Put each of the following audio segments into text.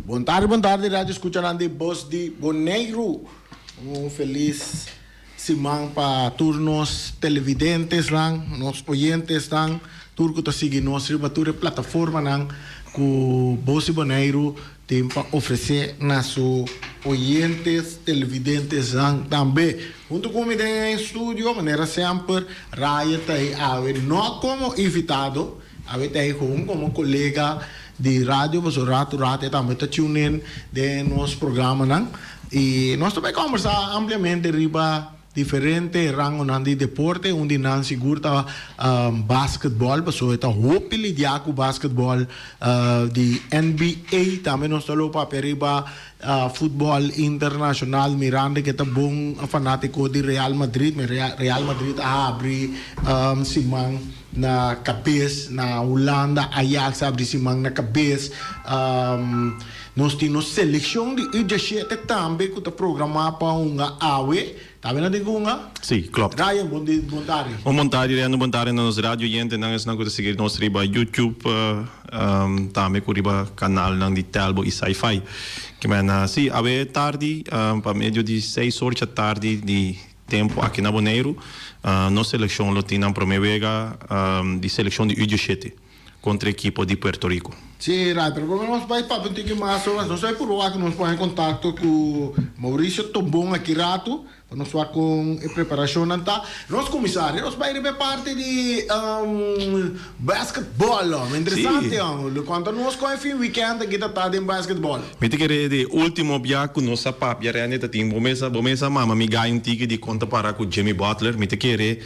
Bon tardi, bon tardi radio escuchanan di Bos di Boneiru. Un felis siman pa tur nos televidentesnan, nos oyentesnan, tur ku ta sigui nos riba tur e plataformanan ku Bos di Boneiru tin pa ofresé na su oyentes, televidentesnan tambe. Huntu ku mi den e studio, manera semper, Ryan ta ei awe no komo invitado, Awe ta e hoon komo kolega di radio pasobra rato rato e tambe ta tune in den nos programanan i nos ta bai kombersá ampliamente riba diferente rangonan di deporte. Un di nan sigur ta basketbòl pasobra e ta hopi lidiá ku basketbòl di NBA. Tambe nos ta lo papia riba futbòl internashonal mirando ke ta bon fanátiko di Real Madrid. Real Madrid a habri siman. Na kabes na Hulanda, Ajax a abri siman na kabes. Nos tin nos selekshon di U diesshete tambe ku ta programá pa hunga awe. Tambe nan tin ku hunga? Sí, klopt. Ryan, bon di, bon tardi. Un bon tardi, Ryan. Un bon tardi na nos radio oyentenan, esnan ku ta sigui nos riba YouTube, tambe ku riba kanalnan di Telbo i Sci-Fi. Ke men, sí, awe tardi, pa medio di seis or djatardi di Tempu aki na Boneiru, nos selekshon lo tin nan promé wega di selekshon di U diesshete kontra ekipo di Puerto Rico. Sí, Ray, pero promé nos bai papia un tiki mas sobre nos bai purba wak nos pone en kontakto ku Mauricio Tobon aki ratu pa nos wak kon e preparashonnan ta. Nos kuminsá, nos bai riba e parti di basketbòl. Interesante, kuantu nos kon e fin wikènt aki ta ta den basketbòl. Mi ta kere di ultimo bia ku nos a papia Rene ta tin bo mesa bo mesa mama mi gai un tiki di kon ta para ku Jimmy Butler mi ta kere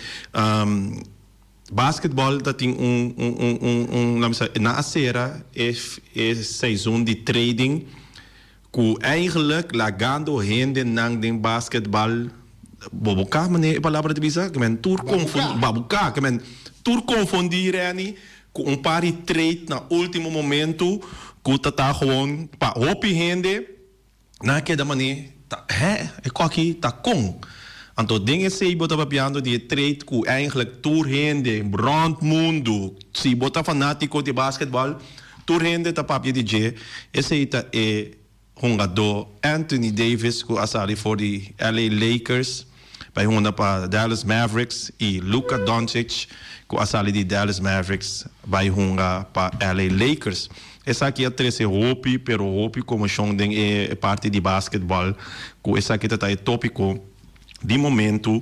basketball ta tin un un un un un laat mi sa nan a sera e e seizoen di trading ku eigenlijk lagando hendenan den basketball boboka mane e palabra ta bisa ke men tur konfundi babuka ke men tur konfundi Rene Ku un par di trade na ultimo momento ku ta ta gewoon pa hopi hende nan a keda mane ta hè e koki ta kon. Anto den esei bo ta papiando di e trade ku eigenlijk tur hende rond mundu si bo ta fanatiko di basketbal tur hende ta papia di dje esei ta e Hungadó Anthony Davis ku a sali for di LA Lakers bai hunga pa Dallas Mavericks i Luka Doncic ku a sali di Dallas Mavericks bai hunga pa LA Lakers. Esaki a trese hopi pero hopi komoshon den e parti di basketbal ku esaki ta ta e topiko. Di momentu,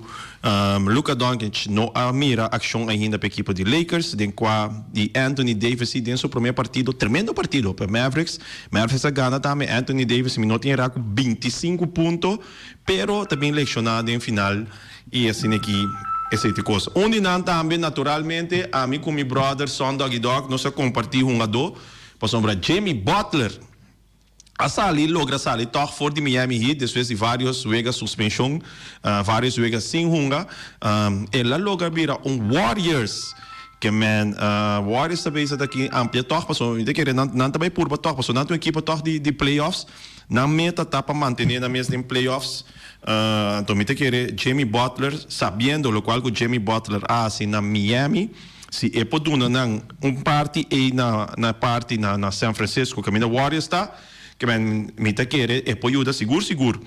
Luka Doncic no a mira akshon ainda pa ekipo di Lakers, den kua di Anthony Davis si den su promé partido, tremendo partido pa Mavericks. Mavericks a gana tambe, Anthony Davis mi no tin era ku bintisinku punto, pero ta bin lekshoná den final i asina aki esei ta e kos. Un di nan tambe naturalmente ami ku mi brother Son Doggy Dog nos a kompartí hungadó pasobra Jimmy Butler. A sali logra sali tòg for di Miami Heat despues di varios wega suspenshon, varios wega sin hunga. El a logra bira un Warriors ke men Warriors ta bisa ta ki amplia tòg pasobra mi ta kere nan nan ta bai purba tòg pasobra nan ta un ekipo tòg di di playoffs. Nan meta ta pa mantené nan mes den playoffs. Anto mi ta kere Jimmy Butler sabiendo lokual ku Jimmy Butler a hasi na Miami. Si e por duna nan un parti ei na na parti na na San Francisco kaminda Warriors ta, ke men mi ta kere e por yuda sigur sigur.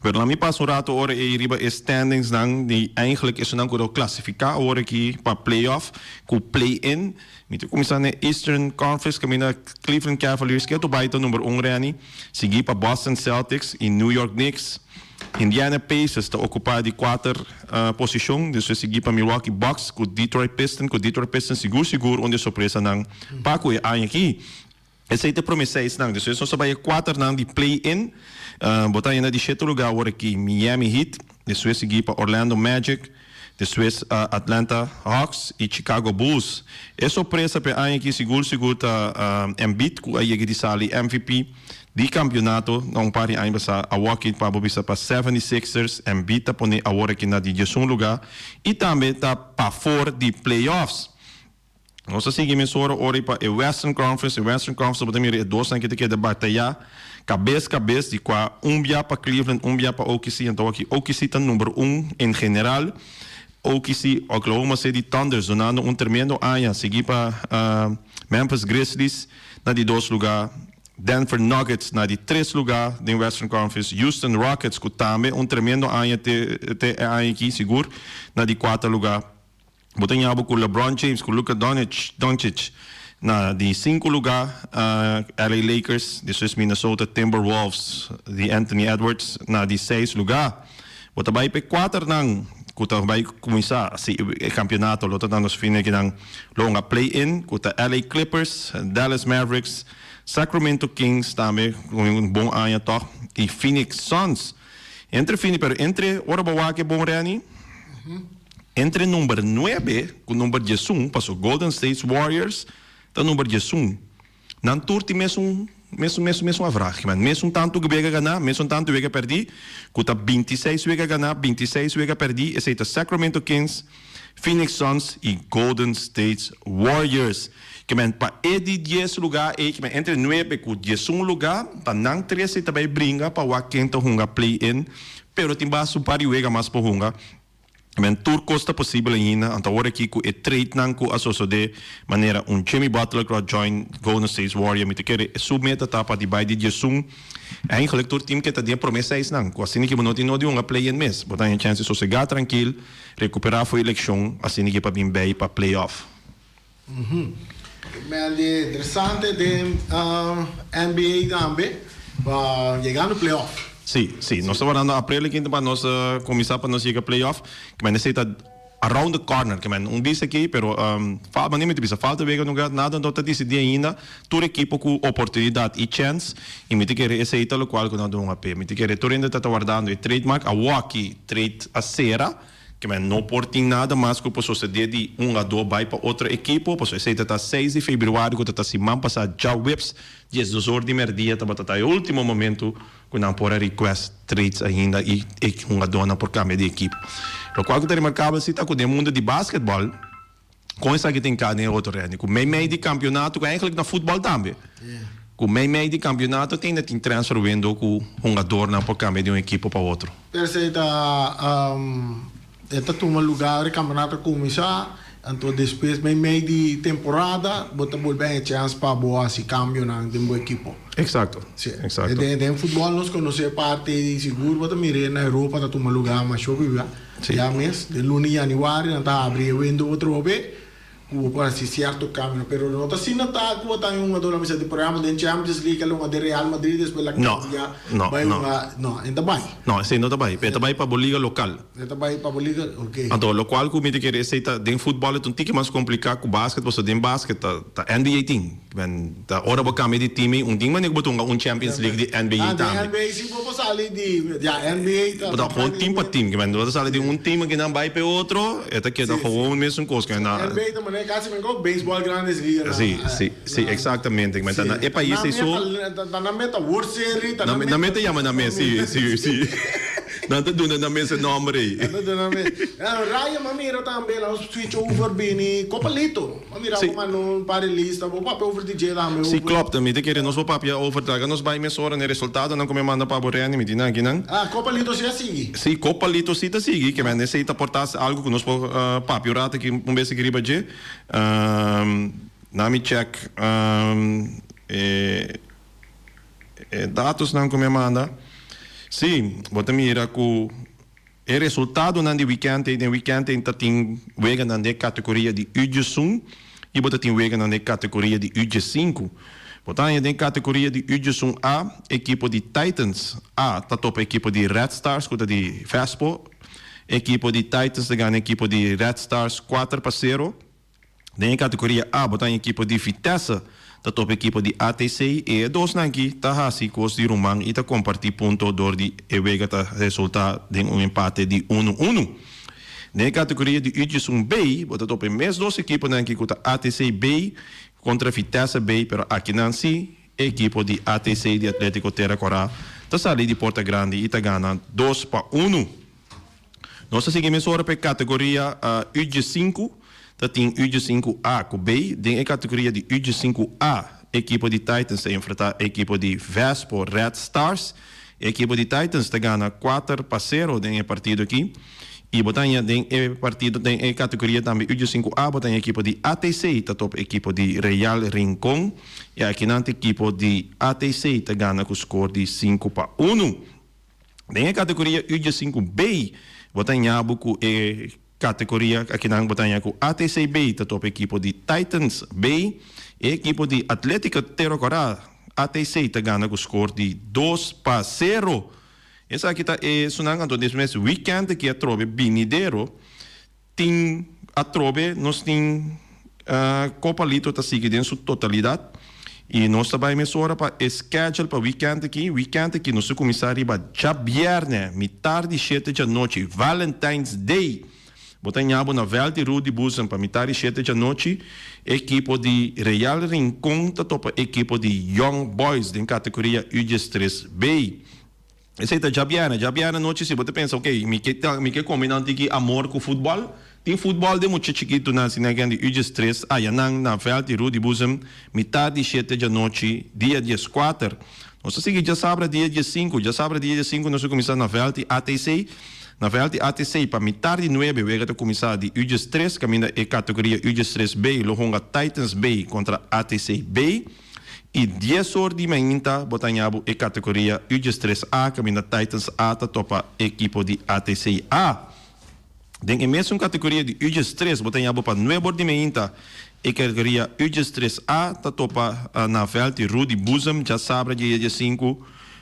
Pero laat mi pasa un rato ora ei riba e standings nan di eigenlijk esunnan ku lo klasifiká awor aki pa playoff ku play in. Mi ta kuminsá na e Eastern Conference kaminda Cleveland Cavaliers ke to bai ta number un Renny, sigui pa Boston Celtics i New York Knicks. Indiana Pacers ta okupá di kuater posishon, despues sigui pa Milwaukee Bucks ku Detroit Pistons, ku Detroit Pistons sigur sigur un di e sorpresanan pa ku e aña aki. Esei ta e promé seisnan. Despues nos ta bai e kuaternan di play-in. Bo ta haña na di shete lugá awor aki Miami Heat, despues sigui pa Orlando Magic, despues Atlanta Hawks i Chicago Bulls. E sorpresa pa e aña aki sigur sigur ta Embiid ku a yega di sali MVP. Di kampionato na un par di aña pasá a wòki pa bo bisa pa Seventy Sixers Embiid ta pone awor aki na di diesun lugá i tambe ta pafor di playoffs. Nos ta sigui mesora ora i pa e Western Conference. E Western Conference bo ta mira e dosnan ki ta keda batayá kabes kabes di kua un bia pa Cleveland un bia pa OKC. Anto aki OKC ta number un en general. OKC, Oklahoma City Thunders dunando un tremendo aña sigui pa Memphis Grizzlies na di dos lugá. Denver Nuggets na di tres lugá den Western Conference, Houston Rockets ku tambe un tremendo aña te te e aña aki sigur na di kuater lugá. Bo ta ña bo ku LeBron James ku Luka Doncic na di sinku lugá, LA Lakers, despues Minnesota Timberwolves di Anthony Edwards na di seis lugá. Bo ta bai pa e kuaternan ku ta bai kuminsá si e kampionato lo ta dando su fin akinan lo hunga play-in ku ta LA Clippers, Dallas Mavericks, Sacramento Kings tambe ku un bon aña tòg i Phoenix Suns. Entre Phoenix pero entre ora bo wak e bon Renny entre number nuebe ku number diesun paso Golden State Warriors ta number diesun. Nan tur tin mesun mesun mesun mesun avrahe man. Mesun tantu wega ganá, mesun tantu wega pèrdí, ku ta bintiseis wega ganá, bintiseis wega pèrdí, esei ta Sacramento Kings, Phoenix Suns i Golden State Warriors. Ke men pa e di dies lugá ei, ke men entre nuebe ku diesun lugá, ta nan tres ei ta bai bringa pa wak ken ta hunga play-in, pero tin basta un par di wega mas por hunga. Men tur kos ta posibel ainda, anto awor aki ku e tradenan ku a sosodé manera un Jimmy Butler ku a join Golden State Warrior, mi ta kere su meta ta pa di bai di diesun. Eigenlijk tur team ke ta den e promé seisnan, ku asina ki bo no tin no di hunga play-in mes, bo ta haña chèns di sosegá trankil, rekuperá for e lekshon, asina ki pa bin bei pa playoff. Mel interesante den NBA tambe pa yegando playoff. Sí, sí. Nos ta wardando aprel aki pa nos cuminsa pa nos yega playoff. Ke men esey ta around the corner. Ke men un bisa aki, pero fal manera mi ta bisa falta wega no nada no ta dicidi ainda. Tur ekipo cu oportunidad y chance y mi ta kere esey ta locual cu nan ta hunga p'e. Mi ta kere tur hende ta ta wardando e trademark. Awoki trade a cera. Ke men no por tin nada mas ku por sosodé di un hungadó bai pa otro ekipo, pasobra esei ta ta seis di februari ku ta ta siman pasá djaweps diesdos or di mèrdia tabata ta e último momentu ku nan por a request trades ainda i e hungadónan por kambia di ekipo. Lokual ku ta remarkabel si ta ku den mundu di basketbòl Kon esaki tin ka den e otro rende? Ku meimei di kampionato, ku eigenlijk na futbòl tambe. Ku meimei di kampionato tin na tin transfer window ku hungadornan por kambia di un ekipo pa otro. Esei ta e ta tuma lugar ora e kampionato a kuminsá, anto despues meimei di temporada bo ta bolbe haña chèns pa bo hasi kambionan den bo ekipo. Eksakto, eksakto. Den futbòl nos konosé parti di sigur bo ta mir'é na Europa ta tuma lugar masho biba. Ya mes, den luna di januari nan ta habri e window atrobe ku bo por hasi sierto kambionan, pero no ta asina ta ku bo ta haña un hungador a mester di por ehempel den Champions League el hunga den Real Madrid despues el a kambia bai hunga, no, e ta bai. No, esei no ta bai, e ta bai pa bo liga lokal. E ta bai pa bo liga, ok. Anto lokual ku mi ta kere esei ta den futbòl e ta un tiki mas kompliká ku basket pasobra den basket ta ta NBA tin. Men ta ora bo cambia di team ei un tin manera cu bo ta hunga un Champions League di NBA Ah, tambe. den NBA si bo por sali di, ya NBA ta Bo ta gewoon team pa team, men bo ta sali di un team aki nan bai p'e otro, e ta keda gewoon mesun cos. Si, NBA ta manera casi men como baseball Grandes Ligas na. Si, si, si, exactamente. Men ta na e pais ei so. Ta nan meta World Series, ta nan meta. Nan meta yama nan mes, si, si, si. Nan ta duna nan mes e nomber ei. Nan ta duna nan mes. Ryan, m'a mira tambe, nan switch over bini Copalito. Bo mira bo manda un par di lista, bo papia over di dje tambe. Si klopt, mi ta kere nos por papia over laga nos bai mesora na e resultadonan ku mi a manda pa bo Renny, mi tin nan akinan. Ah, Copa Lito si a sigui? Si, Copa Lito si ta sigui, ke men esei ta por ta algu ku nos por papia un rato aki un bes aki riba dje. Na mi check e datosnan ku mi a manda. Si, bo ta mira ku. E resultadonan di wikènt ei, den wikènt ei ta tin weganan den e kategoria di U diesun i bo ta tin weganan den e kategoria di U diesinku. Bo ta haña den e kategoria di U diesun A, ekipo di Titans A ta topa ekipo di Red Stars ku ta di Vespo. Ekipo di Titans ta gana ekipo di Red Stars kuater pa sero. Den e kategoria A bo ta haña ekipo di Vitesse ta topa ekipo di ATC i e dosnan aki ta hasi kos di ruman i ta kompartí punto dor di e wega ta resultá den un empate di unu unu. Den e kategoria di Utjes un B bo ta topa e mes dos ekiponan aki ku ta ATC B kontra Vitesse B pero akinan si e ekipo di ATC di Atletico Tera Kora ta sali di porta grandi i ta gana dos pa unu. Nos ta sigui mesora pa e kategoria UG sinku, ta tin UG sinku A ku B. Den e kategoria di UG sinku A ekipo di Titans ta enfrentá ekipo di Vespo Red Stars. E ekipo di Titans ta gana kuater pa sero den e partido aki. I bo ta haña den e partido den e kategoria tambe U diesinku A bo ta haña ekipo di ATC ta topa ekipo di Real Rincon i akinan ta ekipo di ATC ta gana ku skor di 5-1. Den e kategoria U diesinku B bo ta haña bo ku e kategoria akinan bo ta haña ku ATC B ta topa ekipo di Titans B i ekipo di Atlético Tero Kòrá ATC ta gana ku skor di 2-0. Esaki ta e sunan anto des mes weekend aki atrobe binidero tin atrobe nos tin Copa Lito ta sigui den su totalidad y nos ta bay mesora pa e schedule pa weekend aki. Weekend aki nos ta cuminsa riba djabierne mitar di shete djanochi Valentine's Day bo ta ña bo na veld di Rudy Boezem pa mitar di shete djanochi ekipo di Real Rincon ta topa ekipo di Young Boys den categoria U diestres B. Esei ta djabièrnè. Djabièrnè nochi si bo ta pensa, ok, mi ke ta, mi ke kombiná un tiki amor ku futbòl. Tin futbòl den mucha chikitunan asina ken di U diestres ayanan na vèlt di Rudy Boezem mitar di shete djanochi dia 14. Nos ta sigui djasabra dia 15. Djasabra dia 15 nos ta kuminsá na vèlt di ATC. Na vèlt di ATC pa mitar di nuebe wega ta kuminsá di U diestres kaminda e kategoria U diestres B lo hunga Titans B kontra ATC B. I dies or di mainta bo ta haña bo e kategoria U 13 A kaminda Titans A ta topa ekipo di ATC A. Den e mesun kategoria di U 13 bo ta haña bo pa nuebe or di mainta e kategoria U 13 A ta topa na vèlt di Rudy Boezem djasabra dia 15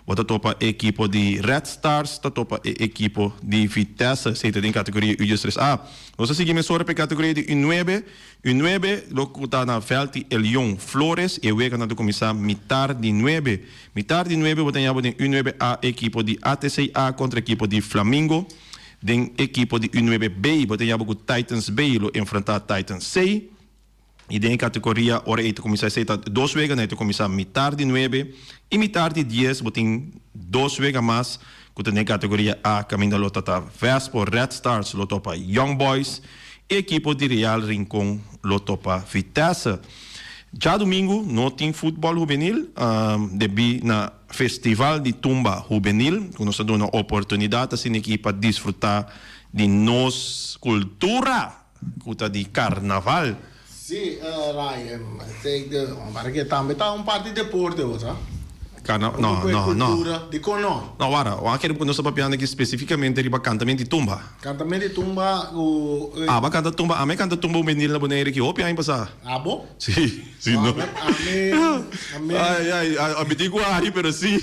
bo ta topa e ekipo di Red Stars ta topa e ekipo di Vitesse esei ta den kategoria U 13 A. Nos ta sigui mesora pa e kategoria di U nuebe. U nuebe lo ku ta na vèlt di Elion Flores. E weganan ta kuminsá mitar di nuebe. Mitar di nuebe bo ta ña bo den U nuebe A ekipo di ATC A kontra ekipo di Flamingo. Den ekipo di U nuebe B bo ta ña bo ku Titans B lo enfrentá Titans C. I den e kategoria ora ei ta kuminsá esei ta dos weganan ei ta kuminsá mitar di nuebe i mitar di dies bo tin dos wega mas ku ta den kategoria A kaminda lo ta ta Vespo Red Stars lo topa Young Boys. E ekipo di Real Rincon lo topa Vitesse. Djadumingu no tin futbòl hubenil debí na Festival di Tumba Hubenil ku nos ta duna oportunidat asina aki pa disfrutá di nos kultura ku ta di karnaval. Sí, Ryan, para ke tambe ta un parti deporte bo sa. Karna, no, no, no. Dikon no? No, wara, wak kere nos ta papiando aki spesifikamente riba kantament di tumba. Kantament di tumba ku. Aba kanta tumba, ami kanta tumba un benil na Bonaire aki hopi aña pasá. Abo? Sí, sí, no. Ami, ami. Ai, ai, ami tin ku hari, pero sí.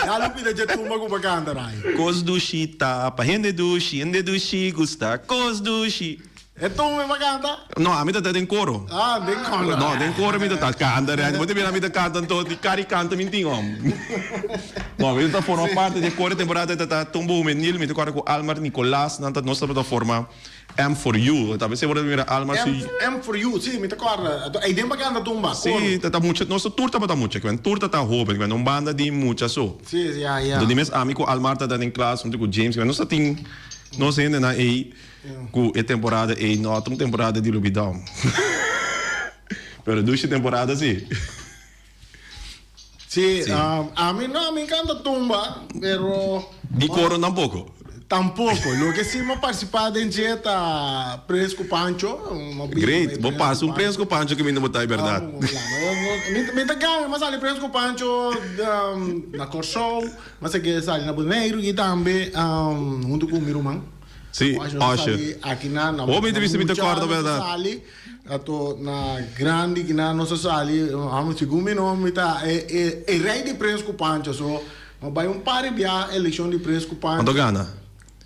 Ya lo pida dje tumba ku bo kanta, Ray. Kos dushi ta pa hende dushi, hende dushi gusta kos dushi. E tumba mi pa canta? No, ami ta ta den coro. Ah, den coro. No, den coro mi ta ta canta Randy. Bo ta mira mi ta canta anto di cari canta mi tin om. No, mi ta forma parte di e coro temporada ta ta tumba hubenil. Mi ta corda cu Almar Nicolas nan ta nos tabata forma M for You. Ta bes bo ta mira Almar su. M for You, si, mi ta corda. Ey den pa canta tumba, coro. Si, ta ta mucha, nos tur tabata mucha, kiben tur ta ta hoben, kiben un banda di mucha so. Si, ya, ya. Anto di mes ami cu Almar ta ta den klas hunto cu James, kiben nos ta tin nos hendenan ey. Ku e temporada ei no ta un temporada di lubidá. Pero dushi temporada si. Sí, ami no, mi encanta tumba, pero. Di koro tampoko? Tampoko. Loke si mi a partisipá den dje ta Prens ku Pancho. Great. Bo pasa un Prens ku Pancho kaminda bo ta e bèrdat. Mi ta gana, mi a sali Prens ku Pancho na Kòrsou, mi a sigui sali na Boneiru i tambe huntu ku mi ruman. Sí, Osher. Aki na na Hopi entrevista mi ta mucha corda nos a verdad. sali, ato na grandi ki na nos a sali, amo segun mi no mi ta e e e rey di Prins cu Pancho, so mi a bay un par di bia eleccion di Prins cu Pancho. Anto gana?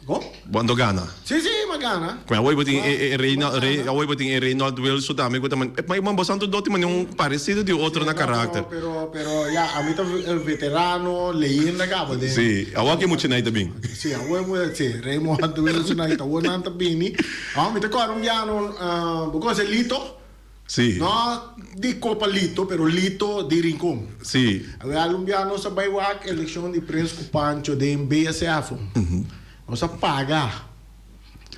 Go? Bo anto gana? Sí, sí, mi a gana. Cu awor bo tin e e Reynold Rey awor bo tin e Reynold Wilson tambe cu ta man ma bo santo doti mane un parecido di otro na karakter. Pero pero ya ami ta veterano leyenda caba den. Sí, awor ki mucha nai ta bin. Sí, awor mu sí, Raymond Wilson ahí ta awor nan ta bini. Awor mi ta kòrda un biaha no, bo konose Lito? Sí. No di Copa Lito, pero Lito di Rincon. Sí. Awor algun biaha nos a bai wak elekshon di Prins ku Pancho den BSF. Nos a paga,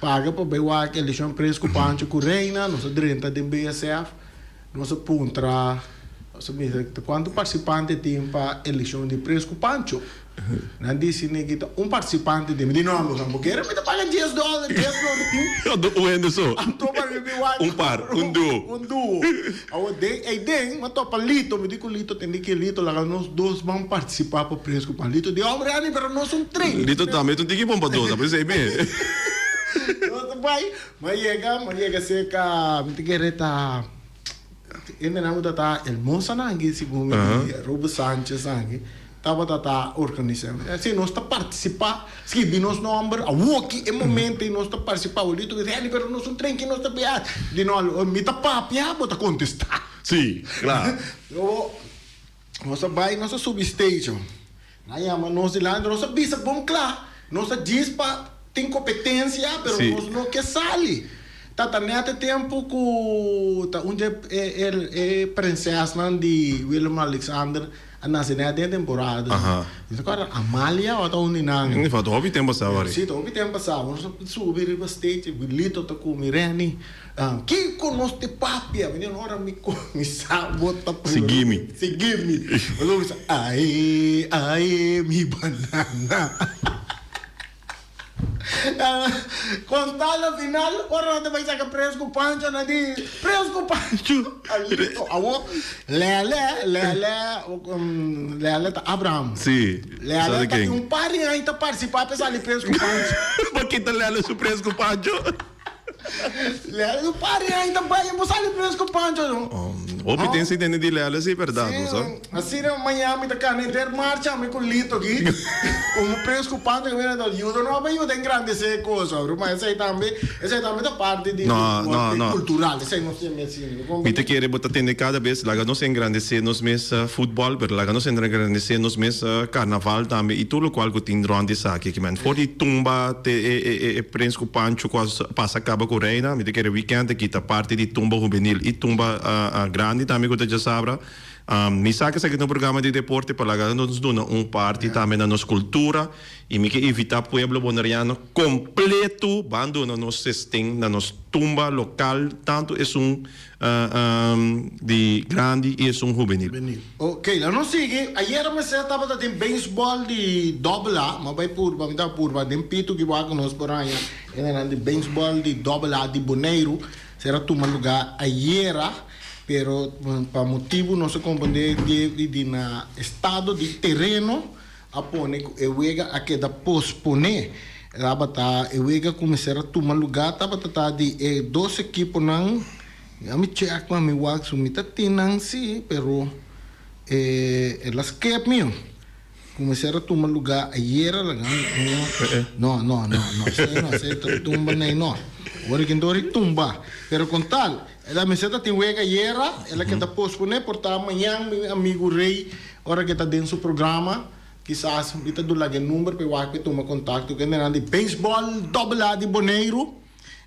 paga pa bai wak elekshon Prins ku Pancho ku Reina, nos a drenta den BSF, nos a puntra. Nos a bisa ta cuanto participante tin pa eleccion di Prins cu Pancho. Nan dici neki ta un participante tin. Mi di no, mi bo kere mi ta paga dies dollar, dies florin. Un hende so. Anto pa mi bin wak. Un par, un duo. Un duo. Awor den ey den mi a topa Lito, mi di cu Lito tende ki Lito laga nos dos ban participa pa Prins cu Pancho. Lito di hombre Andy pero nos un tres. Lito tambe ta un tiki bon pa dos, a pensey bien. Nos ta bay, mi a yega, mi a yega cerca, mi ta kere ta. Hendenan ku ta ta Elmosanan aki segun mi di Robert Sanchez aki tabata ta organisá. Si nos ta partisipá, skibi nos nòmber awoki e momento ei nos ta partisipá. Bolito bisa, Henny pero nos un tren ki nos ta biaha. Di no, mi ta papia, bo ta kontestá. Sí, kla. Nos a bai, nos a subi stage. Nan yama nos dilanti, nos a bisa bon kla, nos a djis pa tin kompetensia, pero nos no ke sali. Ta ta nèt e tempu ku ta un dje e prinsèsnan di Willem Alexander a nase nèt den e temporada. Mi ta kòrda Amalia tabata un di nan. Ta hopi tempu pasá wòrdu. Si, ta hopi tempu pasá. Nos a subi riba stage, Wilito ta ku mi, Renny. Kiko nos te papia? Mi di, ora mi kuminsá bota pa Sigui mi. Sigui mi. Nos a kuminsá, ae, ae, mi banana. Kon tal na final, ora nan ta bai saka Prins ku Pancho, nan di, Prins ku Pancho. Alito, awor, Lele, Lele, Lele ta Abraham. Sí, Lele ta tin un par di aña ta partisipá pa e sali Prins ku Pancho. Pa kita Lele su Prins ku Pancho. Lele su pari ai ta bai bo sali prins ku Pancho no. Hopi ten si tende di Lele si berdad bo sa. Asina mañana mi ta cana henter marcha mi cu Lito aki como prins cu Pancho ki bini ta yuda no pa yuda engrandece e cosa ruman esey tambe esey tambe ta parti di deporte cultural esey nos tin asina. Mi ta kere bo ta tende cada bes laga nos engrandece nos mes futbol pero laga nos engrandece nos mes carnaval tambe y tur locual cu tin rond esaki. Men for di tumba te e prins ku Pancho ku a pasa kaba ku Reina, mi ta kere weekend aki ta parti di tumba hubenil i tumba grandi tambe ku ta djasabra. Mi sa ku esaki ta un programa di deporte pero laga nos duna un parti tambe na nos kultura i mi ke invita pueblo boneriano kompleto ban duna nos sesten na nos tumba lokal tantu esun di grandi i esun hubenil. Ok, la nos sigui. Ayera mester tabata tin beisbòl di dòbel A. Mi a bai purba, mi tabata purba den pitu ki wak nos por haña hendenan di beisbòl di dòbel A di Boneiru. Ser a tuma lugá ayera, pero pa motibu nos a komprendé di di na estado di tereno a pone ku e wega a keda posponé. Tabata e wega ku mester a tuma lugá tabata ta di e dos ekiponan. Ya mi check pa mi wak su mi ta tin nan si pero e el a skep mi ku mester a tuma luga ayera laga no no no no esei no esei ta tumba nei no ora kin dori tumba pero kon tal el a mester ta tin wega ayera el a keda pospone por ta mañan mi amigu Rey ora ke ta den su programa kisas mi ta duna laga e number pa e wak pa e tuma kontakto ku hendenan di beisbòl dobbel A di Boneiru.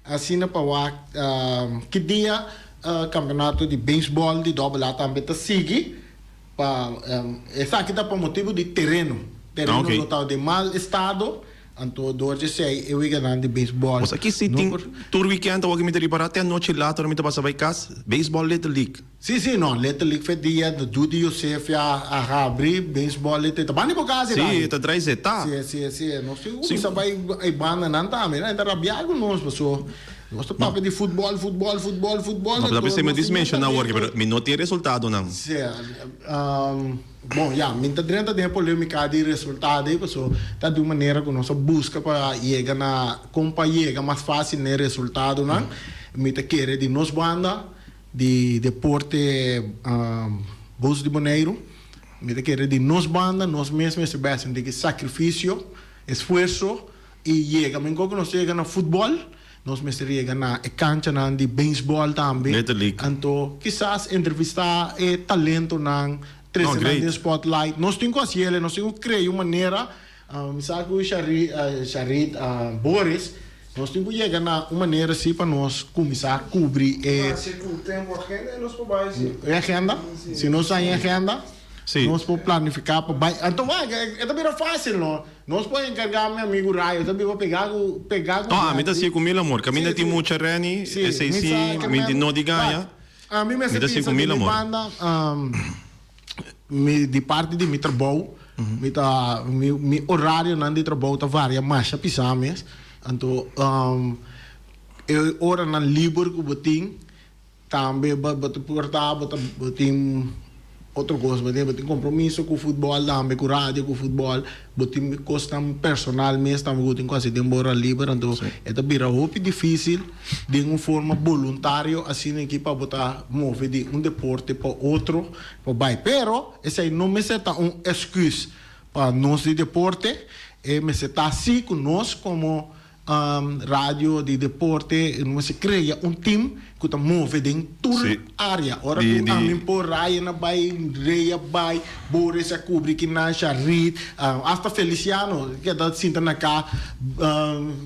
Asina pa wak ki dia kampeonato di beisbòl di dòbel A tambe ta sigui pa esaki ta pa motibu di tereno. Tereno lo ta den mal estado, anto dor di esei e weganan di beisbòl Nos aki si no tin por. tur weekend awor ki mi ta ripará te anochi laat ora mi ta pasa bai kas, beisbòl Little League. Si, si, no, Little League fe dia Judy Josef ya a habri baseball Little, ta banda di bo casa Si, dai. ta drai zeta. Si, si, si, nos tin cu cuminsa bay e bandanan tambe, nan ta rabia cu nos paso nos ta papia di futbol, futbol, futbol, futbol, No, pero anto ta mi nos dis tin menciona awor, talento. pero mi no tin resultadonan. Si, bon, ya, mi ta drenta den e polemica di resultado ey paso ta di un manera cu nos a busca pa yega na, con pa yega mas facil na e resultadonan, mi ta kere di nos banda. Di deporte Bos di Boneiru, mi ta kere di nos banda nos mes mester bes un tiki sacrificio, esfuerso y yega men ku nos yega na futbol nos mester yega na e canchanan di beisbol tambe Little League. anto kisas entrevista e talentonan trece nan den spotlight nos tin ku haciele nos tin ku crea un manera Mi sa ku Sharit Boris, nos tin ku yega na un manera si pa nos kuminsá kubri e. Si ku tempu agenda nos por bai si. E agenda? Si nos haña e agenda, nos por planifiká pa bai. Anto wak, e ta bira fásil no. Nos por enkargá mi amigu Rayo, e ta biba pegá ku pegá ku. No, ami ta sigue ku mil amor. Kaminda tin mucha Renny, esei si mi no di gaña. Ami mester Mi ta sigue bisa ku di mil mi amor. banda. Mi di parti di mi trabou, mi ta mi mi orarionan di trabou ta varia masha pisá mes. Anto e oranan liber ku bo tin tambe bo bo ta por ta bo ta bo tin otro kos bo tin bo tin kompromiso ku futbòl tambe ku radio ku futbòl bo tin kosnan personal mes tambe ku bo tin ku hasi den bo ora liber anto e ta bira hopi difísil den un forma boluntario asina aki pa bo ta move di un deporte pa otro. Por bai. Pero esei no mester ta un excuse pa nos di deporte. E mester ta si cu nos como radio di deporte no mester crea un team cu ta move den tur area. Ora cu ami por Ryan a bai, Rey a bai, Boris a cubri kinan, Sharit, hasta Feliciano keda sinta na ca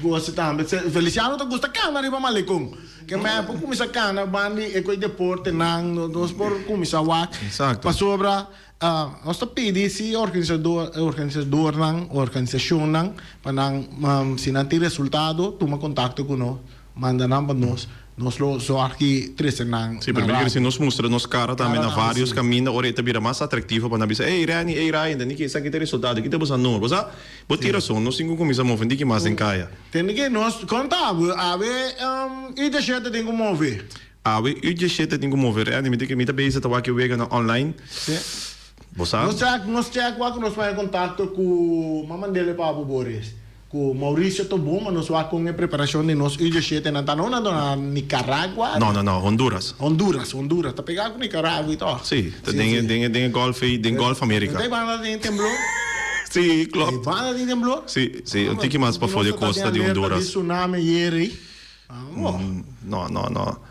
gosi tambe. Feliciano ta gusta cana riba Malecon. Ke mei por kuminsá kana ban di e koi deportenan, nos por kuminsá wak. Exacto. Pasobra nos ta pidi si organisador, organisadornan, organisashonnan pa nan si nan tin resultado tuma kontakto ku nos, manda nan pa nos, nos lo zòrg di trese nan Sí, na pero mi radio. si nos mustra nos kara tambe Kara na tambe, vários sí. kaminda ora e ta bira mas atraktivo pa nan bisa, Ey Renny, ey Ryan, tende ki esaki ta e resultado, ki ta boso a nor? Bo sa, bo tin rason, nos tin ku kuminsá move un tiki mas den kaya. Tende ke nos konta awe, awe U diesshete tin ku move. Awe U diesshete tin ku move. Randy, mi ta mi ta bezig ta wak e weganan online. Si. Bo sa? Nos chèk, nos chèk wak ku nos pone kontakto ku m'a mand'el e papu Boris, ku Mauricio Tobon, ma nos wak kon e preparashon di nos U diesshete nan ta. No nan ta na Nicaragua? No, no, no, Honduras. Honduras, Honduras. Ta pegá ku Nicaragua i tòg. Si, ta den e, den e, den e golf ei, den Golf America. No ta e banda tin temblor? Sí, klopt. E banda tin temblor? Sí, sí, un tiki mas pafó di e kosta di Honduras. Di tsunami ayer ei. Amo. No, no, no.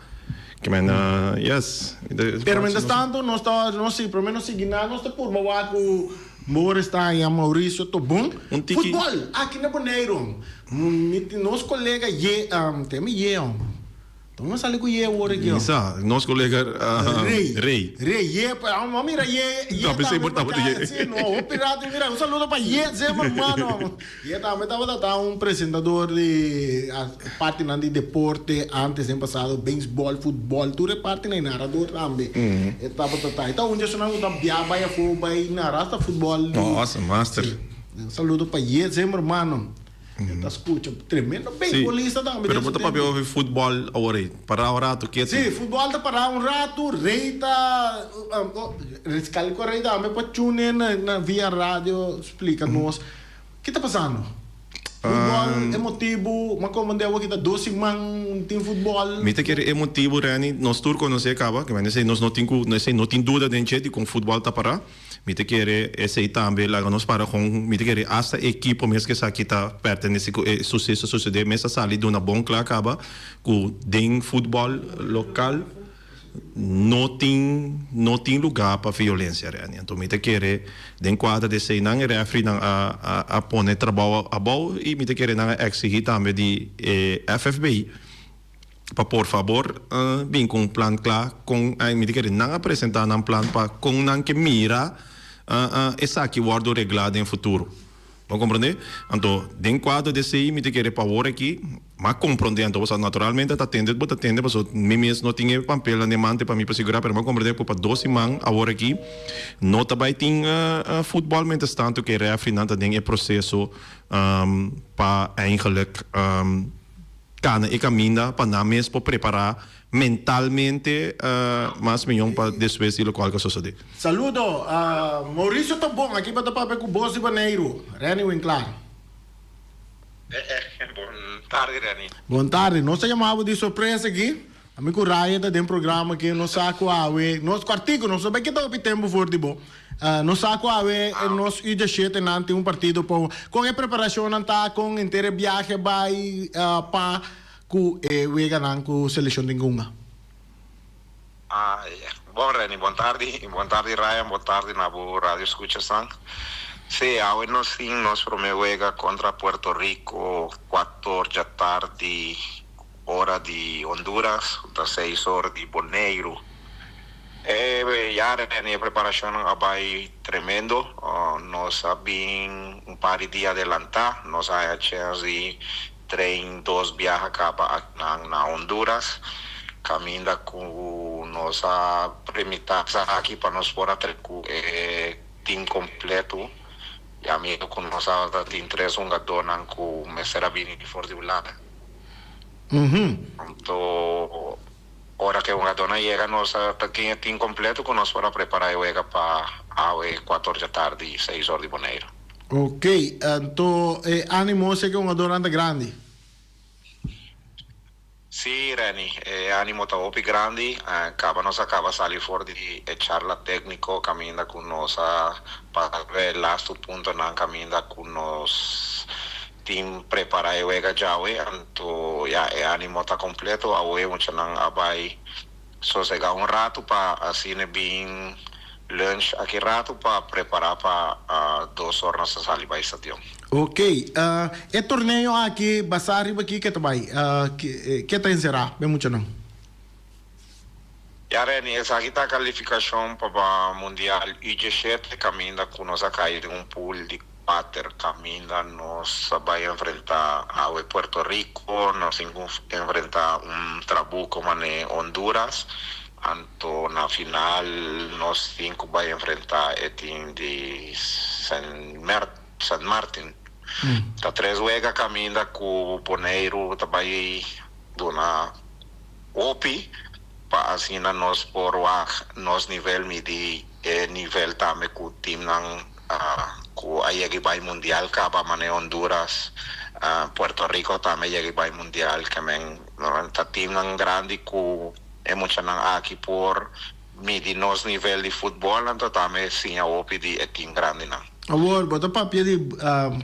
Ke men, yes. Pero mientras tanto nos ta, nos si, prome nos sigui nan, nos ta purba wak ku Boris ta haña Mauricio Tobon. Un tiki. Futbol, aki na Boneiru. Mi tin nos kolega Ye, te mi Ye, homber. Don a sali ku ye awor aki Mi sa, nos kolega Rey. Rey. Rey, ye, a mira ye, ye No, pensei tambe por tabata ye. Si, no, hopi rato mi mira, un saludo pa ye Zimmerman. Ye tambe tabata ta un presentador di partinan di deporte antes den pasado, beisbol, futbol, tur e partinan, y narador tambe. E tabata ta, e ta un di esunnan ku ta bia bai afó bai nara hasta futbol. Oh, awesome, master. Si, un saludo pa ye Zimmerman. E ta scucha tremendo beisbolista tambe. Pero bo ta papia over futbol awor ei. Para un rato ketu. Si, futbol ta para un rato, Rey ta Riscal cu Rey tambe pa tune na via radio splica nos ki ta pasando. Futbol e motibu, ma como de awor ki ta dos siman tin futbol. Mi ta kere e motibu Renny, nos tur conoce caba, ke mende esei nos no tin cu, esei no tin duda den dje di con futbol ta para. Mi ta kere esei tambe laga nos para kon mi ta kere asta e ekipo mes ku esaki ta pertenese ku e suseso a susede mes a sali duna bon kla kaba ku den futbòl lokal no tin no tin lugá pa violensia Renny. Anto mi ta kere den kuadro di esei nan e rèfrinan a a pone trabou abou i mi ta kere nan a eksihí tambe di e FFB. Pa por fabor bin ku un plan kla kon mi ta kere nan a presentá nan plan pa kon nan ke mira esaki wòrdu reglá den futuro. Bo a komprondé? Anto den kuadro di esei mi ta kere pa awor aki m'a komprondé anto pasobra naturalmente ta tende bo ta tende pasobra mi mes no tin e pampelnan den mante pa mi por sigurá pero m'a komprondé ku pa dos siman awor aki no ta bai tin futbòl mientras tanto ku e rèfrinan ta den e proseso pa eigenlijk Kana e kaminda pa nan mes por prepará mentalmente mas mion pa despues di lokual ku a sosodé. Saludo, Mauricio ta bon, aki pa ta papia ku bos di Boneiru, Renny Winklaar. Bon tardi Renny. Bon tardi, nos ta yama bo di sorpresa aki, ami ku Ryan ta den programa aki, nos sa ku awe, nos kuartiku, nos no bai kita hopi tempu for di bo, Nos sa ku awe nos U diesshete nan tin un partido pa kon e preparashonnan ta, kon henter e biahe bai pa ku e weganan ku selekshon tin hunga. Bon Renny, bon tardi, bon tardi Ryan, bon tardi na bo radio skuchasnan. Sí, awe nos tin nos prome wega kontra Puerto Rico kuator djatardi ora di Honduras, ta seis or di Boneiru. E ya Rene e preparashonnan a bai tremendo. Nos a bin un par di dia adelantá. Nos a haña chèns di train dos biaha kaba akinan na Honduras, kaminda ku. nos a permitá esaki pa nos por a trek ku e team kompleto. Ya mira ku nos a tin tres hungadónan ku mester a bini for di Hulanda. Anto ora ku e hungadónan yega nos a tin e team kompleto ku nos por a prepará e wega pa awe kuater djatardi seis or di Boneiru. Ok, anto e animo esei ku e hungadónan ta grandi. Sí, Renny, e animo ta hopi grandi. Caba nos a caba sali for di e charla tecnico caminda cu nos a pasa e lastu puntonan caminda cu nos tin prepara e wega djawe. Anto ya, e animo ta completo. Awe muchanan a bay sosega un rato pa asina bin lunch aki rato pa prepara pa dos or nos ta sali bay stadion. Ok, e torneo aki basá riba kiko ta bai? Ke ta enserá den muchanan? Ya Renny, esaki ta kalifikashon pa ba Mundial U diesshete kaminda ku nos a kai den un pool di kuater kaminda nos a bai enfrentá awe Puerto Rico, nos tin ku enfrentá un trabuko man'e Honduras, anto na final nos tin ku bai enfrentá e team di Saint San Martin. Ta tres wega kaminda ku Boneiru ta bai duna hopi pa asina nos por wak nos nivel midi e nivel tambe ku timnan ku a yega i bai mundial kaba manera Honduras, Puerto Rico tambe a yega i bai mundial kemen ta timnan grandi ku e muchanan aki por Midi nos nivel di futbol anto tambe siña hopi di e team grandinan. Awor, bo ta papia di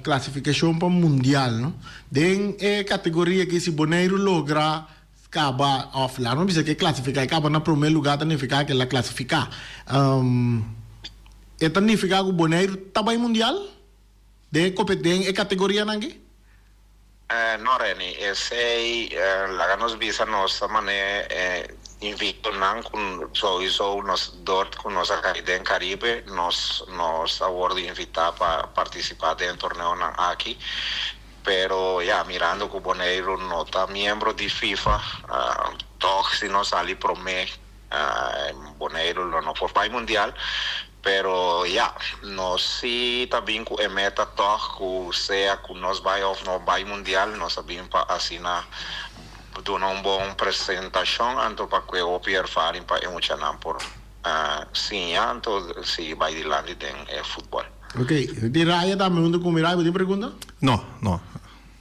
klasifikashon pa mundial, no? Den e kategoria aki si Boneiru logra kaba òf laat mi bisa ke klasifiká, e kaba na promé lugá ta nifiká ke el a klasifiká. E ta nifiká ku Boneiru ta bai mundial den e den e kategorianan aki? No Reni, esey laga nos bisa nos ta mane invitonan cu souiso nos dor cu nos a cay den Caribe nos nos a wordo invita pa participa den torneonan aki, pero ya mirando cu Boneiru no ta miembro di FIFA tog si nos sali prome Boneiru lo no por bay mundial. Pero ya, nos si ta bin ku e meta tòg ku sea ku nos bai òf no bai mundial, nos a bin pa asina duna un bon presentashon anto pa kue hopi erfaring pa e muchanan por siña anto sigui bai dilanti den e futbòl. Ok, di Raya tambe huntu ku mi. Raya, bo tin pregunta? No, no.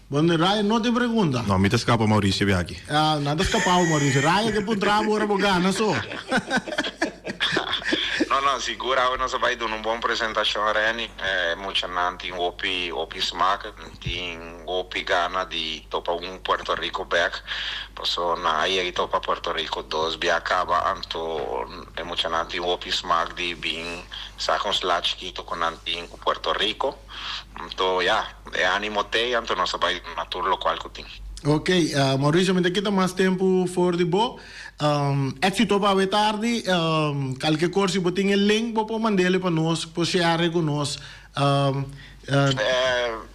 Bon, Raya no tin pregunta. No, mi ta skapa Mauricio biaki. Ah, nan ta skapa bo Mauricio. Raya ke puntra bo ora bo gana so. No, no, sigur awe nos a bai duna un bon presentashon Renny. E muchanan tin hopi, hopi smak, tin hopi gana di topa un Puerto Rico bek. Paso nan a yega topa Puerto Rico dos bia kaba, anto e muchanan tin hopi smak di bin saka un sla chikito ku nan tin ku Puerto Rico. Anto ya, e animo t'ei, anto nos a bai na tur lokual ku tin. Ok, Mauricio, mi ta kita mas tempu for di bo. Éxito pa awe tardi. Kalke kor si bo tin e link bo por mand'el pa nos, por share ku nos.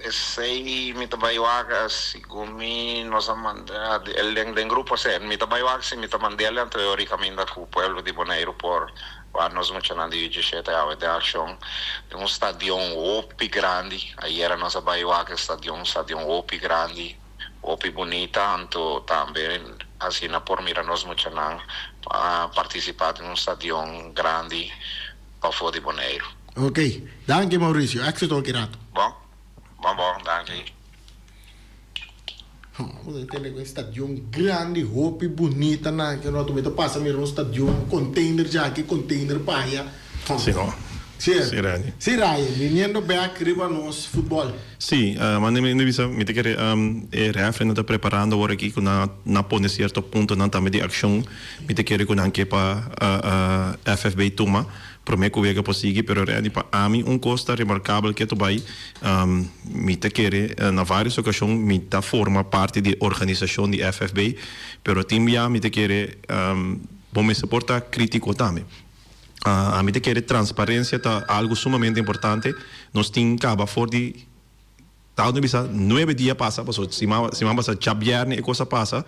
Esei mi ta bai wak, segun mi nos a manda e link den grupo, si mi ta bai wak si mi ta mand'el anto e ora kaminda ku pueblo di Boneiru por Wak nos muchanan di U-diesshete awe den akshon den un stadion hopi grandi. Ayera nos a bai wak e stadion, un stadion hopi grandi, hopi bunita. Anto tambe asina por mira nos muchanan partisipá den un stadion grandi pafó di Boneiru. Ok, danki Mauricio, éxito aki rato. Bon, bon bon, danki. Bo ta tende ku e stadion grandi hopi bunita na ke no mi ta pasa mira un stadion container djaki container paya. Si no. Si Si Randy. Si Ryan viniendo bek riba nos futbol. Si, manda mi bisa mi ta kere e refri nan ta preparando awor aki ku nan a pone sierto puntonan tambe di akshon mi ta kere ku nan ke pa FFB tuma. Prome ku wega por sigui, pero Randy pa ami un kos ta remarkabel ketu bai, mi ta kere na varios okashon mi ta forma parti di e organisashon di FFB, pero tin bia mi ta kere bo mester por ta kritiko tambe. Ami ta kere transparensia ta algu sumamente importante, nos tin kaba for di Tawata bisa nuebe dia pasa paso siman siman pasa djabierne e kos a pasa.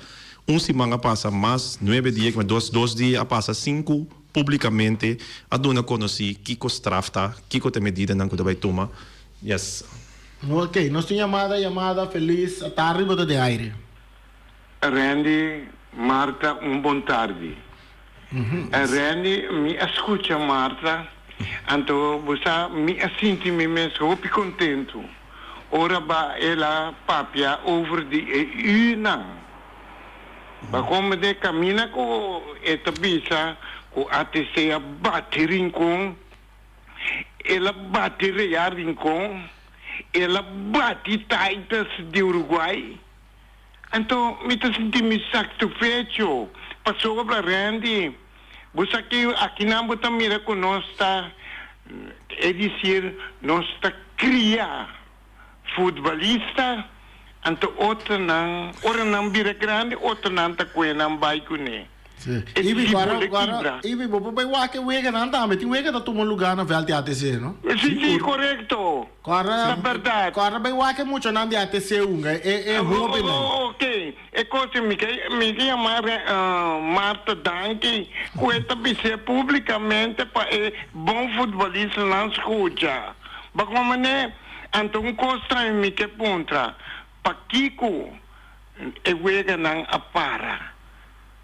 Un siman a pasa mas nuebe dia, dos dos dia a pasa sin ku públikamente a duna konosí kiko straf ta, kiko ta e medidanan ku ta bai tuma. Yes. Ok, nos tin yamada, yamada, felis atardi bo ta den aire. Randy, Martha un bon tardi. Randy, mi a scucha Martha, anto bo sa mi a sinti mi mes hopi contento ora ba el a papia over di e unan. Ba como den camina cu e ta bisa cu ATC a bati Rincon, el a bati Real Rincon, el a bati Titus di Uruguay. Anto mi ta sinti mi satisfecho pasobra Randy, bo sa ki akinan bo ta mira ku nos ta, e disir nos ta kria futbolista, anto otronan ora nan bira grandi otronan ta kue nan bai kuné. Sí. Ibi, guarda, guarda, Ibi, bo por bai wak e weganan tambe. Tin wega ta tuma lugar na veld di ATC, no? Sí, sí, korekto. Guarda, Ta berdad. Guarda bai wak e muchanan di ATC hunga, e, e hobennan. Oh, ok. E kos mi ke, mi ke yama Martha danki ku e ta bis'é publikamente pa e bon futbolistanan skucha. Bakon manera? Anto un kos tambe mi ke puntra, pakiko e weganan a para?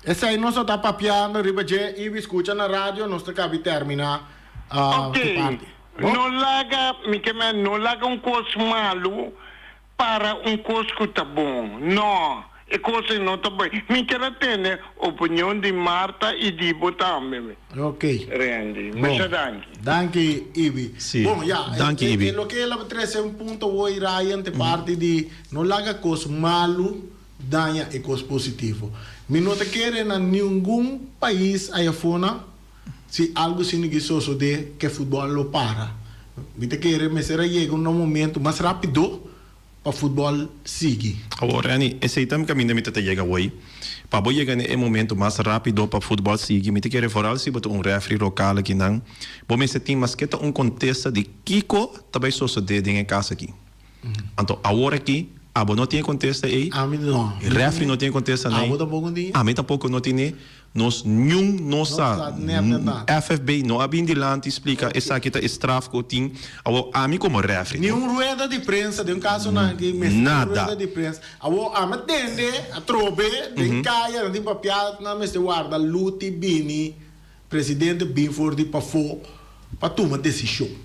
Esei nos a ta papiando riba dje i wi skucha na radio nos ta kabi termina ki parti. Bo? No laga, mi ke men, no laga un kos malu para un kos ku ta bon. No, e kos ei no ta bon. Mi ker a tende opinion di Martha i di bo tambe, Ok. Randy. Bon. Masha danki. Danki, Ibi. Sí. Bon, ya, Danki, Ibi. e loke el a trese un punto hoy, Ryan, te parti di no laga kos malu daña e kos positivo. Mi no ta kere na ningun pais ayafona si algu asina ki sosode ke futbòl lo para. Mi ta kere mester a yega un momento mas rapido pa futbòl sigui. Awor, Renny, esei ta mi kaminda mi ta ta yega awoi. Pa bo yega na e momento mas rapido pa futbòl sigui, mi ta kere foral si bo ta un rèfri lokal akinan, bo mester tin maske ta un kontesta di kiko ta bai sosode den e kas aki. Anto awor aki abo no tin e kontesta ei. Ami no. Refri no tin e kontesta nei. Abo tampoko tin. Ami tampoko no tin e. Nos niun no sa. FFB no a bin dilanti splika esaki ta e straf ku tin. Awor ami komo refri. Ni un rueda di prensa den un kasonan aki mester un rueda di prensa. Awor ami a tende atrobe den kaya nan tin papia nan mester warda luti bini. Presidente bin for di pafó pa tuma desishon.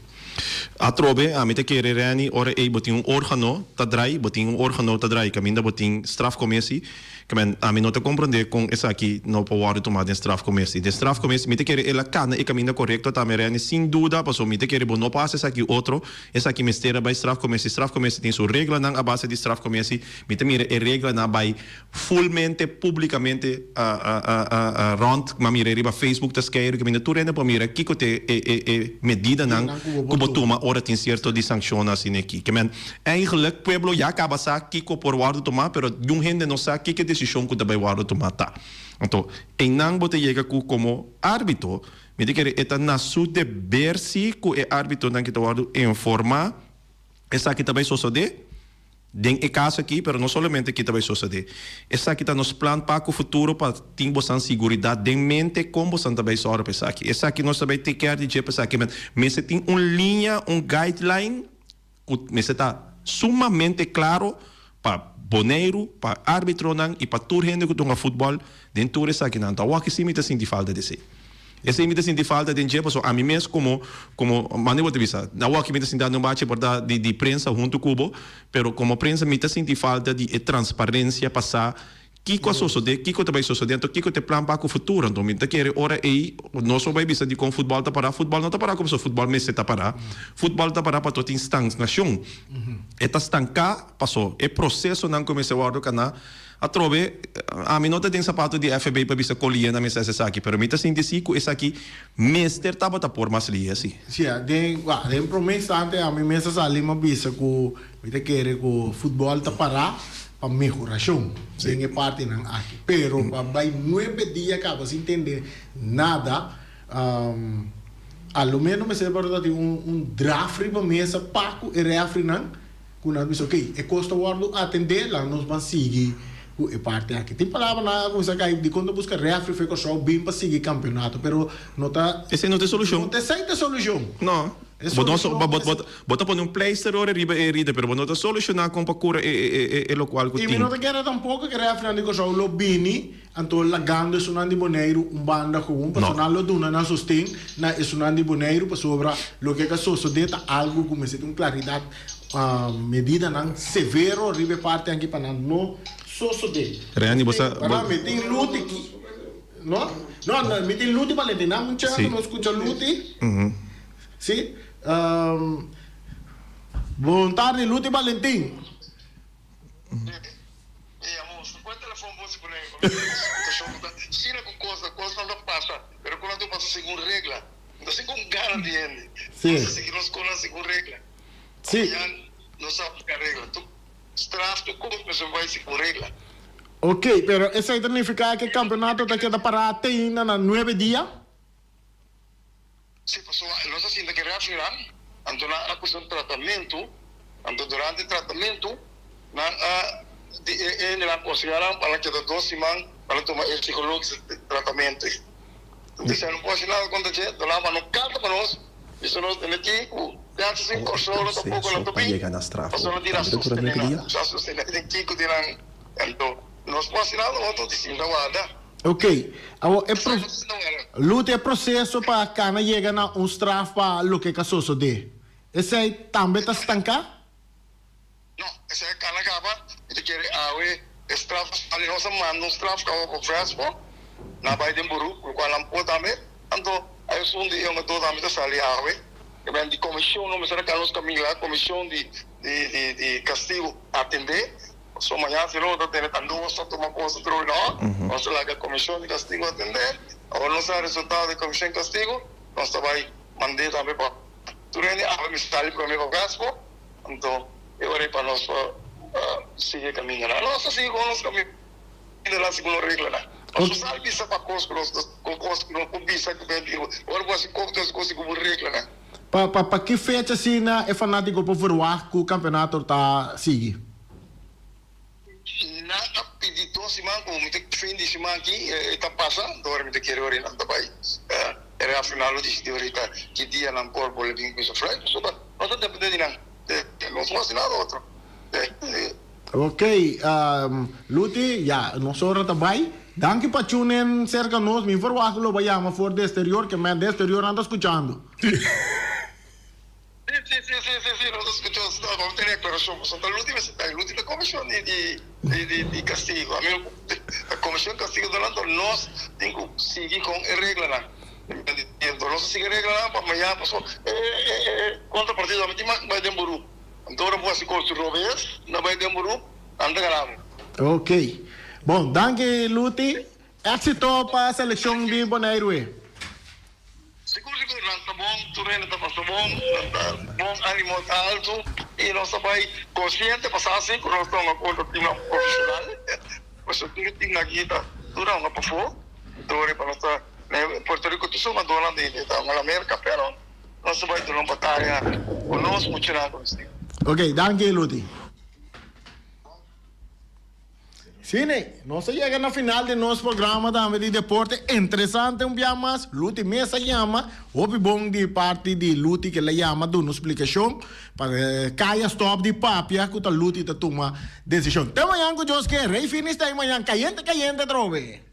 Atrobe, ami ta kere Renny, ora ei bo tin un organo ta drai, bo tin un organo ta drai kaminda bo tin strafcommissie, ke men ami no ta komprende kon esaki no por wòrdu tumá den strafcommissie. Den strafcommissie mi ta kere el a kana e kaminda korekto tambe Renny, sin duda, pasobra mi ta kere bo no por hasi esaki otro, esaki mester a bai strafcommissie, strafcommissie tin su reglanan a base di strafcommissie, mi ta mira e reglanan a bai Fulmente publicamente rond m'a mira riba Facebook ta skeiru caminda tur hende por mira kico ta e medidanan cu bo tuma ora tin cierto di sanccionnan asina aki. Ke men eigenlijk pueblo ya caba sa kico por wordo tuma pero niun hende no sa kico e decision cu ta bay wordo tuma ta. Anto eynan bo ta yega cu como arbitro mi ta kere e ta na su deber si cu e arbitronan ki ta wordo informa esaki ta bay sosode. Den e kaso aki, pero no solamente aki ta bai sosodé. Esaki ta nos plan pa ku futuro pa tin bosan siguridat den mente kon bosan ta bai sòru pa esaki. Esaki nos ta bai take care di dje pa esaki. Mester tin un liña, un guideline ku mester ta sumamente klaro pa Boneiru, pa arbitronan i pa tur hende ku ta hunga futbòl den tur esakinan. Ta awor aki si mi ta sinti falta di esei. Esei mi ta sinti falta den dje pasobra ami mes komo komo mane bo ta bisa awor aki mi ta sinta den un bachi por ta di di prensa huntu ku bo pero komo prensa mi ta sinti falta di e transparensia pa sa kiko a sosode kiko ta bai sosode anto kiko ta e plan pa ku futuro anto mi ta kere ora ei nos por bai bisa dikon futbòl ta pará futbòl no ta pará komo futbòl mester ta pará futbòl ta pará pasobra tin stagnashon e ta stanká paso e prosesonan ku mester wòrdu kaná. Atrobe, ami no ta den sapato di FB pa bisa kon lihe nan mester hasi esaki, pero mi ta sinti si ku esaki mester tabata por mas lihe si. Si, den, wak, den prome instante ami mes a sali mi a bisa ku mi ta kere ku futbòl ta pará pa mehorashon den e partinan aki. Pero pa bai nuebe dia kaba sin tende nada, a lo meno mester por tin un draft riba mesa pa ku e refrinan. Ku nan bisa, ok, e kos ta wòrdu atendé, laga nos ban sigui ku e parti aki. Tin palabranan a kuminsá kai dikon ta buska rèfri for e Kòrsou bin pa sigui kampionato, pero no ta. Esei no ta e solushon. No ta esei ta e solushon. No. Bo no so, bo, bo, bo ta pone un pleister ora riba e herida, pero bo no ta solushoná kon pa kura e, e, e, e lokual ku I mi tin. no ta kere tampoko ku e rèfrinan di Kòrsou lo bini anto lagando esunnan di Boneiru un banda gewoon, No. pasobra nan lo duna nan sosten na esunnan di Boneiru, pasobra loke ka sosodé ta algu ku mester tin un klaridat, medidanan severo riba e parti aki pa nan no sosodé. Randy, bo sa, bo. Pará, mi tin Luti ki, no? No, no, mi tin Luti Valentin, nan un chèns Sí. nos skucha Luti. Sí, bon tardi Luti Valentin. Mi amor, si pone telefon bo si pone situacion ta asina cu cos, cosnan ta pasa, pero cu nan ta pasa segun regla, no segun gana di hende. Sí. Nos ta sigui nos cosnan segun regla. Sí. Mañan nos a aplica regla. Tur straf, tur cos mester bay segun regla. Ok, pero esey ta nifica cu e campeonato ta keda para te ainda na nuebe dia? Si, pasobra nos a sinta ku e refrinan, anto nan a kusa un tratamentu, anto durante e tratamentu nan a di e hendenan a konsehá nan pa nan keda dos siman pa nan tuma e psikologis tratamentu ei. Entonces nan no por hasi nada kontra dje, anto nan a manda un karta pa nos, bisa nos tene aki ku Piensa sin Kòrsou no tampoko nan ta bin, pasobra nan tin a sostené nan, a sostené den kiko di nan, anto nos por hasi nada otro di sinta warda. Ok, awor e pro, Luti e proseso pa kana yega na un straf pa loke ka sosodé, esei tambe ta stanká? No, esei a kana kaba, mi ta kere awe e straf a sali, nos a manda un straf kaba pa Vrespo, nan a bai den beroep, lokual nan por tambe, anto a esun di e hungadó tambe ta sali awe, e ben di komishon no mester a kana nos kaminda, komishon di di di kastigu atendé. So mañana si no ta tene ta nos ta tuma cos otro no, nos ta laga comision di castigo atende, awor nos sa resultado di comision di castigo, nos ta bay mande tambe pa tur hende, awe mi sali prome pa Vespo, anto e ora ey pa nos pa sigui e camindanan, nos ta sigui con nos camindanan segun nos reglanan, nos no sali bisa pa cos cu nos ta con cos cu nos por bisa cu benti ora bo haci cos bo haci cos segun bo reglanan. Pa pa ki fecha asina e fanatico por verwagt cu campeonato ta sigui? Nan a pidi dos siman ku mi ta fin di siman aki e ta pasa dor mi ta kere ora nan ta bai e reafirmá lo disidí orita ki dia nan por bolbe bin kuminsa fly pasobra no ta depende di nan nos no hasi nada otro. Ok Luti ya nos ora ta bai danki pa tune in serka nos mi verwagt lo bai yama for di exterior ke men di exterior nan ta skuchando. Sí, sí, sí, sí, sí, sí, nos a scucha, nos a vamos tene aclaracion, pasobra ta Luti mester ta, Luti ta comision di, di, di, di, di castigo. A mi, ta comision castigo ta nan, nos tin cu sigui con e reglanan. Entonces nos a sigui e reglanan pa mañana, pasobra e, e, e, e contra partido a mi tin mas bai den beroep. Anto ora bo haci cos robes, na bai den beroep, nan ta gana bo. Ok. Bon, danki Luti. Éxito pa seleccion di Boneiru e. Sigur sigur nan ta bon, tur hende ta pasa bon, nan ta bon, animo ta alto y nos ta bay consciente pasa asi cu nos ta hunga contra teamnan profesional, pasobra tur e teamnan aki ta tur a hunga pafo, dor pa nos ta Puerto Rico tur su hungadornan ta hunga na Merca, pero nos ta bay duna un bataya cu nos muchanan cu nos tin. Ok, danki Luti. Sine, nos a yega na final di nos programa tambe di deporte interesante un bia mas. Luti mes a yama, hopi bon di parti di Luti ke el a yama duna un splikashon pa kaya stop di papia ku ta Luti ta tuma desishon. Te mañan ku Dios ke, Rey Fini sta ei mañan kayente kayente atrobe.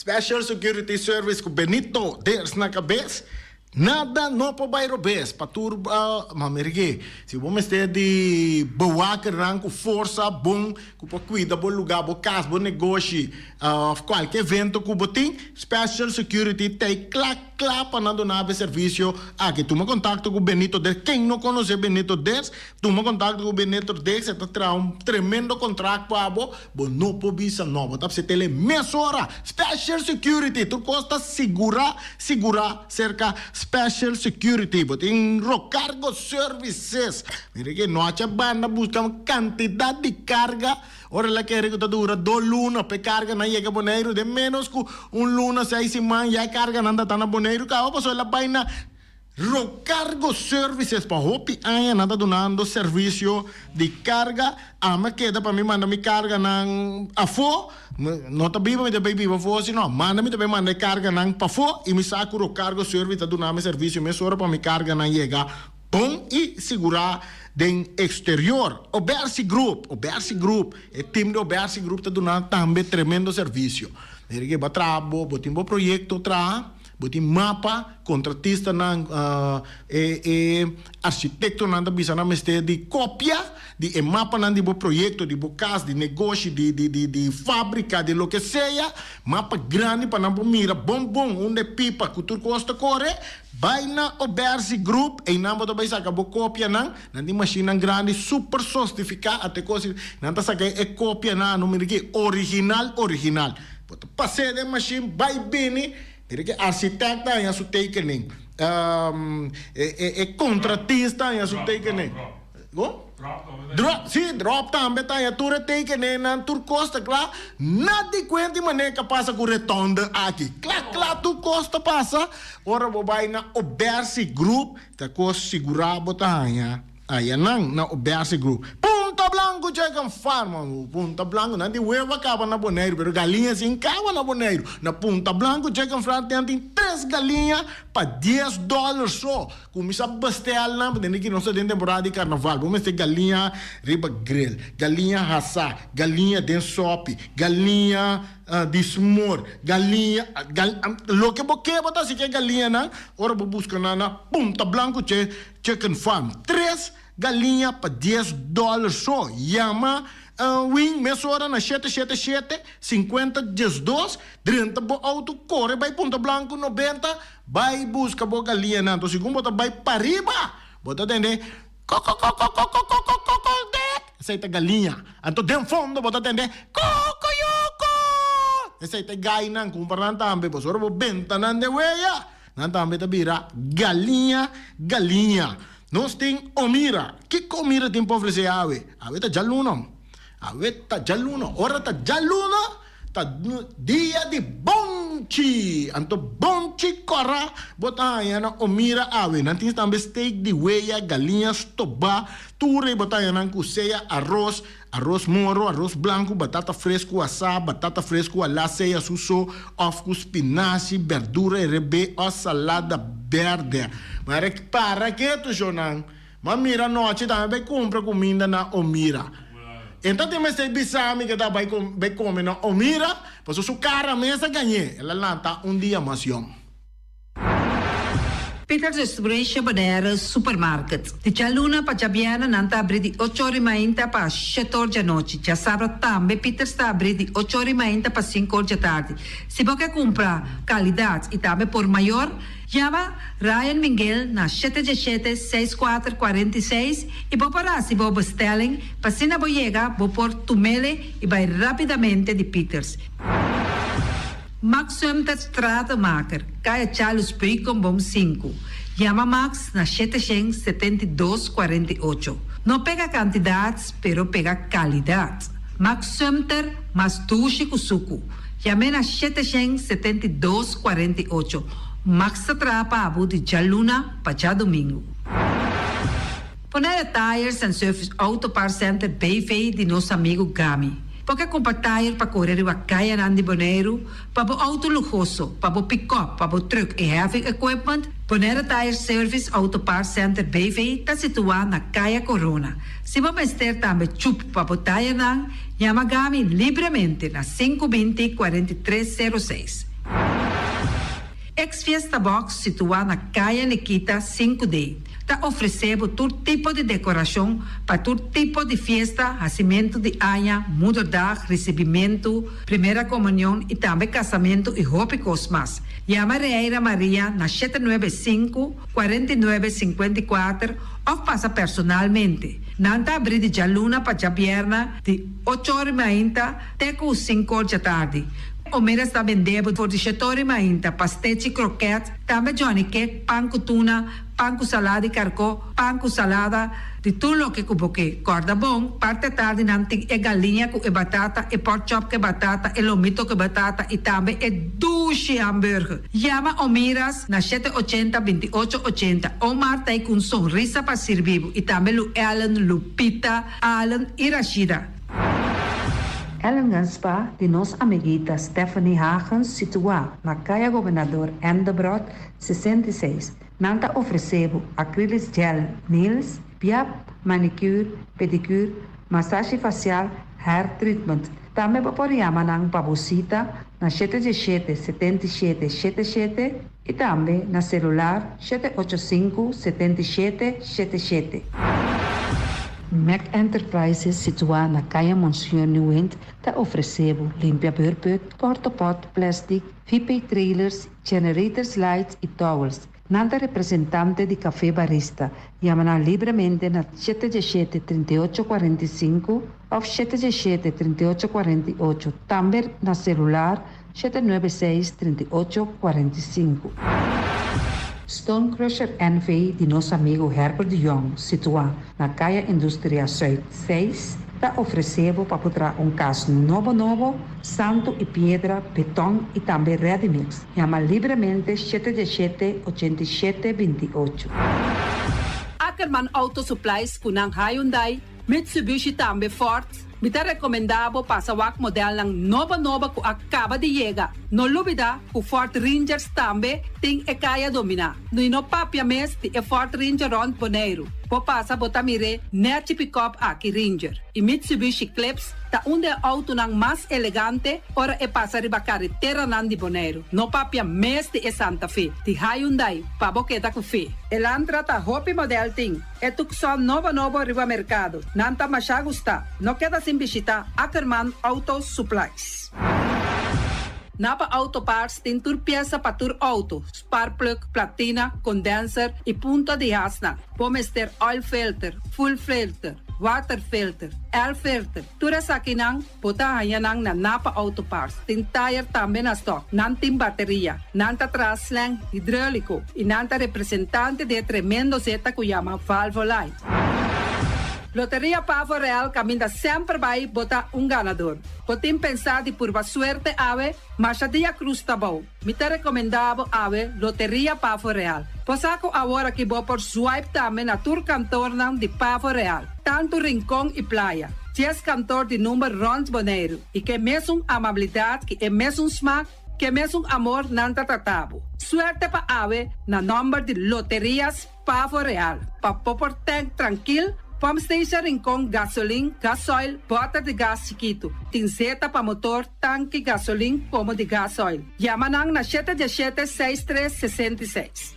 Special Security Service ku Benito Ders na kabes. Nada no por bai robes pa tur ma mira ke si bo mester di bewakernan ku forsa bon ku por kuida bo luga, bo kas, bo negoshi of kualke evento ku bo tin, Special Security ta e kla kla pa nan duna bo e servisio aki. Tuma kontakto ku Benito Ders. Ken no konosé Benito Ders? Tuma kontakto ku Benito Ders, e ta traha un tremendo kontrakt pa bo. Bo no por bisa no, bo ta p'se tele mesora. Special Security, tur kos ta sigurá, sigurá serka. Special Security, bo tin Rocargo Services. Mira ke nochi a banda buska un kantidat di karga, ora el a kere ku ta dura dos luna pa e karganan yega Boneiru, den ménos ku un luna, seis siman ya e karganan ta ta na Boneiru kaba, pasobra el a bai na Rocargo Services pa hopi aña nan ta dunando servicio di carga. Ami a keda pa mi manda mi carganan afo. No ta biba mi ta bay biba afo sino manda mi ta bay manda e carganan pafo y mi sa cu Rocargo Service ta duna mi servicio mesora pa mi carganan yega bon y sigura den exterior. Obersi Group, Obersi Group, e team di Obersi Group ta duna tambe tremendo servicio. Mira ke bo a traha bo, bo tin bo proyecto traha. Bo tin mapa, kontratistanan, e e architektonan ta bisa nan mester di kopia di e mapanan di bo proyekto, di bo kas, di negoshi, di di di di fábrika, di loke sea, mapa grandi pa nan por mira bon bon unda e pipa ku tur kos ta kore. Bai na Obersi Group, einan bo ta bai saka bo kopianan, nan tin mashinnan grandi super sostifiká, ate kos nan ta saka e kopianan, no mira ki original original. Bo ta pas'é den mashin bai bini. Mira ke architect ta haña su tekening. E kontratista haña su tekening. Go? Drop, si, drop tambe ta haña tur e tekeningnan, tur kos ta kla. Nada di kuenta i manera ke a pasa ku retonde aki. Kla, kla tur kos ta pasa ora bo bai na Obersi Group, ta kos sigurá bo ta haña. Aya nan na Obersi Group. Punta Blanco Chicken Farm. Punta Blanco, nan tin huevo a caba na Boneiru, pero galiña sin caba na Boneiru. Na Punta Blanco Chicken Farm tin tin tres galiña pa dies dollar so. Cuminsa bestel nan, pasobra ki nos ta den temporada di carnaval. Bo mester galiña riba grill, galiña hasa, galiña den sopi, galiña di smor, galiña, loke bo ke bo ta haci cu e galiñanan ora bo busca nan na Punta Blanco Chicken Farm, tres galiña pa dies dòler so. Yama Wing mesora na shete shete shete, sinkuenta diesdos, drenta bo outo, kore bai Punta Blanco nobenta, bai buska bo galiñanan. Anto segun bo ta bai pariba, bo ta tende kokokokokokokokokokokdek, esei ta galiña. Anto den fondo bo ta tende kokoyoko, esei ta e gainan. Kumpra nan tambe, pasobra bo benta nan den weya. Nan tambe ta bira galiña, galiña. Nos tin Omira. Kiko Omira tin pa ofresé awe? Awe ta djaluna. Awe ta djaluna. Ora ta djaluna, ta dia di bonchi. Anto bonchi kòrá bo ta haña na Omira awe. Nan tin tambe steak di weya, galiña stobá. Tur ei bo ta haña nan ku sea aros, Arros moro, arros blanku, batata fresku asá, batata fresku alá sea su so òf ku spinashi, berdura erebé òf salada bèrdè. Mara para ketu shownan. M'a mira anochi tambe bai kumpra kuminda na Omira. E ta tin mester bisa mi ke ta bai bai kome na Omira, pasobra su kara mes a gañ'é. El a lanta un dia mas yòn. Peters Distribution Bonaire Supermarket. Di djaluna pa djabièrnè nan ta abrí di ocho or i mainta pa shete or djanochi. Djasabra tambe Peters ta abrí di ocho or i mainta pa sinku or djatardi. Si bo ke kumpra kalidat i tambe por mayor, yama Ryan Minguel na shete djeshete, seis kuater, kuarenta i seis i bo por hasi bo bestelling pa asina bo yega bo por tumele i bai rápidamente di Peters. Max Sumter Stratenmaker, Kaya Charles Beukenboom sinku. Yama Max na shete shen 72 48. No pega kantidat, pero pega kalidat. Max Sumter mas dushi ku suku. Yam'é na 772 48. Max ta traha pa bo di djaluna pa djadumingu. Bonaire Tires and Service Auto Parts Center BV di nos amigu Gami. Bo ke kumpra tire pa kore riba kayanan di Boneiru, pa bo outo luhoso, pa bo pikòp, pa bo trùk i heavy equipment? Bonaire Tire Service Auto Parts Center BV ta situá na Kaya Korona. Si bo mester tambe chup pa bo tayernan, yama Gami libremente na sinku 20 43 sero seis. Ex Fiesta Box situá na Kaya Nikita sinku D. Ta ofresé bo tur tipo di dekorashon pa tur tipo di fiesta, hasimentu di aña, moederdag, risibimentu, primera komunion i tambe kasamentu i hopi kos mas. Yama Reira Maria na shete nuebe sinku, 49, 54 òf pasa personalmente. Nan ta abrí di djaluna pa djabièrnè di ocho or i mainta te ku sinku or djatardi. Omeras ta bende bo for di shetori mainta, pastechi, kroket, tambe Johnny cake, pan ku tuna, pan ku salada di karkó, pan ku salada, di tur loke ku bo ke. Kòrda bon, parti atardi nan tin e galiña ku e batata, e pork chop ku e batata, e lomito ku e batata i tambe e dushi hamburger. Yama Omiras na shete ochenta, 28 80. Omar ta ei ku un sonrisa pa sirbi bo i tambe Lu Ellen, Lupita, Allen i Rashida. Ellingen Spa di nos amiguita Stephanie Hagens situá na Kaya Gobernador Endebrot 66. Nan ta ofresé bo acrylic gel nails, piap, manicure, pedicure, masashi fasial, hair treatment. Tambe bo por yama nan pa bo sita na 717 77 77 i tambe na selular 785 77 77. Mac Enterprises situá na Kaya Monseñor Nieuwind ta ofresé bo limpia beurput, portapot, plastic, VP trailers, generators lights i towels. Nan ta representante di Café Barista. Yama nan libremente na 717 38 45 òf 717 38 48. Tambe na selular 796 38 45. Stone Crusher NV di nos amigu Herbert de Jong, situá na Kaya Industria Zuid 6, ta ofresé bo pa traha un kas nobo nobo, santu i piedra, beton i tambe ready mix. Yama libremente 717 87 28. Ackerman Auto Supplies ku nan Hyundai, Mitsubishi tambe Ford. Mi ta rekomendá bo pasa wak modelnan nobo nobo ku a kaba di yega. No lubidá ku Ford Rangers tambe tin e kaya dominá. I no papia mes di e Ford Ranger rònt Boneiru. Bo pasa bo ta mir'é nèchi pick-up aki Ranger. I Mitsubishi Eclipse ta un di e outonan mas elegante ora e pasa riba kareteranan di Boneiru. No papia mes di e Santa Fe, di Hyundai, pa bo keda ku fe. Elantra ta hopi model tin. E Tucson nobo nobo riba merkado. Nan ta masha gustá. No keda sin bishitá Ackerman Auto Supplies. Napa Auto Parts tin tur piesa pa tur outo, spark plug, platina, condenser i punta di hasnan. Bo mester oil filter, fuel filter, water filter, air filter. Tur esakinan bo ta haña nan na Napa Auto Parts. Tin tire tambe na stock. Nan tin bateria. Nan ta traha slang hidráuliko i nan ta representante di e tremendo zeta ku yama Valvoline. Loteria Pavo Real kaminda semper bai bo ta un ganador. Bo tin pensá di purba suerte awe, masha dia krus ta bou. Mi ta rekomendá bo awe Loteria Pavo Real. Bo sa ku awor aki bo por swipe tambe na tur kantornan di Pavo Real, tantu Rincon i Playa. 10 kantor di number rònt Boneiru i ke mesun amabilidat ku e mesun smak, ke mesun amor nan ta trata bo. Suerte pa awe na nòmber di Loterias Pavo Real. Pa bo por tank trankil, pump station Rincon, gasolin, gasoil, bòter di gas chikitu. Tin zeta pa motor, tanki, gasolin, komo di gasoil. Yama nan na 717 63 66.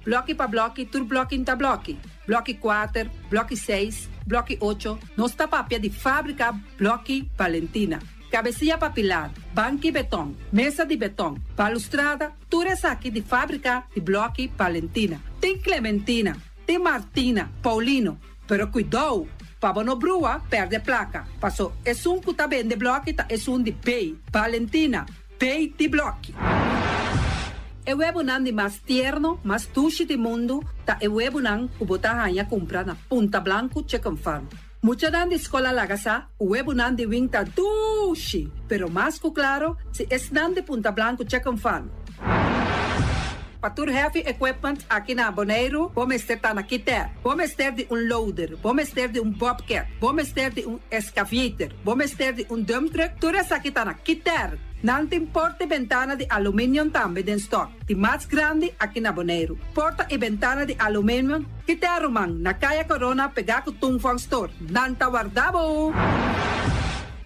Blòki pa blòki, tur blòki ta blòki. Blòki 4, blòki 6, blòki 8. Nos ta papia di fábrika Blòki Valentina. Kabesia pa pilar, banki beton, mesa di beton, balustrada, tur esaki di fábrika di Blòki Valentina. Tin Clementina, tin Martina, Paulino, pero kuidou, pa bo no brua, pèrdè plaka. Paso, esun ku ta bende blòki ta esun di B, Valentina, B di blòki. E webunan di mas tierno, mas dushi di mundu, ta e webunan ku bo ta haña kumpra na Punta Blanco Chicken Farm. Muchanan di skol a laga sa, webunan di wing ta dushi, pero mas ku klaro, si esnan di Punta Blanco Chicken Farm. Pa tur heavy equipment aki na Boneiru, bo mester ta na Kiter. Bo mester di un loader, bo mester di un bobcat, bo mester di un excavator, bo mester di un dump truck, tur esaki ta na Kiter. Nan tin porta i bentana di aluminium tambe den stock, di mas grandi aki na Boneiru. Porta i bentana di aluminium Kiter ruman, na Kaya Corona pegá ku Tung Fong Store. Nan ta warda bo!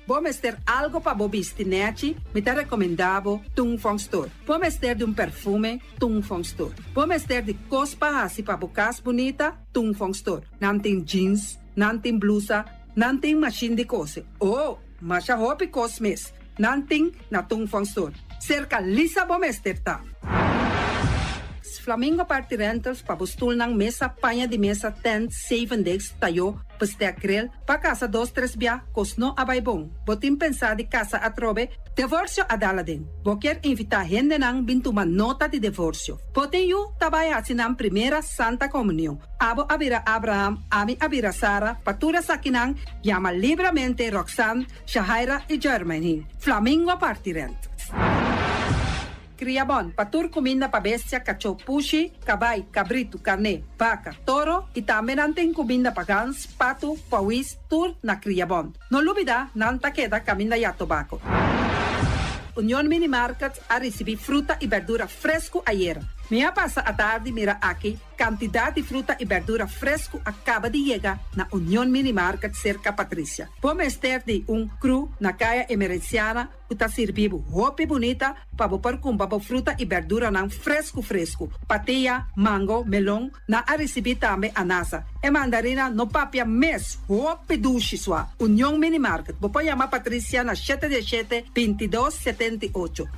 Bo mester algo pa bo bisti nèchi, mi ta rekomendá bo Tung Fong Store. Bo mester di un perfume, Tung Fong Store. Bo mester di kos pa hasi pa bo kas bunita, Tung Fong Store. Nan tin jeans, nan tin blusa, nan tin mashin di kose. Oh, masha hopi kos mes. Nan tin na Tung Fong Store. Serka Lisa bo mester ta. Flamingo Party Rentals pa bo stulnan, mesa, paña di mesa, tent, zevendegs, tayó, bestek, grill, pa kasa dos tres bia, kos no a bai bon. Bo tin pensá di kasa atrobe? Devorsio a dal aden. Bo kier invitá hendenan bin tuma nota di devorsio. Bo tin yu ta bai hasi nan primera Santa Komunion. Abo a bira Abraham, ami a bira Sara, pa tur esakinan yama libramente Roxanne, Shahaira i Jermaine. Flamingo Party Rentals. Kria bon pa tur kuminda pa bestia, kachó, pushi, kabai, kabritu, karné, baka, toro i tambe nan tin kuminda pa gans, patu, pawis, tur na Kria Bon. No lubida nan ta keda kaminda ya tobako. Union Mini Market a risibí fruta i berdura fresku ayera. Mi a pasa atardi mira aki kantidat di fruta i berdura fresku a kaba di yega na Union Mini Market serka Patricia. Bo mester di un kru na Kaya Emerenciana ku ta sirbi bo hopi bunita pa bo por kumpra bo fruta i berduranan fresku fresku. Patia, mango, melon, nan a risibí tambe anasa. E mandarina no papia mes, hopi dushi sua. Union Mini Market, bo por yama Patricia na shete dieshete, bintidos, 78.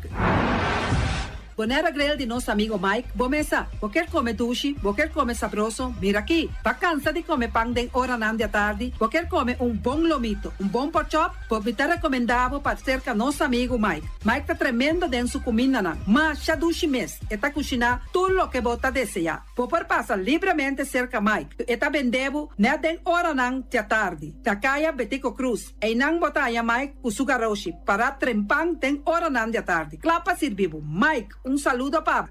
Bonaire Grill di nos amigo Mike, bo mesa. Bo kier come dushi, bo kier come sabroso, mira aki. Ba cansa di come pan den oranan di atardi, bo kier come un bon lomito, un bon porkchop, bo mi ta recomenda bo pa cerca nos amigo Mike. Mike ta tremendo den su cumindanan, masha dushi mes, e ta cushina tur loke bo ta desea. Bo por pasa libremente cerca Mike, e ta bende bo net den oranan di atardi, na caya Betico Croes. Einan bo ta haña Mike ku su garoshi pará trempan den oranan di atardi, kla pa sirbi bo. Mike, un saludo pa bo.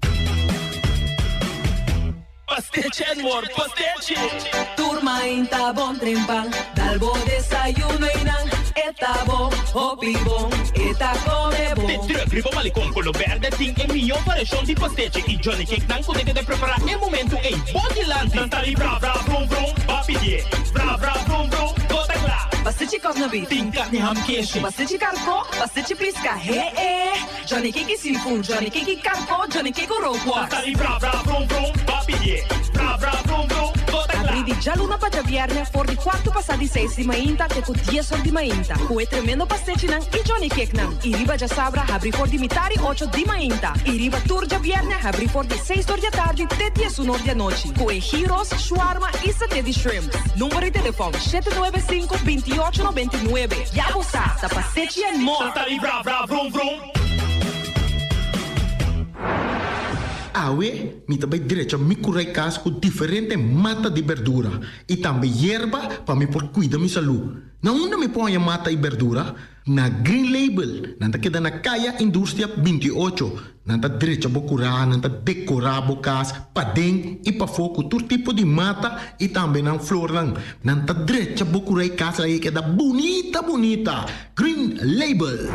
Pastechi and more, pastechi! Tur mainta bon trempan, dal bo desayuno einan, e ta bon, hopi bon, e ta come bon. Te druk riba Malecon Colo Berde tin e mihó variashon di pastechi i Johnny Cake nan ku ta keda prepará e momentu ei bo dilanti. Nan ta di bra bra brum brum, ba pidié bra bra brum brum, bo ta kla. Pastechi kòf na bif. Tin karni ham keshi. Pastechi karkó, pastechi piska, he e. Johnny Cake i seafood, Johnny Cake i karkó, Johnny Cake ku rookworst. Nan ta di bra bra brum brum, ba pidié bra bra brum brum, bo ta kla. Abrí di djaluna pa djabièrnè for di kuartu pasá di seis di mainta te ku dies or di mainta ku e tremendo pastechinan i Johnny Cakenan. I riba djasabra habrí for di mitá di ocho di mainta i riba tur djabièrnè habrí for di seis or di atardi te diesun or di anochi ku e gyros, shawarma i saté di shrimps. Number di telefòn, 795 28 99. Ya bo sa, ta pastechi and more! Nan ta di bra bra vrum vrum. Awe mi ta bai drecha mi kurai kas ku diferente mata di berdura i tambe yerba pa mi por kuida mi salú. Na unda mi por haña mata i berdura? Na Green Label. Nan ta keda na Kaya Industria 28. Nan ta drecha bo kurá, nan ta dekorá bo kas paden i pafó ku tur tipo di mata i tambe nan flornan. Nan ta drecha bo kurá i kas ei keda bunita bunita. Green Label.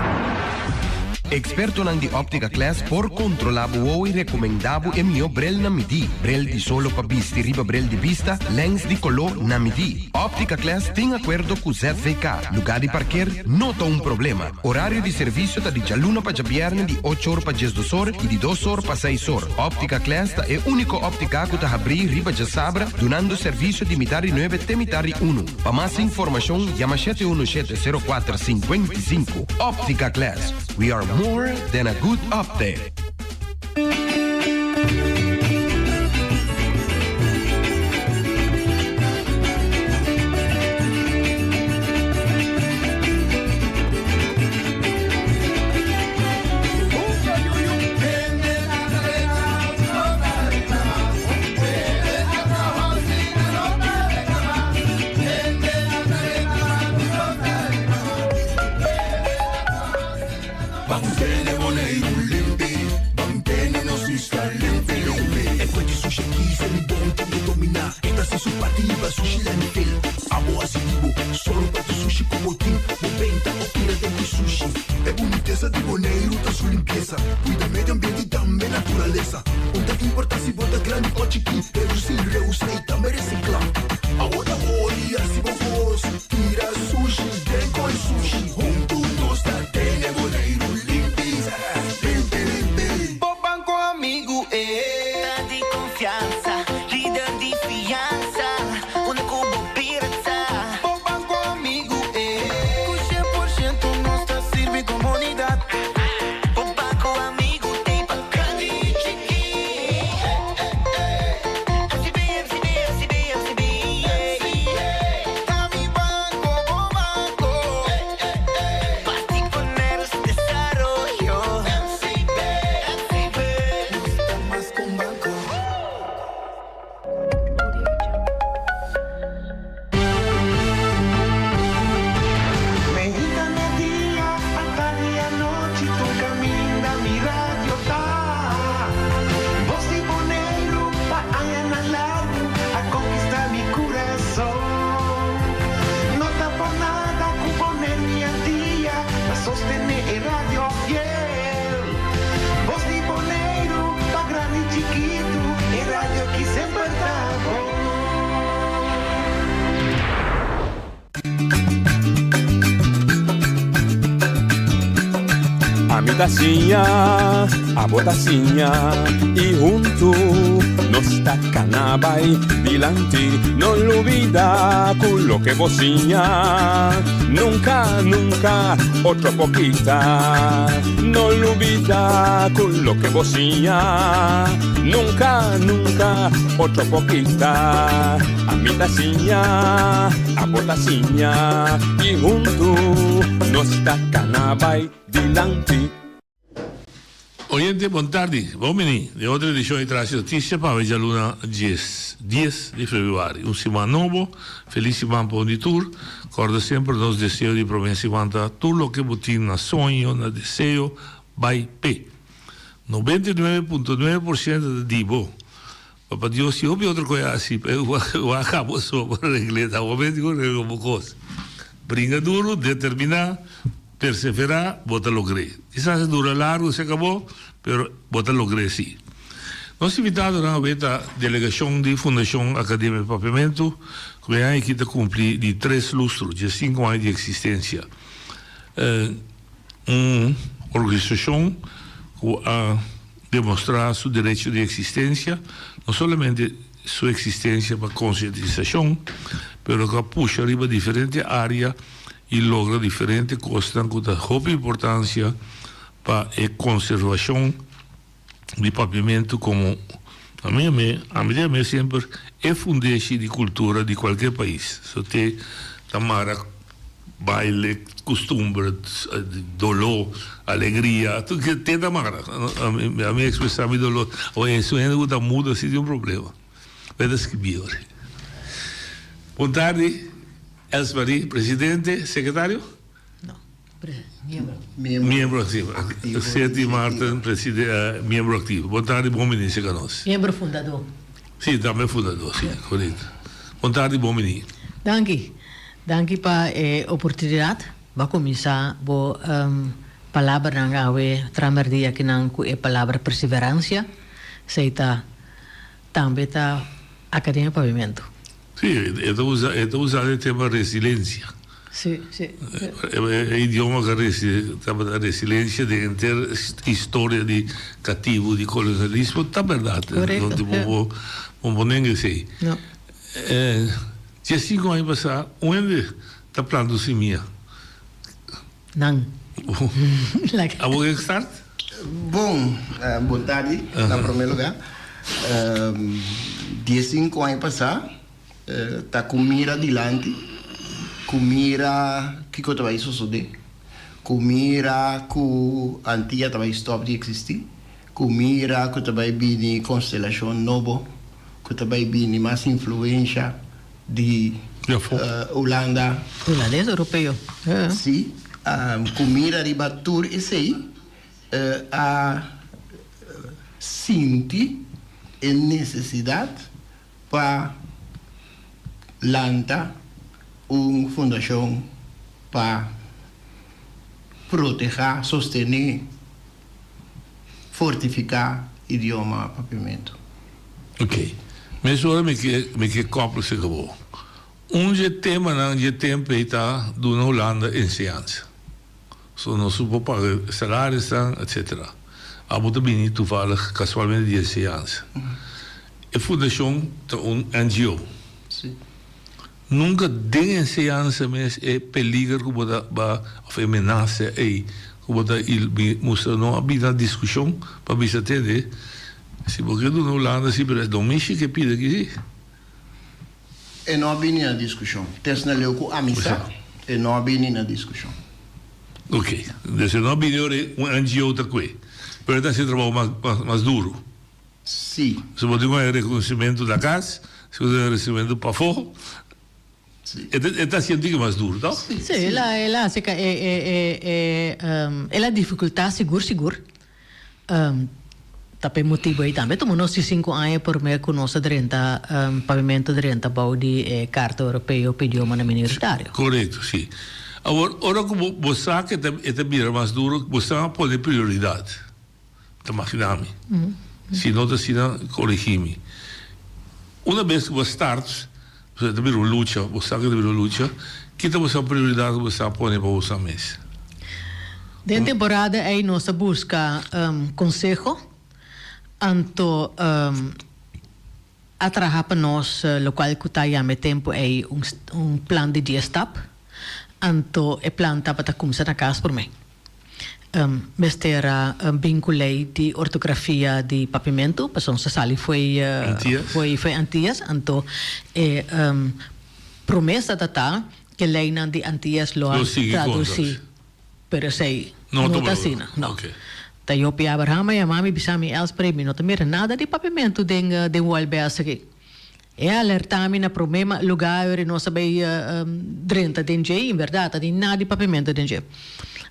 Ekspertonan di Optica Class por kontrolá bo wowo i rekomendá bo e mihó brel na midí. Brel di solo pa bisti riba brel di bista, lèns di koló na midí. Optica Class tin akuerdo ku ZVK. Lugá di parker no ta un problema. Orario di servisio ta di djaluna pa djabièrnè di ocho or pa diesdos or i di dos or pa seis or. Optica Class ta e úniko óptika ku ta habrí riba djasabra dunando servisio di mitar di nuebe te mitar di unu. Pa mas informashon yama shete unu shete sero kuater 55. Optica Class, we are more than a good optic. Ban tene Boneiru limpi, ban tene nos isla limpi limpi. E kue di sushi aki se mi bon tin ke dominá. E ta hasi su parti riba sushi landfill. Abo hasi di bo, solo pa tu sushi ku bo tin. Bo benta o tira den di sushi. E bunitesa di Boneiru ta su limpiesa. Kuida medio ambiente i tambe naturalesa. Un ta importá si bo ta grandi o chikí. Redusí, reusá i tambe resiklá. Abo ta hori hasi bo kos. Tira sushi den koi sushi. Huntu nos ta tene Boneiru limpi, limpi, limpi. Bo banco amigu e. Ta di confiansa, lider di fiansa, unda cu bo bira ta. Bo banco amigu e. Cu 100% nos ta sirbi comunidad. Bo banco amigu t'ey pa grandi y chiki. Ami ta siña, abo ta siña y huntu nos ta cana bay dilanti. No lubida cu loke bo siña nunca, nunca otro por kita. No lubida cu loke bo siña nunca, nunca otro por kita. Ami ta siña, abo ta siña y huntu nos ta cana bay dilanti. Oyente bon tardi, bon bini den otro edicion di Traci Noticia pa awe djaluna dies, dies di februari. Un siman nobo, feliz siman pa un di tur. Corda semper nos deseo di prome siman ta tur loke bo tin na soño, na deseo, bay p'e. 99 punto nuebe por ciento ta di bo. Papa Dios tin hopi otro koe hasi pa e wak abo so pa regle ta bo mes tin ku regla bo kos. Bringa duru, determiná, perseverá, bo ta logr'é. Kisas e dura largu se akabó, pero bo ta logr'é sí. Nos invitadonan awe ta delegashon di Fundashon Akademia Papiamentu ku e aña aki ta kumpli di tres lustro, diesinku aña di eksistensia. Un organisashon ku a demostrá su derecho di eksistensia, no solamente su eksistensia pa konsientisashon, pero ku a pusha riba diferente área i logra diferente kosnan ku ta hopi importansia pa e konservashon di papiamentu komo, ami a ami ta yam'é semper e fundeshi di kultura di kualke pais. So te ta mara Baile, kustumber, doló, alegria, tur ke te ta mara. Ami ekspresá mi doló. Awor esun hende ku ta mudo si tin un problema. Bo ta skibí ora. Bon tardi, Elsmarie, presidente, sekretario? No, miembro. Miembro aktivo. Seti Marten, miembro aktivo. Bon tardi, bon bini serka nos. Miembro fundadó. Si, tambe fundadó, si, korekto. Bon tardi, bon bini. Danki. Danki pa e oportunidat. Bo a kuminsá bo palabranan awe tramerdia akinan ku e palabra perseverancia. Esei ta tambe ta Akademia Pavimentu. Sí, e ta usa e ta usa e tema resilensia. Sí, sí. E idioma ku resi tabata resilensia den henter historia di katibu di kolonialismo ta bèrdat. Korekto, No tin bo bo nenga esei. No. Diesinku aña pasá un hende ta planta un simia. Nan. Abo ke start? Bon, bon tardi na prome lugar. Diesinku aña pasá ta ku mira dilanti, ku mira kiko ta bai sosodé, ku mira ku Antia ta bai stòp di eksistí, ku mira ku ta bai bini konstelashon nobo, ku ta bai bini mas influensha di Hulanda. Hulandes Europeo. Sí, ku mira riba tur esei a sinti e nesesidat pa lanta un fundashon pa protehá, sostené, fortifiká idioma Papiamentu. Ok. Mesora mi ke mi ke koppel si ku bo. Un dje temanan dje tempu ei ta duna Hulanda enseñansa. So nos por paga salarisnan etcetera. Abo ta bini toevallig kasualmente di enseñansa. E fundashon ta un NGO. Si. Nunka den enseñansa mes e peliger ku bo ta ba of e menasa ei ku bo ta mustra no a bini na diskushon pa bisa tende si bo ke duna Hulanda si pero don mishi ke pidi aki si. E no a bini na diskushon. Tes na leu ku ami sa e no a bini na diskushon. Ok, dus e no a bini ora un NGO ta kue pero e ta hasi trabou mas mas duru. Sí. Si bo tin un reconocimento na cas, si bo tin un reconocimento pafó, e ta e ta haciendo tin mas duro, toh? Sí, el a el a haci e e e e el a dificulta sigur sigur. Ta p'e motibo ei tambe tuma nos diesinku aña promé ku nos a drenta pavimento drenta bou di e Karta Europeo pa Idiomanan Minoritario. Korekto, sí. Awor, ora ku bo bo sa ku e ta e ta bira mas duro, bo sa pone prioridat. Ta magina mi. Si no ta asina, korigí mi. Una bes ku bo start, bo ta bira un lucha, bo sa ku ta bira un lucha, kita bo sa prioridat ku bo sa pone pa bo sa mes? Den temporada ei nos a buska konseho, anto a traha pa nos lokual ku ta yama e tempu ei un plan di dies stap, anto e plan tabata kumsa na kas promé. Mester a bin ku lei di ortografia di papiamentu, pasobra nos a sali fo'i fo'i Antias, anto e promesa ta ta ke leinan di Antias lo a tradusí. Pero esei no ta asina, no. Ta Jopi Abraham a yama mi bisa mi, Elsprey, mi no ta mira nada di papiamentu den den Wolbes aki. E a alerta mi na prome luga ora nos a bay drenta den dje y en berdad ta tin nada di papiamentu den dje.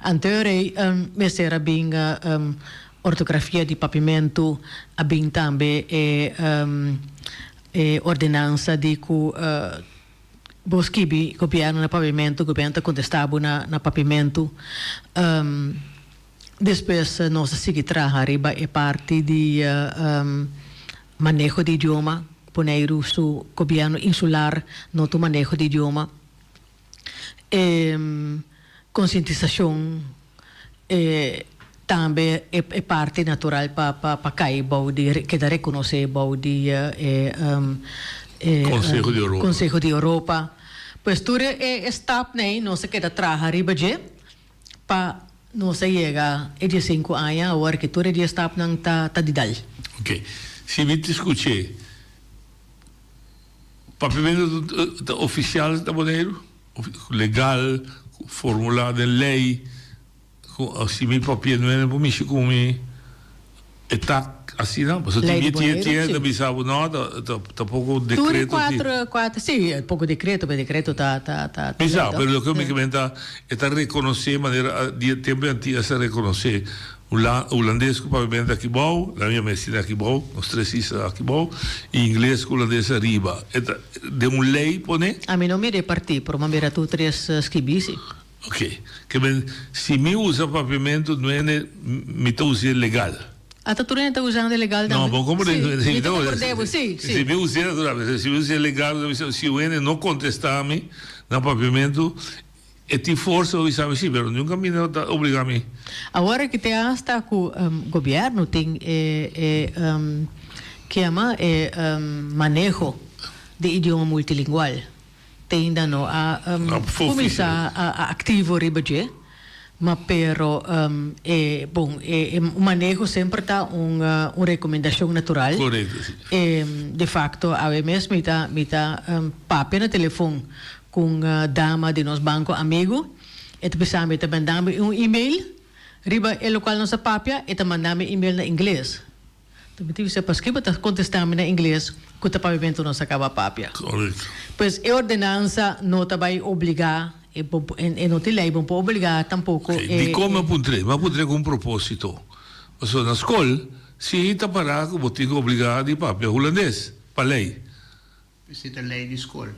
Anto ora ei mester a bin ortografia di papiamentu, a bin tambe e e ordenansa di cu Bo skibi gobierno na papiamentu, gobierno ta contesta bo na na papiamentu. Despues nos a sigui traha riba e parti di maneho di idioma. Boneiru su gobierno insular no ta un maneho di idioma. E concientisacion e tambe e parti natural pa pa kai bou di keda rekonosé bou di e e Konseho di Europa. Konseho di Europa. Pues tur e e stapnan ei nos a keda traha riba dje pa nos a yega e diesinku aña awor ke tur e dies stapnan ta ta di dal. Oke. Si mi ta skuch'é, papiamentu ta ofisial na Boneiru? Legal, formulá den lei, ku si mi papia no hende por mishi ku mi, e ta asina? Pasobra Lei tin di mi Boneiru, tin si. ta bisa bo no, ta ta poko Tur e dekreto si. kuatro, kuatro, si, poko dekreto, pero dekreto ta ta ta Mi lei sa, to. pero loke mi ke menta, e ta rekonosé manera di e tempu antia sa rekonosé Hulandes ku papiamentu aki bou, la mi a mester aki bou, nos tres isla aki bou, i ingles ku hulandes ariba. E ta den un lei pone. Ami no mira e partí, pero mi a mira tur tres skibí si. Ok. Ke men, si mi usa papiamentu nuene mi ta us'é legal. Ata tur hende ta usando e legal No, tambe. bo komprende Sí, nuene. Si mi mi ta ta usa, komprende bo, si, si. si mi us'é naturalmente, si mi us'é legal, si un hende no kontestá mi na papiamentu, E tin forsa pa bisa mi si, pero niun kaminda no ta obliga mi. Awor aki te hasta ku gobierno tin e e ke yama e maneho di idioma multilingual. Te ainda no a kuminsá a aktivo riba dje, ma pero e bon e maneho semper ta un un rekomendashon natural. Korekto, si. De fakto awe mes mi ta mi ta papia na telefon Ku un dama di nos banko amigu, e ta bisa mi, e ta manda mi un email riba e lokual nos a papia, e ta manda mi email na ingles. Ta mi ta bisa, paske bo ta kontestá mi na ingles ku ta papiamentu nos a kaba papia? Korekto. Pues e ordenansa no ta bai obligá, e e no tin lei, bo no por obligá tampoko Oké, e. dikon mi a puntr'é? Mi a puntr'é ku un propósito. Pasobra na skol si ta pará ku bo tin ku obligá di papia hulandes pa lei. Esei ta lei di skol.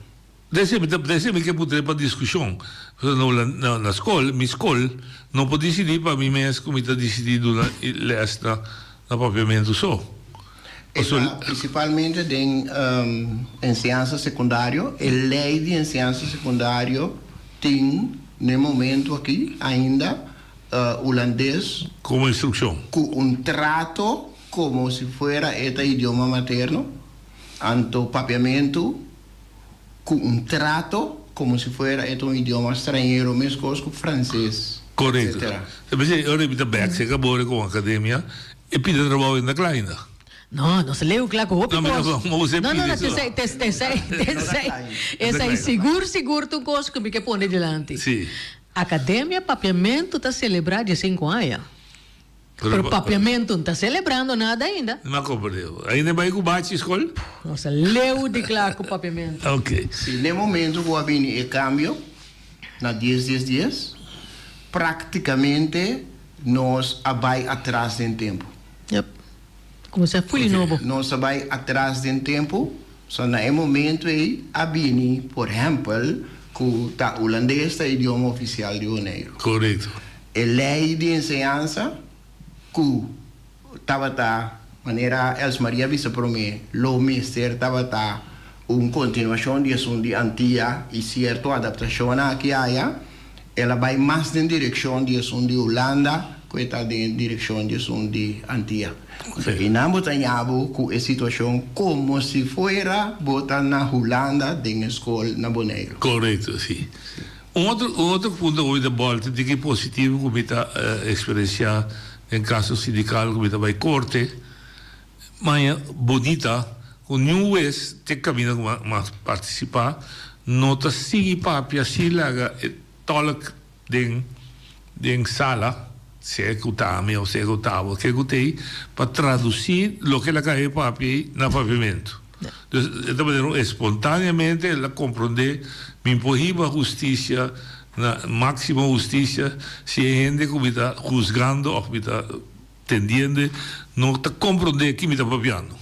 Dese mi ta dese mi ke putr'é pa diskushon. Pasobra na na na skol, mi skol no por disidí pa mi mes ku mi ta disidí duna lès na na papiamentu so. E ta prinsipalmente den enseñansa sekundario. E lei di enseñansa sekundario tin n'e momentu aki ainda hulandes. Komo instrukshon. Ku un trato komo si fuera e ta idioma materno. Anto papiamentu ku un trato komo si fuera e ta un idioma strañero meskos ku franses, Korekto. etcetera. Ta p'esei ora mi ta bèk serka bo ora ku akademia e pida trabou ainda kla ainda. No, nos a leu kla ku hopi No, mi ta kos. mo us'e No, no, pidi no, so. tesei, tes, tesei, tesei. Esei sigur, sigur ta un kos ku mi ke pone dilanti. Sí. Akademia Papiamentu ta selebrá diesinku aña. Pero papiamentu no ta celebrando nada ainda. No a comprende. Ainda bai cu bachi school? Nos ta leu di cla cu papiamentu. Ok. Si n'e momento cu a bini e cambio na dies dies dies, practicamente nos a bai atras den tempo. Yep. Como si a fuli nobo. Nos a bai atras den tempo, so na e momento ei a bini, por ehempel, cu ta Hulandes ta idioma oficial di Boneiru. Correcto. E lei di enseñansa ku tabata, manera Els Maria a bisa promé, lo mester tabata un kontinuashon di esun di Antia i sierto adaptashonnan aki aya. El a bai mas den direkshon di esun di Hulanda ku e ta den direkshon di esun di Antia. Einan bo ta ña bo ku e situashon komo si fuera bo ta na Hulanda den e skol na Boneiru. Korekto, si. Un otro un otro punto ku mi ta bòlta di ki positivo ku mi ta eksperensiá den kaso sindikal ku mi ta bai korte, maña bonita ku niun wes te kaminda ku mas partisipá no ta sigui papia sin laga e tòlk den den sala, sea ku ta ami òf sea ku ta abo, ke ku t'ei pa tradusí loke el a kabe papia ei na papiamentu. Dus e ta manera un espontaneamente el a komprondé mi por hiba hustisia na máksimo hustisia si e hende ku mi ta husgando òf mi ta tendiende no ta komprondé ki mi ta papiando.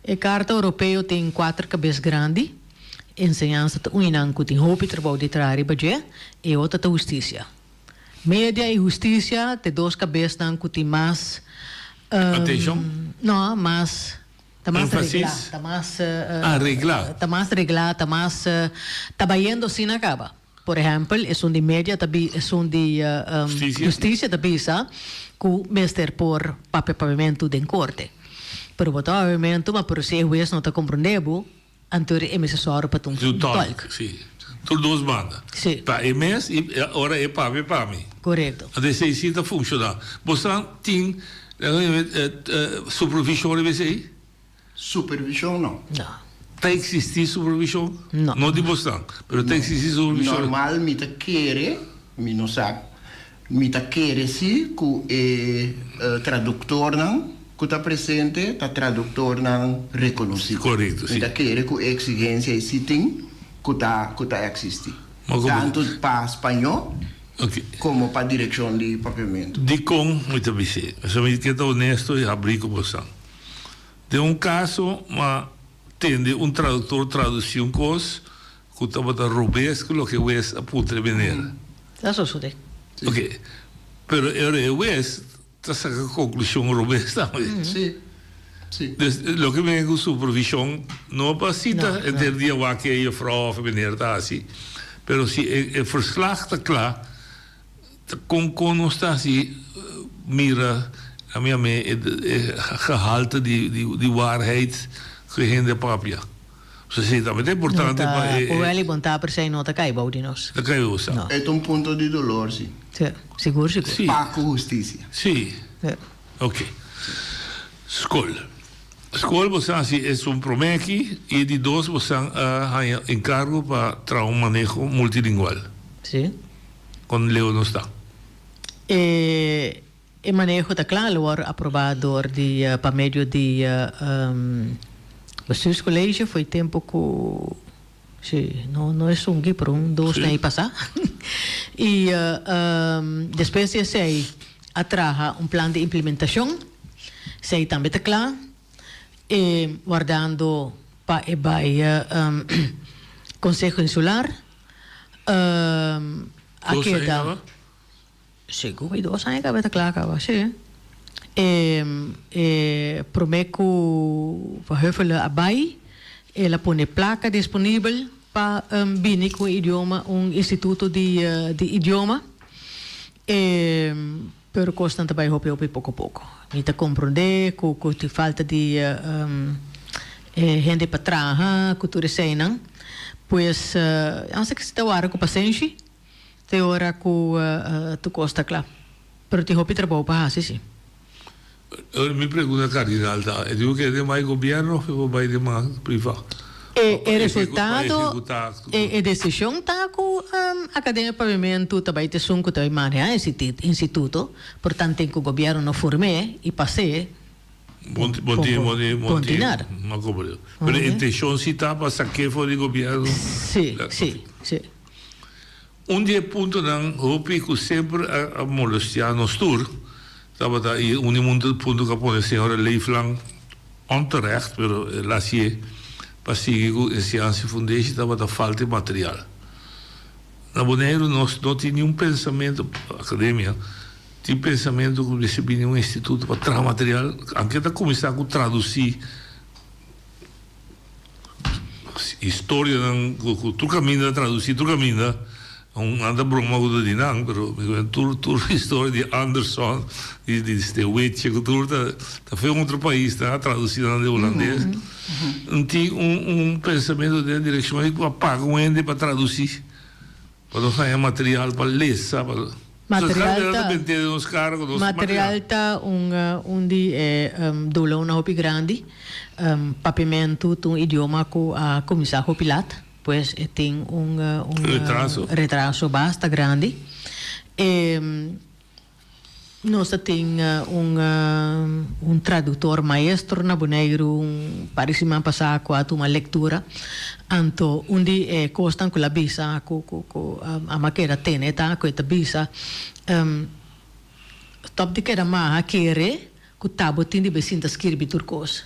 E Karta Oropeo tin kuater kabes grandi. Enseñansa ta un nan ku tin hopi trabou di traha riba dje, e otro ta hustisia. Media i hustisia ta e dos kabesnan ku tin mas, Atenshon? No, mas, ta mas reglá, ta mas, ta mas reglá, ta mas, ta bayendo asina kaba. Por ehèmpel, esun di media ta bi, esun di hustisia ta bisa ku mester por papia papiamentu den korte. Pero bo ta papiamentu, ma pero si e hues no ta komprondé bo, Anto e mester sòru pa ta un tolk. Sí. Tur dos banda. Sí. Pa e mes i ora e papia pa mi. Korekto. Anto esei sí ta funshoná. Bosnan tin supervishon riba esei? Supervishon no. No. Ta eksistí supervishon? No. No di bosnan, pero ta eksistí supervishon? Normal mi ta kere, mi no sa. Mi ta kere si ku e traduktornan ku ta presente ta traduktornan rekonosí. Korekto, si. Mi ta kere ku e eksigensia ei si tin ku ta ku ta eksistí. Tantu pa spañó komo pa direkshon di papiamentu. Dikon mi ta bis'é? Pasobra mi ke ta onesto i habrí ku bosan. Den un kaso m'a tende un traduktor tradusí un kos Ku tabata robes ku loke wes a puntra e meneer. Ta sosode. Ok, pero e ora e wes ta saka konklushon robes tambe. Si, si. Dus loke mi ku supervishon no pa sita henter dia wak e jufrou of e meneer ta hasi, pero si e verslag ta kla, ta kon kon nos ta hasi mira a mi ame e gehalte di waarheid ku e hende a papia. Sí, tambe ta importante pa e. Hoewel i bon ta per se no ta kai bou di nos. Ta kai bou sa. No. E ta un punto di dolor, si. Sí, sigur, sigur. Sí. Pa ku hustisia. Sí. Sí. Ok. Skol. Skol bo sa si esun promé aki i e di dos bo san a haña enkargo pa traha un maneho multilingual. Sí. Kon leu nos ta? E. E maneho ta kla, lo wòrdu aprobá dor di pa medio di Bestuurscollege for e tempu ku si no no esun aki pero un dos nei pasá i despues di esei a traha un plan di implementashon esei tambe ta kla e wardando pa e bai Konseho Insular a keda. Segun mi dos aña kaba e ta kla kaba, si. E e promé ku Van Huffelen a bai, el a pone plaka disponibel pa bini ku un idioma, un instituto di di idioma. E pero kosnan ta bai hopi hopi poko poko. Mi ta komprondé ku ku tin falta di e hende pa traha ku tur eseinan. Pues, ansa ke si ta wara ku pasenshi. Te ora ku tur kos ta kla. Pero tin hopi trabou pa hasi si. Mi pregunta kardinal ta, e dibo ke den bai gobierno of e por bai den man priva? E e resultado, e e desishon ta ku Akademia Paviamentu ta bai ta esun ku ta bai maneha e instituto, por tanten ku gobierno no form'é i pas'é, Bon bon tin bon tin bon tin no komprende. Pero e intenshon si ta pa sak'é for di gobierno? Si, si, si. Un di e puntonan hopi ku semper a molestiá nos tur tabata i un di e punto ku a pone señora Leeflang onterecht, pero el a hasié pa sigui ku enseñansa i fundeshi tabata falta di material. Na Boneiru nos no tin niun pensamentu, akademia tin pensamentu ku mester bini un instituto pa traha material, anke ta kuminsá ku tradusí. Historianan ku tur kaminda a tradusí tur kaminda. Un nan ta broma ku ta di nan, pero mi ku tur tur historia di Anderson, di di Stewitje ku tur ta ta fe un otro pais nan a tradusi nan di hulandes. Un tin un un pensamentu den e direkshon ei ku a paga un hende pa tradusi, pa nos haña material pa lesa pa. Material ta Material ta un un di e dolónan hopi grandi. Papiamentu ta un idioma ku a kuminsá hopi lat. Pues e tin un un Retraso. retraso basta grandi. E nos ta tin un un traductor maestro na Boneiru un par di siman pasá ku a tuma lectura. Anto un di e kosnan ku el a bisa ku ku ku a mi a keda tene ta ku e ta bisa stop di keda maha kere Ku ta bo tin di be sinta skirbi tur kos.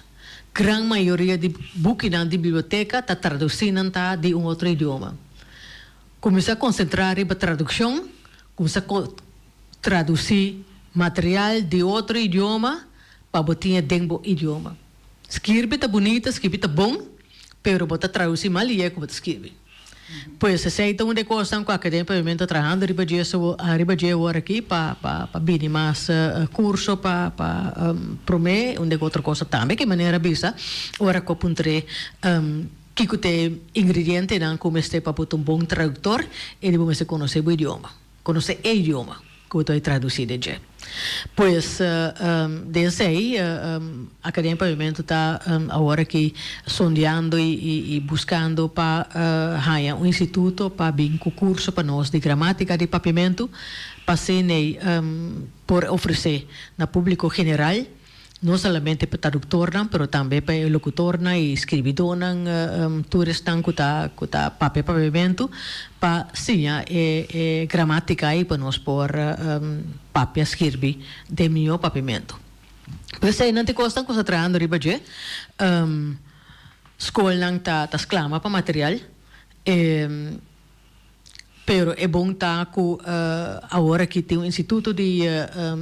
Gran mayoria di bukinan di biblioteka ta tradusí nan ta di un otro idioma. Kuminsá konsentrá riba tradukshon, kuminsá tradusí material di otro idioma pa bo tin e den bo idioma. Skirbi ta bunita, skirbi ta bon, pero bo ta tradusí mal i e ku bo ta skirbi. Pues esei ta un di e kosnan ku Akademia Papiamento ta trahando riba dje riba dje awor aki pa pa pa bini mas kurso pa pa promé un di e otro kosa tambe ke manera bisa ora ku a puntr'é kiko ta e ingredientenan ku mester pa bo ta un bon traduktor e di bo mester konosé bo idioma. Konosé e idioma ku bo ta bai tradusí den dje. Pues, den esei, Akademia Papiamentu ta awor aki sondeando i buskando pa haña un instituto pa bin ku kurso pa nos di gramátika di papiamentu, pa asina por ofresé na públiko general. No solamente pa traduktornan, pero tambe pa e lokutornan i skribidónan, tur esnan ku ta ku ta papia papiamentu, pa siña e e gramátika ei pa nos por papia skirbi den mihó papiamentu. P'esei nan tin kosnan ku sa trahando riba dje. Skolnan ta ta sklama pa material. E. Pero e bon ta ku awor aki tin un instituto di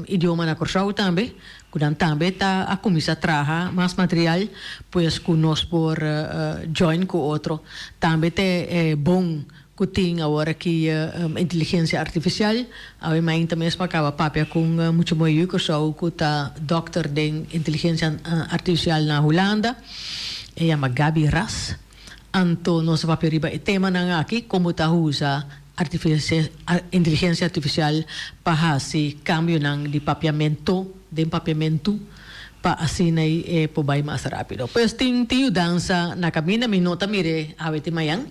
idioma na Kòrsou tambe, ku nan tambe ta a kuminsá traha mas material, pues ku nos por join ku otro. Tambe ta e bon ku tin awor aki inteligensia artifisial. Awe mainta mes mi a kaba papia ku un mucha muhé yu Kòrsou ku ta dòkter den inteligensia artifisial na Hulanda, e yama Gaby Ras. Anto nos a papia riba e temanan aki, kon bo ta usa inteligensia artifisial pa hasi kambionan di papiamento den papiamentu pa asina e por bai mas rápido. Pues tin tin yudansa na kaminda, mi no ta mir'é awe te mañan,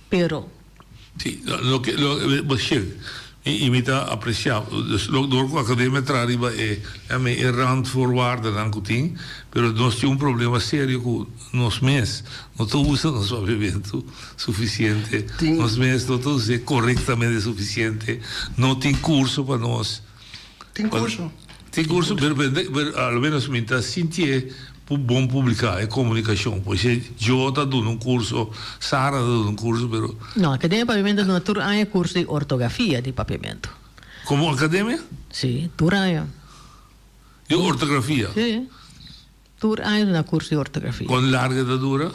pero. Sí, loke bo shek i mi ta apreciá dor ku Academia traha riba e e randvoorwaardennan ku tin, pero nos tin un problema serio ku nos mes no ta usa nos papiamentu sufisiente, nos mes no ta us'é korektamente sufisiente, no tin kurso pa nos. Tin curso. Tin curso, pero pero a lo menos mi ta sintié bon publica e comunicacion. Pues e Joe ta duna un curso, Sara ta duna un curso, pero. No, Academia Papiamento ta duna tur aña curso di ortografia di papiamento. Como academia? Sí, tur aña. Di ortografia? Sí. Tur aña duna curso di ortografia. Con largo e ta dura?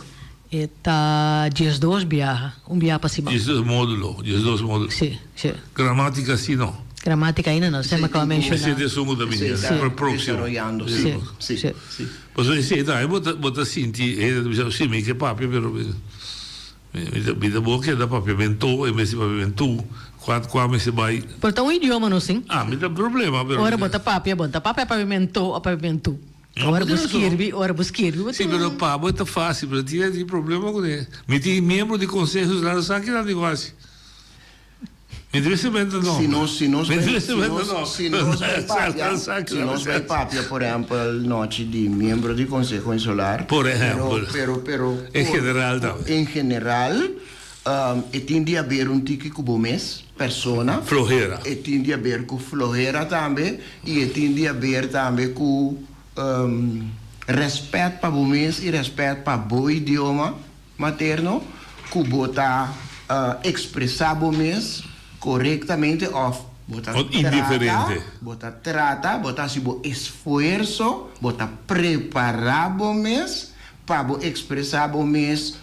E ta diesdos biaha, un biaha pa siman. Diesdos modulo, diesdos modulo. Sí, sí. Gramatica sí no? Gramatica ainda no, esei mi acaba menciona. Esei ta esun cu ta bini, Sí. e proximo. Desaroyando, sí. Sí, sí. Sí. Pasobra esei tambe bo ta, bo ta sinti, hende ta bisa, sí, mi ke papia, pero mi, mi ta, mi ta bo keda papiamentu en bes di papiamentu, cua, cua mester bai. Pero ta un idioma no sin. Ah, mi ta problema, pero. Ora bo ta papia, bo no ta papia papiamentu o papiamentu. Ora bo skirbi, ora bo skirbi bo Sí, pero pa bo ta fácil, pero tin tin problema ku ne. Mi tin miembro di konseho insular sa kinan di hasi. Mi tristemente no. Si nos, si nos Mi bai, si tristemente nos, no. si nos bai papia, si nos bai papia, por ehempel, nochi di miembro di konseho insular. Por ehempel. Pero, pero, pero. En general tambe. En general, e tin di haber un tiki ku bo mes, persona. Flojera. E tin di haber ku flojera tambe i e tin di haber tambe ku rèspèt pa bo mes i rèspèt pa bo idioma materno ku bo ta ekspresá bo mes korektamente òf bo ta trata, bo ta trata, bo ta hasi bo esfuerso, bo ta prepará bo mes pa bo ekspresá bo mes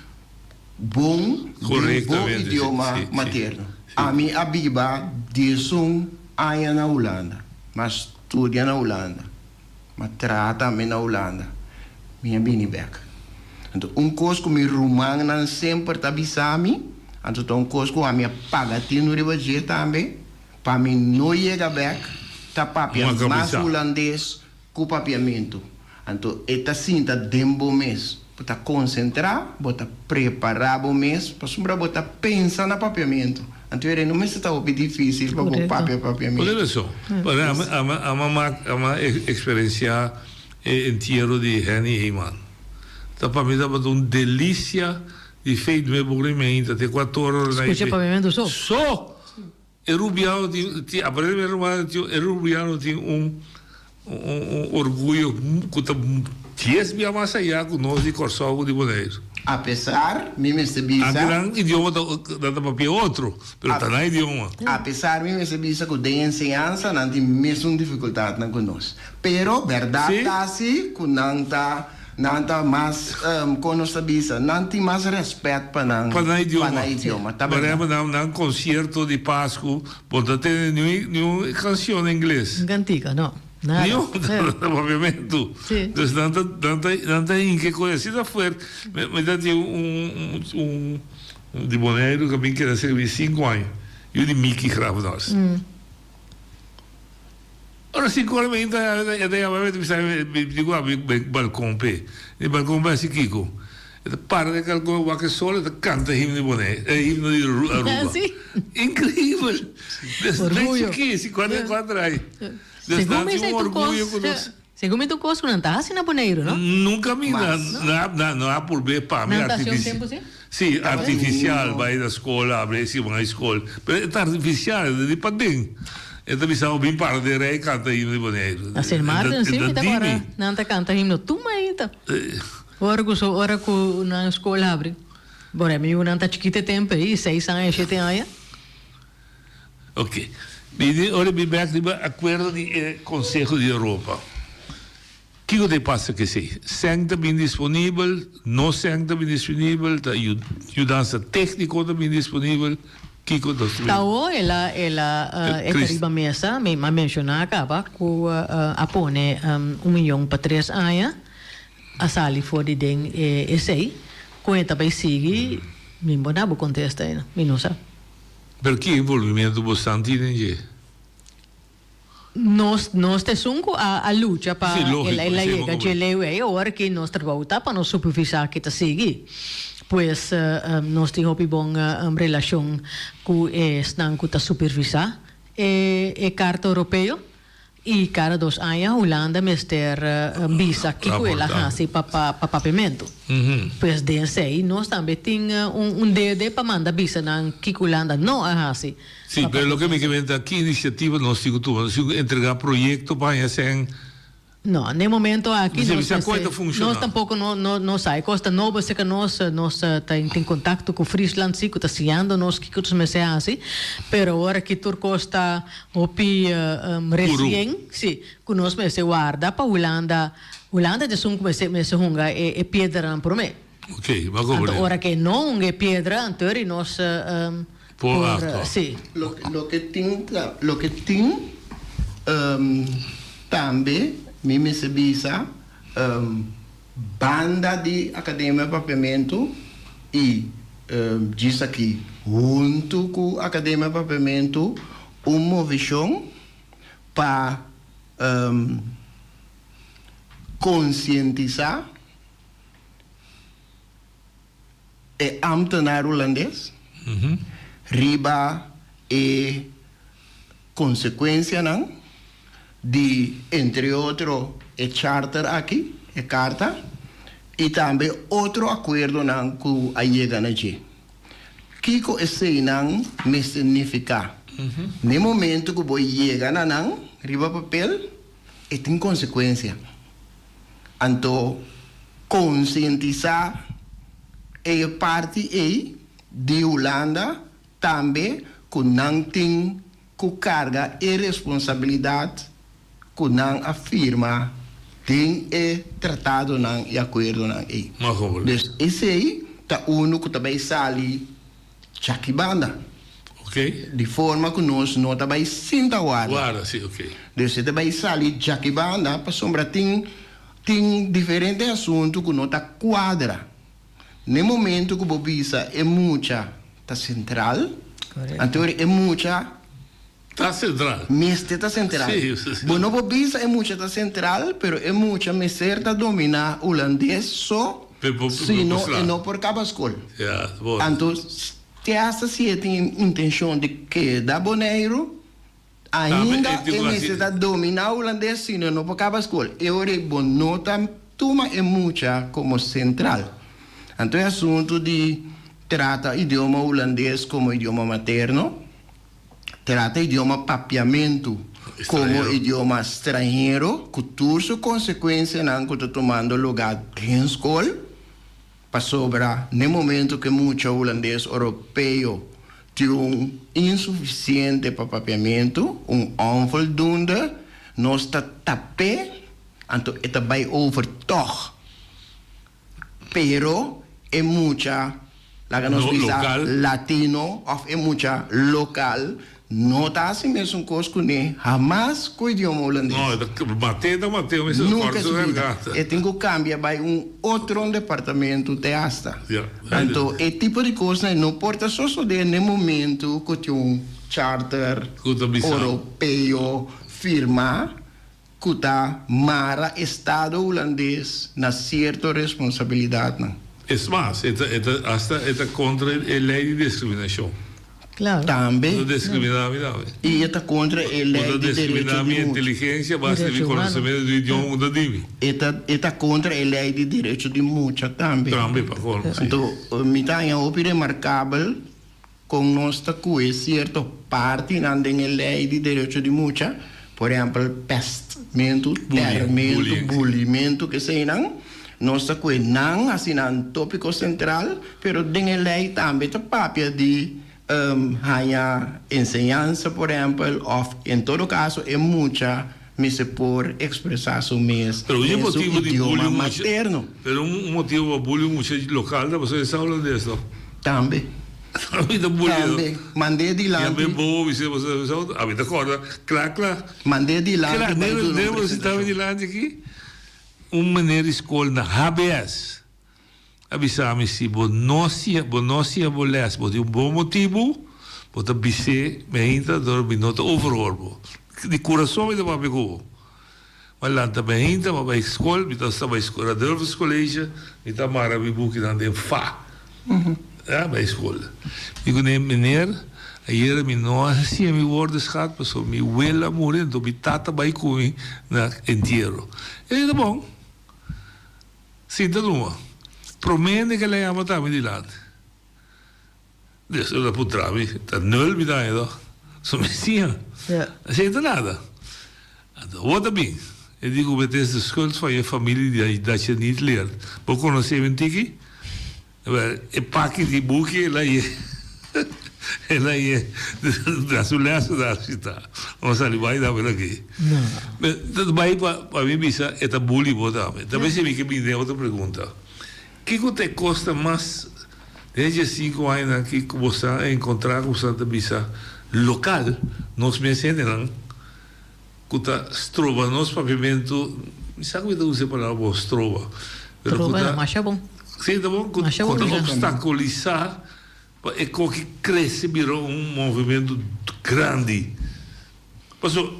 bon den bo idioma materno. Ami a biba 11 aña na Hulanda. M'a studia na Hulanda. M'a traha tambe na Hulanda. Mi a bini bek. Anto un kos ku mi rumannan semper ta bisa mi, anto ta un kos ku ami a paga tinu riba dje tambe, pa mi no yega bek ta papia mas hulandes ku papiamentu. Anto e ta sinta den bo mes. Bo ta konsentrá, bo ta prepará bo mes pasobra bo ta pensa na papiamentu. Anto e no mester ta hopi difísil pa bo papia papiamentu. Bo tin rason. Ami a mak, ami a eksperensiá e entiero di Henny Eman. Ta pa mi tabata un delisia di feit nuevo ku mi ainda te kuator ora na Skucha papiamentu so. So! E rubiano tin, tin, aparentemente e rubiano tin, e rubiano tin un, un, un orguyo ku ta dies bia mas ayá ku nos di Kòrsou ku di Boneiru. Apesar, mi mester bisa. Anke nan idioma ta, nan ta papia otro, pero ta nan idioma. Apesar mi mester bisa ku den enseñansa nan tin mesun difikultatnan ku nos. Pero bèrdat ta si ku nan ta. Nan ta mas, kon nos ta bisa, nan tin mas rèspèt pa nan, Pa nan idioma. pa nan idioma, ta Por bèrdat. ehèmpel, nan, nan konsierto di Pasku, bo ta tende niun, niun kanshon na ingles. Un kantika, no. Nada. Niun, ta papiamentu. Sí. Dus nan ta, nan ta, nan ta hinka e kos asina fuert. Mi, mi ta tin un, un, un di Boneiru ku a bin keda serka mi sinku aña, yu di Miki Grafenhorst. Ora sinku ora mi ta e ta yama mi ta bisa mi mi diku a mi balkon p'e. E balkon p'e hasi kiko? E ta para den kalkon wak e sol e ta kanta himno di Bonaire e himno di Aruba. Inkreibel! Des den chikí 54 ai. Des nan tin un orguyo ku nos. Segun mi tur kos ku nan ta hasi na Boneiru, no? Nunka mi na na no a purbe pa mi Nan ta hasi un artifici tempu si? Si, artificial, bai na skol, abra e siman na skol. Pero e ta artificial, e ta di paden. E ta bisa bo bin para den rei kanta himno di Boneiru. Na Sint Maarten si mi ta kòrda nan ta kanta himno tur mainta. Ora ku so ora ku nan skol habri. Bora mi yunan ta chikito e tempu ei, seis aña, shete aña. Ok. Bini ora mi bek riba akuerdo di e Konseho di Europa. Kiko ta e pasa ku esei? Sèn ta bin disponibel? No sèn ta bin disponibel? Ta yudansa tékniko ta bin disponibel? Kiko nos ta bin? Ta awor el a el a e ta riba mesa, mi a menshoná kaba ku a pone un miyon pa tres aña, a sali for di den e esei, kon e ta bai sigui, mi bo na bo kontesta ei no, mi no sa. Pero ki envolvimiento bo san tin den dje? Nos nos ta esun ku a a lucha pa Sí, lógico, el el a esei yega bo dje leu ei. Ora ki nos trabou ta pa nos supervisá ki ta sigui. Pues nos tin hopi bon relashon ku esnan ku ta supervisá e e Karta Europeo. I kada dos aña Hulanda mester bisa kiko el a hasi pa pa papiamentu. Pues den esei nos tambe tin un dede pa manda bisa nan kiko Hulanda no a hasi. Sí, pero loke mi ke menta ki inisiativa nos tin ku tuma? Nos tin ku entrega proyekto pa haña esei? No, n'e momento aki Nos nos sa kon e ta mester, funciona. nos tampoco no no no sa. E cos ta nobo cerca nos, nos ta tin contacto cu Friesland si cu ta siñando nos kico nos mester haci, pero awor aki tur cos ta hopi recien, si, cu nos mester warda pa Hulanda, Hulanda ta esun cu mester mester hunga e e piedranan prome. Ok, bo a comprende. Anto ora cu e no hunga e piedra, anto eri nos Por por, actua. si. Loke loke tin ta loke tin Tambe mi mester bisa banda di Academia Papiamentu y djis aki huntu cu Academia Papiamentu un movecion pa concientisa e ambtenaar Hulandes riba e konsekuensianan di entre otro e charter aki, e karta, i tambe otro akuerdonan ku a yega na dje. Kiko eseinan mester nifiká? Na e momento ku bo yega na nan riba papel, e tin konsekuensia. Anto konsientisá e parti ei di Hulanda tambe ku nan tin ku karga e responsabilidat ku nan a firma den e tratadonan i akuerdonan ei. Dus esei ta unu ku ta bai sali djaki banda. Di forma ku nos no ta bai sinta warda. Warda, si, ok. Dus e ta bai sali djaki banda pasobra tin tin diferente asuntu ku no ta kuadra. N'e momento ku bo bisa e mucha ta sentral, anto e mucha Ta sentral. Mester ta sentral. Sí, sí, sí. Bo no por bisa e mucha ta sentral, pero e mucha mester ta dominá hulandes so, si no e no por kaba skol. Ja, bo. Anto, te hasta si e tin intenshon di keda Boneiru, ainda e mester ta dominá hulandes, si no e no por kaba skol. E ora ei bo no ta tuma e mucha komo sentral. Anto e asuntu di trata idioma hulandes komo idioma materno, Trata idioma papiamentu komo idioma stranhero ku tur su konsekuensianan ku ta tumando lugá den skol, pasobra n'e momentu ku e mucha hulandes oropeo tin un insufisiente pa papiamentu, un onvoldoende, nos ta tap'é, anto e ta bai over tòg. Pero e mucha, laga nos bisa latino of e mucha local no ta haci mesun cos cune hamas cu idioma hulandes. No, e ta mate ta mate un mester Nunca su vida. E tin cu cambia bay un otro departamento te hasta. Anto e tipo di cosnan no por ta sosode n'e momento cu tin un charter Europeo firma. Ku ta mara Estado Hulandes na sierto responsabilidatnan. Es mas, e ta, e ta, hasta e ta kontra e lei di diskriminashon. Klaro. Tambe. Bo ta diskriminá mi tambe. I e ta kontra e lei di derecho di mucha. Bo ta diskriminá mi inteligensia base di mi konosementu di idioma ku ta di mi. E ta, e ta kontra e lei di derecho di mucha tambe. Tambe, pa kolmo, si. Anto, mi ta haña hopi remarkabel Kon nos ta kue sierto partinan den e lei di derecho di mucha, por ehèmpel pèstmentu, tèrmentu, bulimentu, keseinan, nos ta kue nan hasi nan tópiko sentral, pero den e lei tambe ta papia di haña enseñansa, por ehèmpel, òf en todo kaso e mucha mester por ekspresá su mes den su idioma materno. Pero un motibu pa bully un mucha lokal ta pasobra e sa hulandes no? Tambe. Ami ta bully no. Tambe. Mand'é dilanti. Mi a ben bobo bis'é pasobra e sa hulandes. Ami ta kòrda kla kla. Mand'é dilanti bai duna un presentashon. Nel bo sintá mi dilanti aki, un meneer di skol na HBS a bisa mi si bo no siña bo no siña bo lès bo tin un bon motibu bo ta bis'é mi ainda dor mi no ta overhoor bo. Di kurason mi ta papia ku bo. Mi a lanta mi ainda mi a bai skol mi ta sta bai skol Radulphus College mi ta mara mi bukinan den fa ya bai skol. Mi ku ne meneer ayera mi no a siña mi woordenschat pasobra mi wela a muri anto mi tata bai ku mi na entiero. E di ta bon. Sinta numa. Promé hende ke la yama ta mi dilanti. Des el a puntra mi, ta nul mi ta haña toch? So mi siña. Esei ta nada. Anto awor ta bin. E di ku het is de schuld van je familie dat je niet leert. Bo konosé mi un tiki? Wel, e paki di buki el a ye el a ye na su lèsnan sita. Nos sali bai tambe aki. Ta bai pa pa mi bisa e ta bully bo tambe. Ta mester mi ke bini den otro pregunta. Kiko ta e kosnan mas den e diesinku añanan aki ku bo sa a enkontrá ku bo sa ta bisa lokal nos mes hendenan Ku ta stroba nos papiamentu, mi sa ku mi ta usa e palabra bon, stroba. Pero ku Stroba ta, masha bon. Sí, ta bon? Ku Masha ku ta bon. obstakulisá pa e koki krese bira un movimentu grandi. Pasobra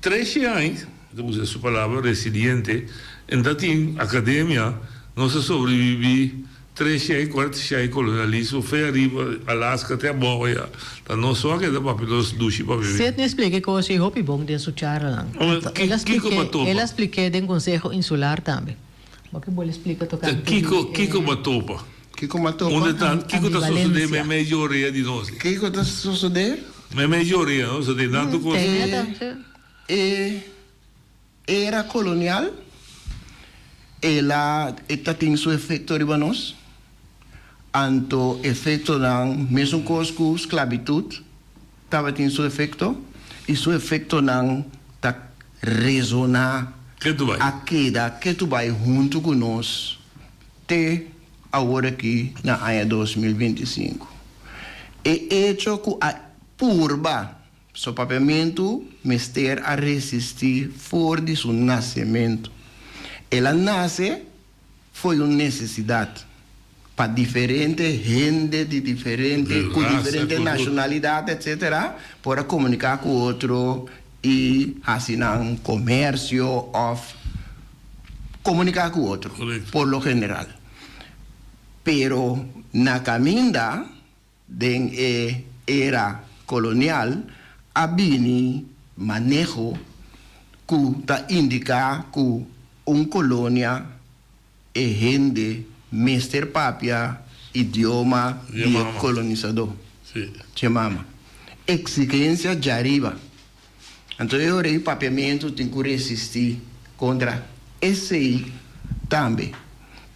trece aña, mi ta usa su palabra, resiliente, en ta tin akademia, nos a sobreviví Trece ai cuartece ai colonialismo fe ariba Alaska te abao ya ta nos so a keda papia nos dushi papia bien. Sidney splika e kos ei hopi bon den su charlanan. El a Kiko splike bo topa? el a splik'é den Konseho Insular tambe. Bo ke bole splika tokante di Kiko e kiko bo topa? Kiko bo topa? Unda ta kiko ta sosodé Ambivalencia. meimei di orea di nos? Kiko ta sosodé? Meimei di orea no sosodé tantu kos. Te E Era colonial, el a e ta tin su efecto riba nos, anto efectonan mesun cos cu sclavitud tabatin su efecto y su efectonan ta resona a keda ketu bay hunto cu nos te awor aki na aña 2025. E hecho cu a. purba, so papiamentu mester a resistí for di su nasementu. El a nase fo'i un nesesidat pa diferente hende di diferente, ku diferente nashonalidat etsetera por a komuniká ku otro i hasi nan komersio òf komuniká ku otro por lo general. Pero na kaminda Den e era kolonial a bini maneho ku ta indiká ku un kolonia e hende mester papia idioma di e kolonisadó, dje mama. Eksigensia djariba. Anto e ora ei papiamentu tin ku resistí kontra esei tambe.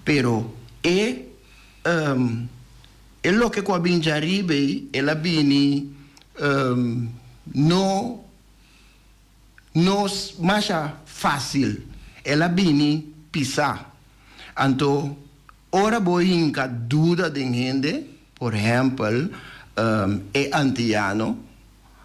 Pero e. E loke ku a bin djariba ei, el a bini no no masha fásil, el a bini pisá. Anto ora bo hinka duda den hende, por ehèmpel e antiano,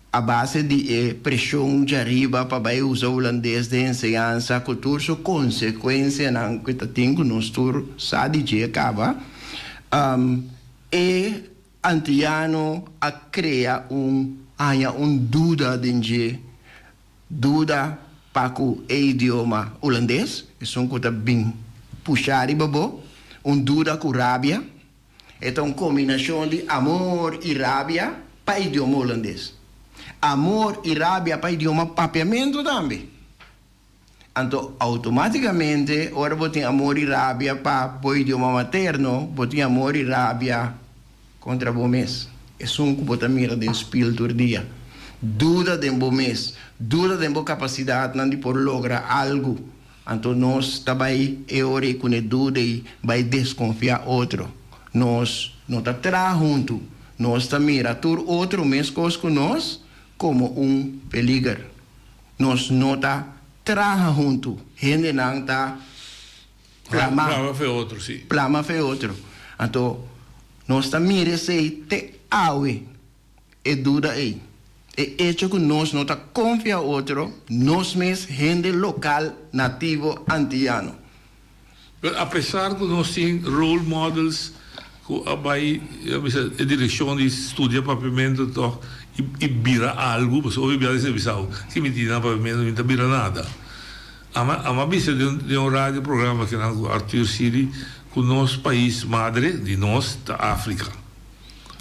a base di e preshon djariba pa bai usa hulandes den enseñansa ku tur su konsekuensianan ku ta tin ku nos tur sa di dje kaba, e antiano a krea un haña un duda den dje, duda pa ku e idioma hulandes, esun ku ta bin pusha riba bo, un duda ku rabia. E ta un kombinashon di amor i rabia pa idioma hulandes. Amor i rabia pa idioma papiamentu tambe. Anto outomátikamente ora bo tin amor i rabia pa bo idioma materno, bo tin amor i rabia kontra bo mes, esun ku bo ta mira den spil tur dia. Duda den bo mes, duda den bo kapasidatnan di por logra algu. Anto nos ta bai e ora ei ku ne duda ei bai deskonfiá otro. Nos no ta traha huntu. Nos ta mira tur otro meskos ku nos komo un peliger. Nos no ta traha huntu. Hendenan ta plama. Plama fe otro, si. Plama fe otro. Anto nos ta mira esei te awe. E duda ei. E echo ku nos no ta konfia otro, nos mes hende lokal nativo antiano. Pero apesar ku nos tin role models ku a bai bisa e direkshon di studia papiamentu tòg i bira algu, pasobra hopi bia ta bisa bo, si mi tin nan papiamentu mi ta bira nada. Ama ama bisa den un radio programa kinan ku Arthur Siri ku nos pais madre di nos ta Afrika.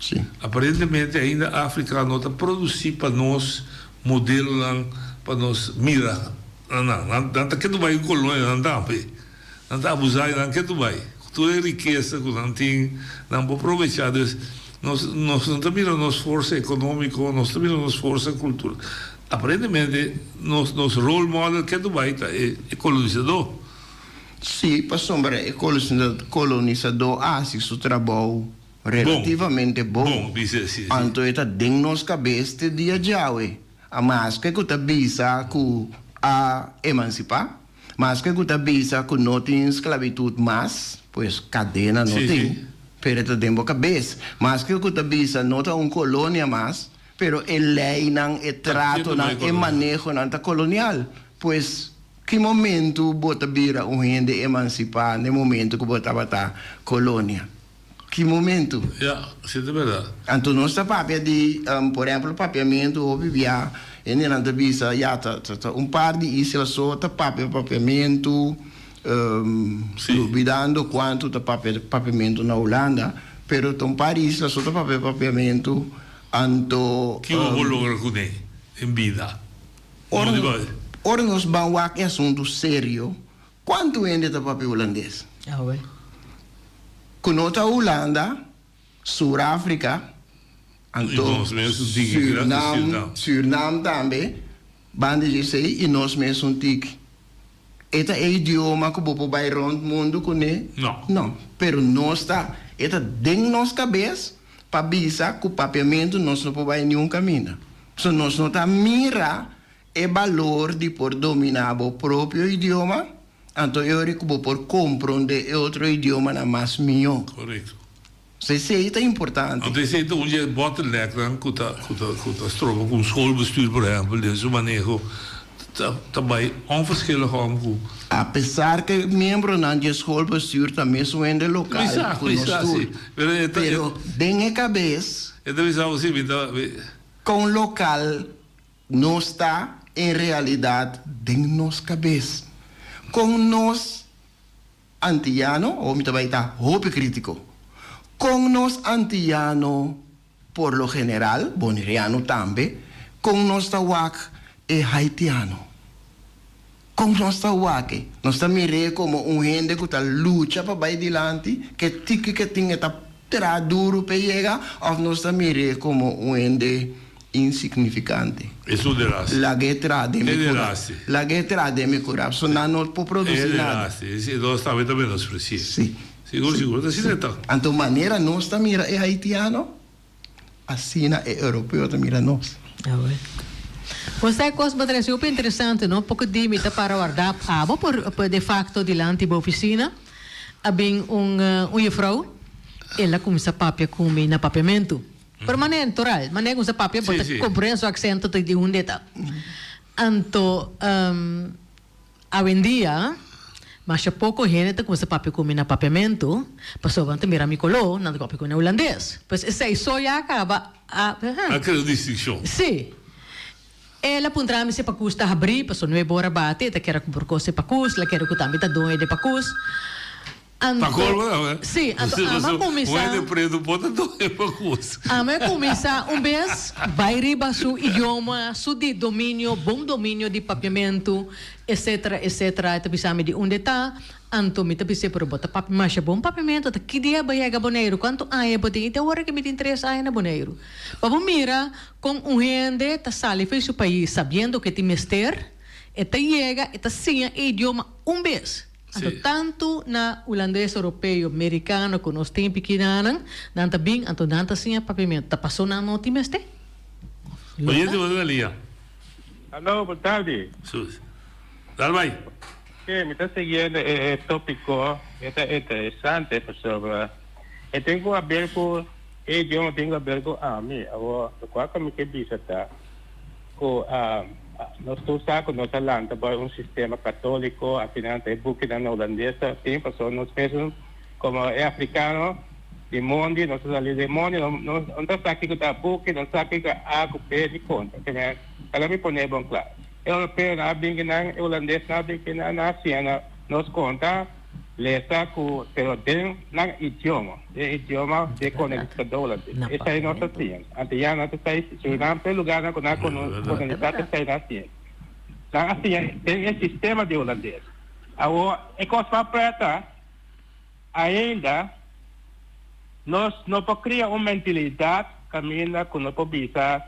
Sí. Aparentemente ainda Afrika no ta produsí pa nos modelonan pa nos mira na nan. Nan nan ta ketu bai ku kolonianan tambe. Nan ta abusá i nan ketu bai. Ku tur e rikesa ku nan tin, nan por probechá. Dus nos nos no ta mira nos forsa ekonómiko, nos ta mira nos forsa kultural. Aparentemente nos nos role model ketu bai ta e e kolonisadó. Sí, pasobra e kolonisadó a hasi su trabou Relativamente bon. Anto e ta den nos kabes te dia djawe. A maske ku ta bisa ku a emansipá, maske ku ta bisa ku no tin sklabitut mas, pues kadena no tin, pero e ta den bo kabes. Maske ku ta bisa no ta un kolonia mas, pero e leinan, e tratonan, e manehonan ta kolonial. Pues ki momentu bo ta bira un hende emansipá n'e momentu ku bo tabata kolonia? Ki momento? Ya, si ta berdad. Anto nos ta papia di, por ehempel, papiamentu hopi bia hendenan ta bisa, ya, ta ta un par di isla so ta papia papiamentu, lubidando cuantu ta papia papiamentu na Hulanda, pero ta un par di isla so ta papia papiamentu, anto. Ki bo por logra cune den bida? Ora, ora nos ban wak e asuntu serio, Kuantu hende ta papia hulandes? Awe. Ku no ta Hulanda, Sur Afrika, anto Sürnam, Sürnam tambe, banda di esei i nos mes un tiki. E ta e idioma ku bo por bai rònt mundu kuné? No. No. Pero nos ta, e ta den nos kabes pa bisa ku papiamentu nos no por bai niun kaminda. So nos no ta mira E balor di por dominá bo propio idioma, anto e ora ku bo por komprondé e otro idiomanan mas mihó. Korekto. So esei ta importante. Anto esei ta un dje bottlenecknan ku ta ku ta ku ta stroba ku un schoolbestuur por ehempel den su maneho ta ta bai onverschillig om ku. Apesar ku e miembronan dje schoolbestuur ta mesun hende lokal Mi sa, ku mi nos sa, tur. si. Pero e ta Pero den e kabes. E ta bisa bo si mi ta. Kon lokal nos ta en realidat den nos kabes. Kon nos Antiyano, o mi ta bai ta hopi kritiko. Kon nos antiyano por lo general, boneriano tambe, kon nos ta wak e haitiano? Kon nos ta wak e? Nos ta mir'é komo un hende ku ta lucha pa bai dilanti, ke tiki ke tin e ta traha duru p'e yega, òf nos ta mir'é komo un hende insignificante. Esun de rasi. Lag'é traha den mi E de kura. rasi. Lag'é traha den mi kura. So nan no por produci E de nada. rasi. Esi nos tambe ta menospreci'é. Si. Sigur, sigur. Ta asina e ta. Anto manera nos ta mira e haitiano, asina e europeo ta mira nos. Awe. Bo sa e kos bo trese hopi interesante no, poko di mi ta para warda abo por de facto dilanti bo oficina a bin un un jufrouw, el a cuminsa papia cu mi na papiamentu. Pero manera natural, manera ku sa papia bo ta comprende su acento ta di hunde ta. Anto awendia masha poco hende ta cuminsa papia cu mi na papiamento pasobra nan ta mira mi color nan ta papia cu mi na hulandes. Pues esey so ya caba a. A crea un distincion. Si. El a puntra mi si e pakus ta habri pasobra nuebe ora bati e ta kere cumpra cos e pakus, el a kere cu tambe ta doño di e pakus. Anto, Pa colmo no, eh? Sí, anto ama a cuminsa. Wende preto por ta doño pakus. Ama a cuminsa un bes bay riba su idioma, su di dominio, bon dominio di papiamentu, etcetera, etcetera. E ta bisa mi di unda e ta, anto mi ta bis'é, pero bo ta papia masha bon papiamentu, ta ki dia bo yega Boneiru? Cuantu aña bo tin? I te ora cu mi tin tres aña na Boneiru. Pa bo mira con un hende ta sali for di su pais sabiendo cu e tin mester, e ta yega, e ta siña e idioma un bes. Anto tantu na hulandes europeo, merikano ku nos tin pikinanan, nan ta bin, anto nan ta siña papiamentu. Ta paso nan no tin mester. Oyente bo ta na liña. Aló, bon tardi. Sus. Dal bai. Sí, mi ta siguiendo e tópiko, e ta interesante pasobra e tin ku haber ku e idioma tin ku haber ku ami. Awor, lokual ku mi ke bisa ta. Ku nos tur sa ku nos a lanta bai un sistema katóliko, afinan ta e bukinan na hulandes ta tin, pasobra nos mesun komo e afrikano di mondi, nos a sali di mondi, no no ta sa kiko ta buki, no sa kiko a ku b di konta. Kende laga mi pone bon kla. E europeonan a bin kinan, e hulandesnan a bin kinan, nan a siña na nos konta. Lesa ku pero den nan idioma, den idioma di e kolonisadornan. Esei nos ta siña. Antiyanan ta esei, Surinam ta e lugarnan ku nan a kolonisa ta esei nan a siña. Nan a siña den e sistema di hulandes. Awor e kos mas preta ainda nos no por kria un mentilidat kaminda ku no por bisa.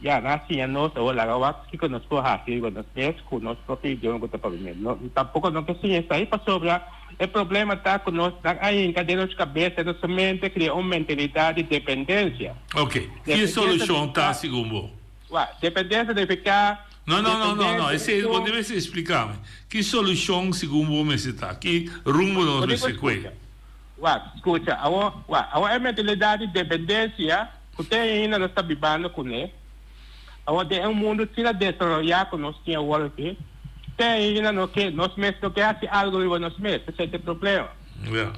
Ya, nan a siña nos awor laga wak kiko nos por hasi riba nos mes ku nos propio idioma ku ta papia. No, tampoko no ke siña esei pasobra e problema ta ku nos nan a hinka den nos kabes, den nos mente kria un mentalidat di dependensia. Ok, ki solushon ta segun bo? Wak, dependensia nifiká No, no, no, no, no, esei bo debe spliká mi. Ki solushon segun bo mester ta? Ki rumbo nos mester kue? Wak, skucha, awor, wak, awor e mentalidat di dependensia ku te ainda nos ta bibando kuné, awor den e mundu asina desaroyá ku nos tin awor aki, te ainda no ke, nos mes no ke hasi algu riba nos mes, esei ta e problema. Ja.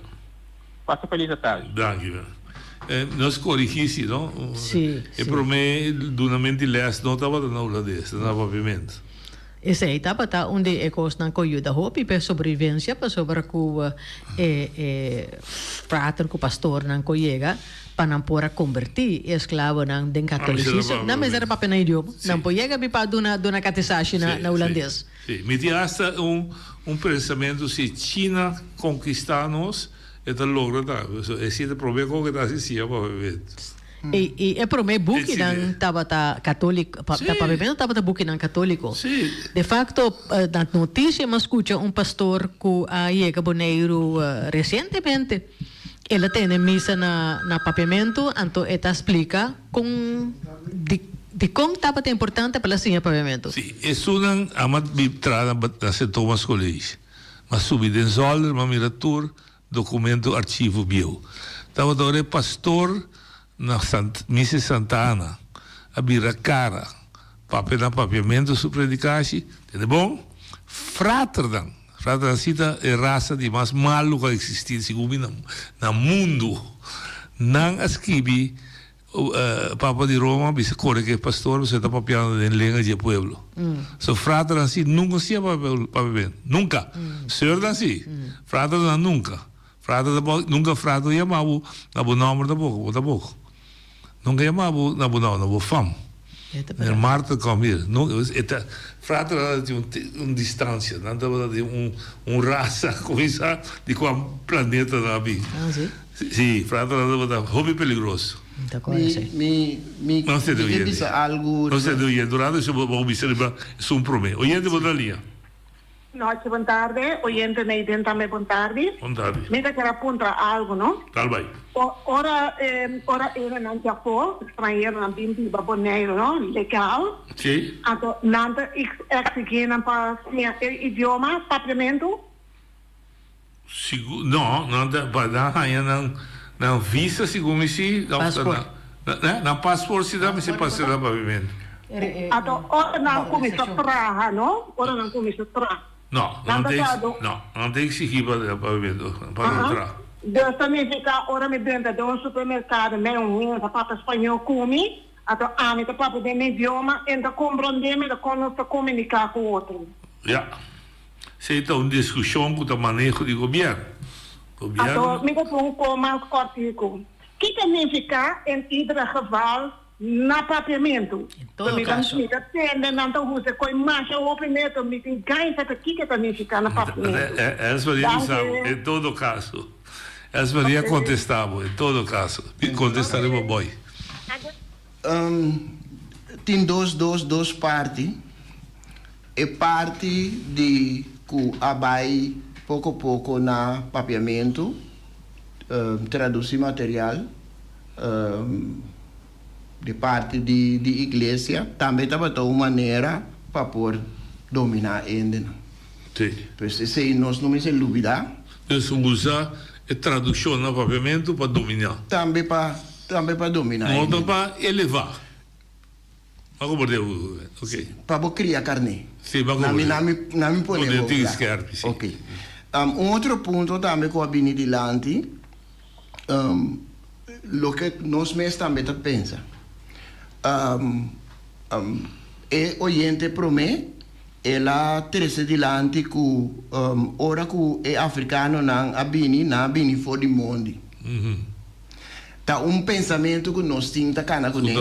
Pasa felis atardi. Danki, man. Nos korigí si, no? Sí, E sí. promé dunament di lès no tabata na hulandes, ta na papiamentu. Esei tabata un di e kosnan ku yuda hopi pa e sobrevivensia pasobra ku e e frater ku pastornan ku yega pa nan por a kombertí e esklabonan den katolisismo nan mester a papia nan idioma. Nan por yega bi pa duna duna katesashi na na hulandes. Sí, mi tin asta un un pensamentu si China konkistá nos e ta logra ta esei ta promé kos ku e ta hasi siña papiamentu. I i e promé bukinan tabata katóliko, pa ta papiamentu tabata bukinan katóliko. De fakto, na notisia mi a skucha un pastor ku a yega Boneiru resientemente, el a tene misa na na papiamentu, anto e ta splika kon di dikon tabata importante pa el a siña papiamentu. Sí, esunnan a mi traha na Sint Thomas College. Mi a subi den zòlder, mi a mira tur. Documento archivo bieu. Tabata ora e pastor na Sant Misa Santa Ana a bira kara papia na papiamentu su predikashi, tende bon, fraternan, fraternan si ta e rasa di mas malu ku a eksistí segun mi na mundu, nan a skibi Papa di Roma bisa kore ku e pastor pasobra e ta papiando den lenga di e pueblo. So fraternan si nunka siña papia papiamentu, nunka. Seurnan si, fraternan nunka. Frater tampoco, nunka frater no yama bo na bo nomber tampoco, bo tampoco. Nunka yama bo na bo nomber, na bo fam. Meneer Marten kom hier. No, e ta, frater nan tin un, un distancia, nan tabata di un, un rasa, kuminsá di kua planeta nan a bin. Ah, si? Si, frater nan tabata hopi peligroso. Ta kore si. Mi, mi, mi, No sede mi ke oyente. bisa algu No riba. sede oyente, durante esei bo, bo bisa riba esun promé. Oyente bo ta lia. Nochi bon tarde, oyente Neiden tambe bon tardi. Bon tardi. Mi ta kier a puntra algo no. Tal bai. Ora ora hendenan djafó, extranheronan bin biba Boneiru no, legal. Si. Anto nan ta exigí nan pa siña e idioma papiamentu? Sigur no, nan ta pa nan haña nan nan visa sigur mi si of ta nan nan paspoort si ta mester pasa na papiamentu. Anto ora nan kuminsá traha no, ora nan kuminsá traha. No, nan ta no, nan ta exigí pa papiamentu pa nan traha. Dus ta nifiká ora mi benta den un supermerkado mei un hende ta papia spañó ku mi, anto ami ta papia den mi idioma, e ta komprondé mi, ta kon nos ta komuniká ku otro. Ya. Esei ta un diskushon ku ta maneho di gobièrnu. Gobièrnu. Anto mi ta pon un ko mas kòrtiku. Ki ta nifiká en ieder geval na papiamentu? En todo Mi ta kaso. mi ta tende nan ta usa e koi masha hopi neto, mi tin gaña sa kiko ta nifiká na papiamentu. Els Maria bisa bo, Danki. en todo kaso. Els Maria Oké. kontestá bo, en todo kaso. Mi kontestá riba bòi. Tin dos dos dos parti. E parti di ku a bai poko poko na papiamentu, tradusi material di parti di di iglesia tambe tabata un manera pa por dominá hendenan. Sí. Pues esei nos no mester lubidá. Dus usa e tradukshon na papiamentu pa dominá. Tambe pa tambe pa dominá No ta hendenan. pa elevá. Ba ku borde ok. Pa bo kria karné. Sí, ba ku Na mi borde. na mi na mi pone Borde bo tin kla. skerpi, sí. Ok. Un otro punto tambe ku a bini dilanti, loke nos mes tambe ta pensa. E oyente promé el a trese dilanti ku ora ku e afrikanonan a bini, nan a bini for di mondi. Ta un pensamentu ku nos tin ta kana kuné,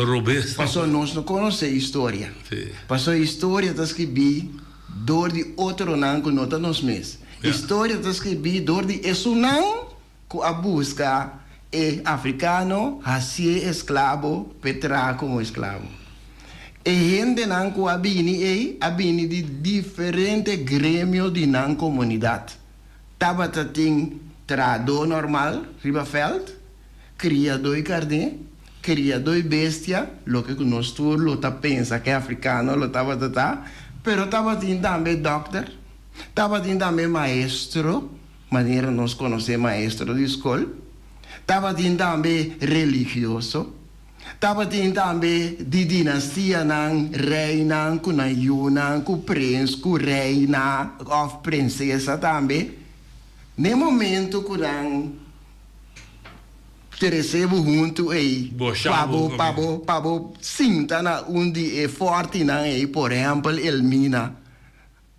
pasobra nos no konosé historia. Pasobra historia ta skribí dor di otronan ku no ta nos mes. Historia ta skribí dor di esunnan ku a buska e afrikano hasié esklabo p'e traha komo esklabo. E hendenan ku a bini ei a bini di diferente gremio di nan komunidat. Tabata tin trahadó normal riba vèlt, kriadó i karné, kriadó i bestia, loke ku nos tur lo ta pensa ku e afrikano lo tabata ta, pero tabatin tambe dòkter, tabatin tambe maestro, manera nos konosé maestro di skol, tabatin tambe religioso, tabatin tambe di dinastianan, reinan ku nan yunan, ku prens, ku reina òf prinsesa tambe. N'e momento ku nan trese bo huntu ei pa bo pa bo pa bo sinta na un di e fòrtinan ei, por ehèmpel Elmina,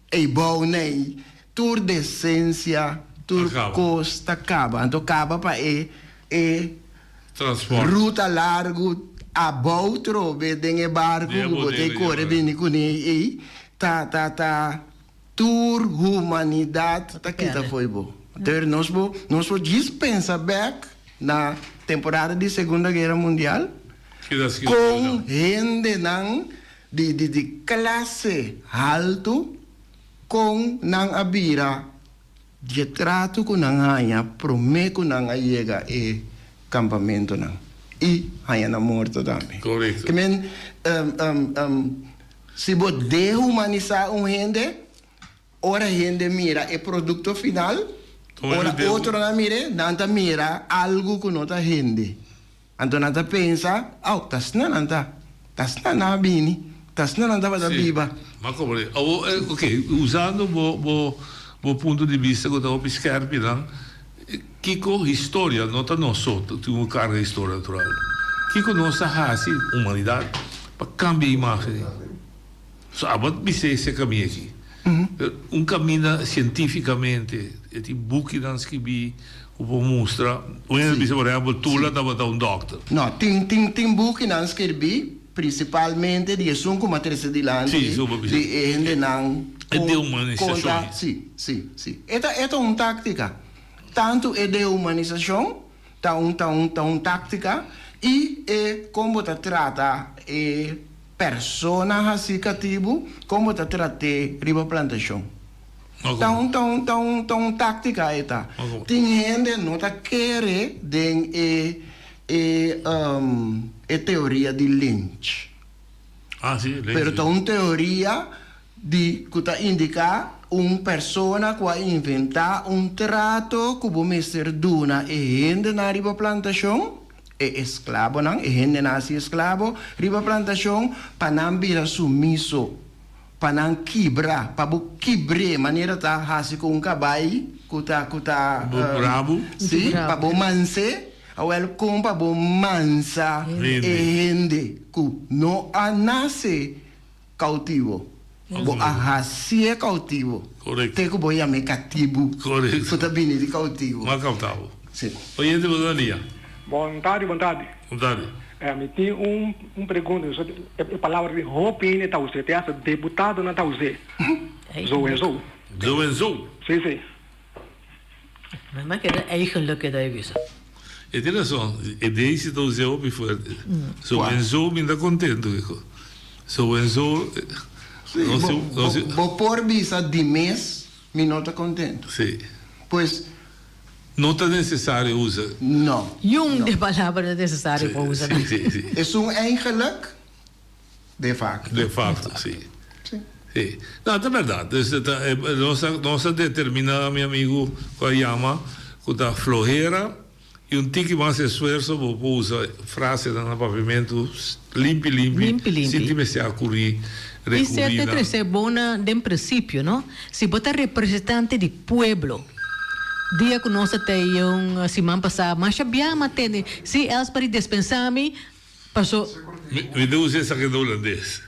ei bou nei, tur desensia, tur kos ta kaba. Anto kaba pa e e ruta largu abou trobe den e barku ku bo ta kore bini kuné ei, ta ta ta. Tur humanidat ta kita fo'i bo. Entonces nos por nos por djis pensa bek na temporada di Segunda Guera Mundial kon hendenan di di di klase haltu kon nan a bira dje trato ku nan haña promé ku nan a yega e kampamentonan i haña nan morto tambe. Korekto. Ke men Si bo dehumanisá un hende, ora hende mira e produkto final, Ora otronan mir'é, nan ta mira algu ku no ta hende. Anto nan ta pensa, Au, ta asina nan ta. Ta asina nan a bini. Ta asina nan tabata biba. Ma komprendé. Awor, oke, usando bo, bo, bo punto di bista ku ta hopi skèrpi nan, kiko historia, no ta nos so tin un karga historia natural. Kiko nos a hasi, humanidat, pa kambia e imágen ei? So abo bisa ese kaminda aki. Un kaminda sientífikamente, e tin bukinan skibí ku por mustra. Un hende bisa por ehèmpel Tula tabata un dòkter. No, tin tin tin bukinan skirbí prinsipalmente di esun ku m'a trese dilanti di e hendenan E dehumanisashon. Konta, si, si, si. E ta e ta un táktika. Tantu e dehumanisashon ta un ta un ta un táktika i e kon bo ta trata e Persona hasi katibu, kon bo ta trat'é riba plantashon? Ta un ta un ta un ta un táktika e ta. Tin hende no ta kere den e e e teoria di Lynch. Pero ta un teoria di ku ta indiká un persona ku a inventá un trato ku bo mester duna e hendenan riba plantashon. E esklabonan, e hendenan hasi esklabo riba plantashon pa nan bira sumiso, pa nan kibra, pa bo kibr'é manera ta hasi ku un kabai ku ta ku ta Bo brabu. Sí, pa bo mans'é, awèl kon pa bo mansa e hende ku no a nase Cautivo. Bo a hacié cautivo. Correcto. Te cu bo yam'é catibu. Correcto. Cu ta bini di cautivo. Bo a cautabo. Si. Oyente bo ta lia. Bon tardi, bon tardi. Bon tardi. Mi tin un un pregunta. E palabra di hopi hende ta us'é, te hasta deputadonan ta us'é. Zo en zo. Zo en zo. Si, si. Mi a keda eigenlijk keda e bisa. E tin rason, e Daisy ta usa hopi fuerte. So en zo mi ta contento kiko. So en zo nos si Bo por bisa di mes mi no ta contento. Si. Pues. No ta necesario usa. No. Niun di palabra no ta necesario pa usa. Si si si. Esun eigenlijk. De facto. De facto, si. Si. No, ta berdad. Dus ta, nos a, nos a determina, mi amigo, cu a yama, cu ta flohera y un tiki mas esfuerzo bo por usa frasenan na papiamento limpi limpi, Limpi limpi. sin tin mester acuri, Y recuri ser te na. trece bo na den principio, no? Si bo ta representante di pueblo, dia cu nos a tey un siman pasa, masha bia m'a tende, si Elspery despensa mi, Paso. Mi ta usa esaki na hulandes.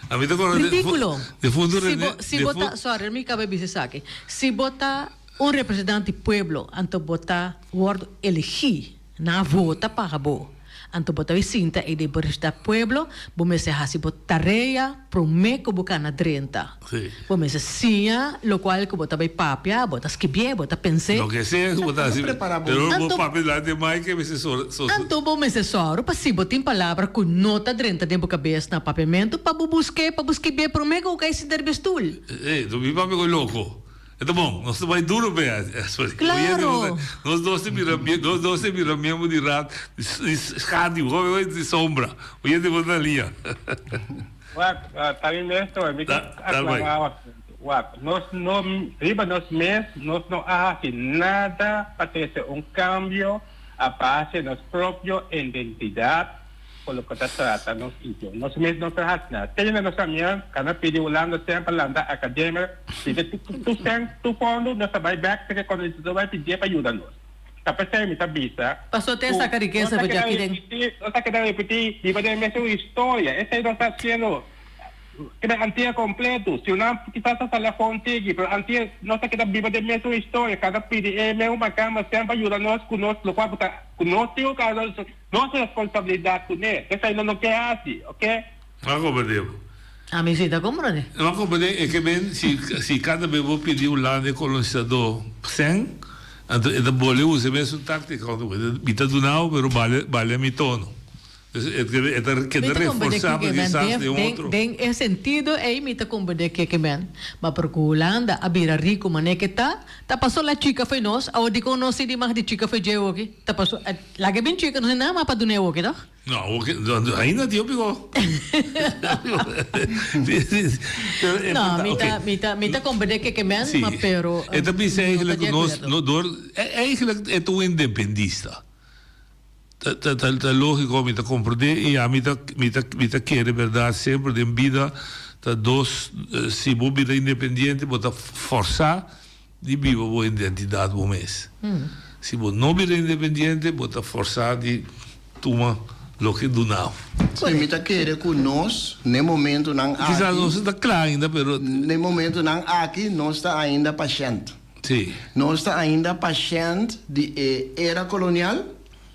A mi ta kòrda de Ridíkulo. defuntu Si René. bo, si bo ta, sorry, mi kaba bisa esaki. Si bo ta un representante di pueblo, anto bo ta wòrdu elegí, nan a vota pa bo. Anto bo ta bai sinta ei den bo representá pueblo, bo mester hasi bo tarea promé ku bo kana drenta. Sí. Bo mester siña lokual ku bo ta bai papia, bo ta skibié, bo ta pens'é. Loke sea ku bo ta hasi, Prepara bo. pero bo Anto. papia delante di Mike mester so, so. Anto bo mester sòru pa si bo tin palabra ku no ta drenta den bo kabes na papiamentu, pa bo busk'é, pa bo skibié promé ku bo kai sinta riba e stul. Ey, no mi papia ku loko. E ta bon, nos ta bai duro p'e. Claro. Nos dos ta bira, nos dos ta bira miembro di raad di schaduw, di sombra. Oyente bo ta na liña. Wak, ta mi mes to, mi ta aclara wak, wak, nos no, riba nos mes, nos no a haci nada pa trece un cambio a base nos propio identidad cu loke ta trata nos idioma. Nos mes no ta haci nada. Te na nos amiga, cana pidi Hulanda semper lanta academia, pidi tu cen, tu fondo, nos ta bay bek, te cuando nos ta bay pidie pa yuda nos. Ta p'esei mi ta bisa Paso te ku saka nos rikesa ta pa keda djaki den. ripití, nos ta keda ripití biba den e mesun historia. Esei nos ta hasiendo. Keda Antia kompleto. Si una kisas ta sali afó un tiki, pero Antia nos ta keda biba den mesun historia. Kada pidi e mesun makamba semper yuda nos ku nos lokual ku ta ku nos tin ku karga nos responsabilidat kuné. Esei nos no ke hasi, oke? Bo a komprendé bo? Ami si ta komprendé. Bo a komprendé e ke men si si kada bes bo pidi un lande kolonisadó sèn, anto e ta bole usa e mesun táktika kontra bo. Mi ta duna bo pero bale bale mi tono. Dus e e ta Mi keda ta komprendé reforsá kiko pa e men kisas den den den otro. den e sentido ei mi ta komprendé kiko e men. Ma por ku Hulanda a bira riku manera ke ta, ta paso la chika fo'i nos. Awor dikon nos si di mag di chika fo'i dje awoki? Ta paso laga e bin chika nos tin nada mas pa duna e awoki tòg? No, awor ke ainda tin hopi go. No, mi ta mi ta mi ta comprende ke ke men, ma pero E ta bisa eigenlijk ku nos no dor eigenlijk e ta un independista. Ta ta ta lógiko mi ta comprende i ami ta mi ta mi ta kere bèrdat semper den bida ta dos si bo bira independiente bo ta fòrsá Di biba bo identidat bo mes. Si bo no bira independiente, bo ta forsá di tuma loke duna bo. Si, mi ta kere ku nos, n'e momentunan aki. Kisas nos no ta kla ainda, pero. N'e momentunan aki nos ta ainda pashènt. Si. Nos ta ainda pashènt di e era kolonial,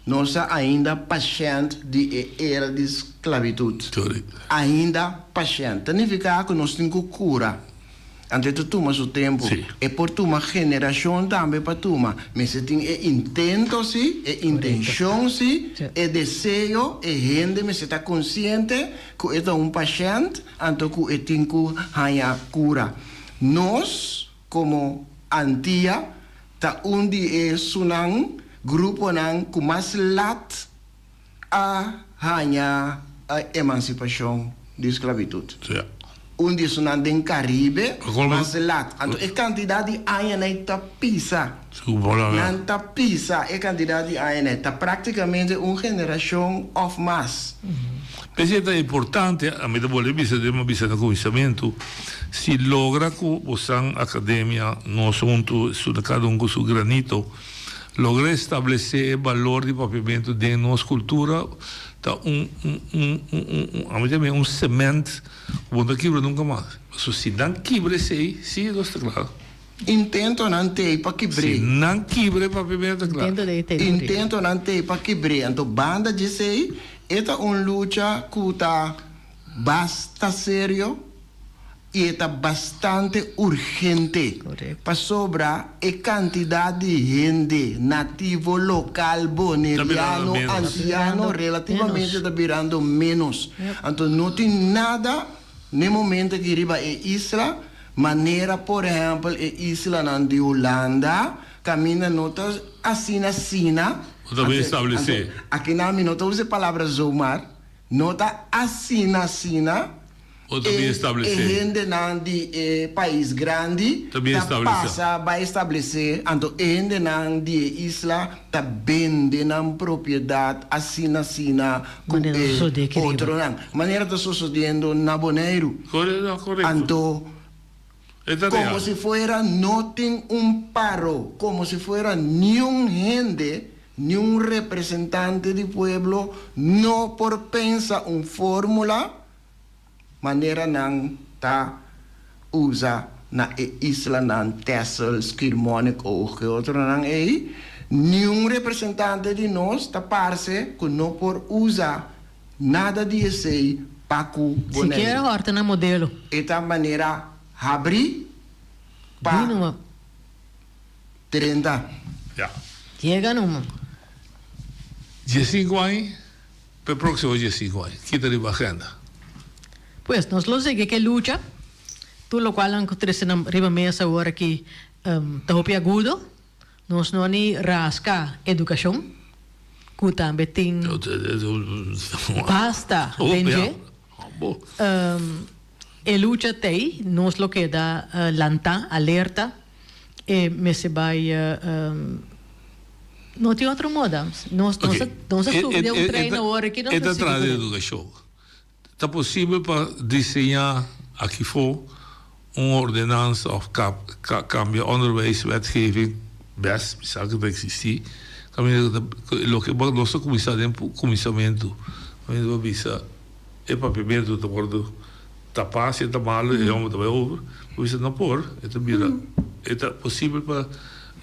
nos ta ainda pashènt di e era di sklabitut. Korekto. Ainda pashènt. Ta nifiká ku nos tin ku kura. Anto e ta tuma su tempu. E por tuma generashon tambe pa tuma. Mester tin e intento si, e intenshon si, e deseo, e hende mester ta konsiente ku e ta un pashènt anto ku e tin ku haña kura. Nos komo Antia ta un di e sunan, gruponan, ku mas lat a haña emansipashon di sklabitut. Un di esunnan den Karibe mas lat. Anto e kantidat di añanan ta pisa. Nan ta pisa e kantidat di añanan. Ta praktikamente un generashon òf mas. P'esei ta importante, ami ta bolbe bisa den mi bisa na kuminsamentu, si logra ku bosan akademia, nos huntu, esun kada un ku su granito, Logra establesé e balor di papiamentu den nos kultura ta un un un un un ami ta mira un sement ku bo no ta kibra nunka mas. Pasobra si nan kibra esei, si nos ta kla. Intentonan t'ei pa kibr'é. Si nan kibra e papiamentu ta kla. Intentonan t'ei pa kibr'é. Anto banda djesei e ta un lucha ku ta basta serio. I e ta bastante urgente, pasobra e kantidat di hende nativo lokal boneriano, antiano, relativamente ta birando ménos. Anto no tin nada n'e momento aki riba e isla, manera por ehèmpel e islanan di Hulanda, kaminda no ta asina asina. Anto akinan mi no ta usa e palabra zomaar, no ta asina asina. O ta bien establesé. E hendenan di e pais grandi Ta bien ta establesé. pasa bai establesé, anto e hendenan di e isla ta bende nan propiedat asina asina ku Manera ta e sosodé aki riba. otronan. Manera ta sosodiendo na Boneiru. Kore, no, korekto. Anto, E ta komo real. si fuera no tin un paro, komo si fuera niun hende, niun representante di pueblo no por pensa un fórmula Manera nan ta usa na e islanan Texel, Schiermonnikoog e otronan ei, niun representante di nos ta parse ku no por usa nada di esei pa ku Boneiru. Sikiera hòrta nan modelo. E ta manera habrí pa 30. Ya. Yega numa. Diesinku aña. P'e próksimo diesinku aña, kita riba agenda. Pues, nos lo sigui ke lucha. Tur lokual nan ku trese nan riba mesa awor aki ta hopi agudo. Nos no a ni raska edukashon, ku tambe tin basta den dje. E lucha t'ei, nos lo keda lantá, alerta. E mester bai no tin otro moda. Nos nos a nos a subi den un trein awor aki nos E ta ta sigui traha di kuné. edukashon. Ta posibel pa diseñá aki fo un ordenansa òf kambia onderwijswetgeving bes mi sa ku ta eksistí kaminda ku ta loke nos a kuminsá den kuminsamentu kaminda bo a bisa E papiamentu ta wordo tapá, si e ta malo e homber ta bai over. Bo bisa no por, e ta bira, e ta posibel pa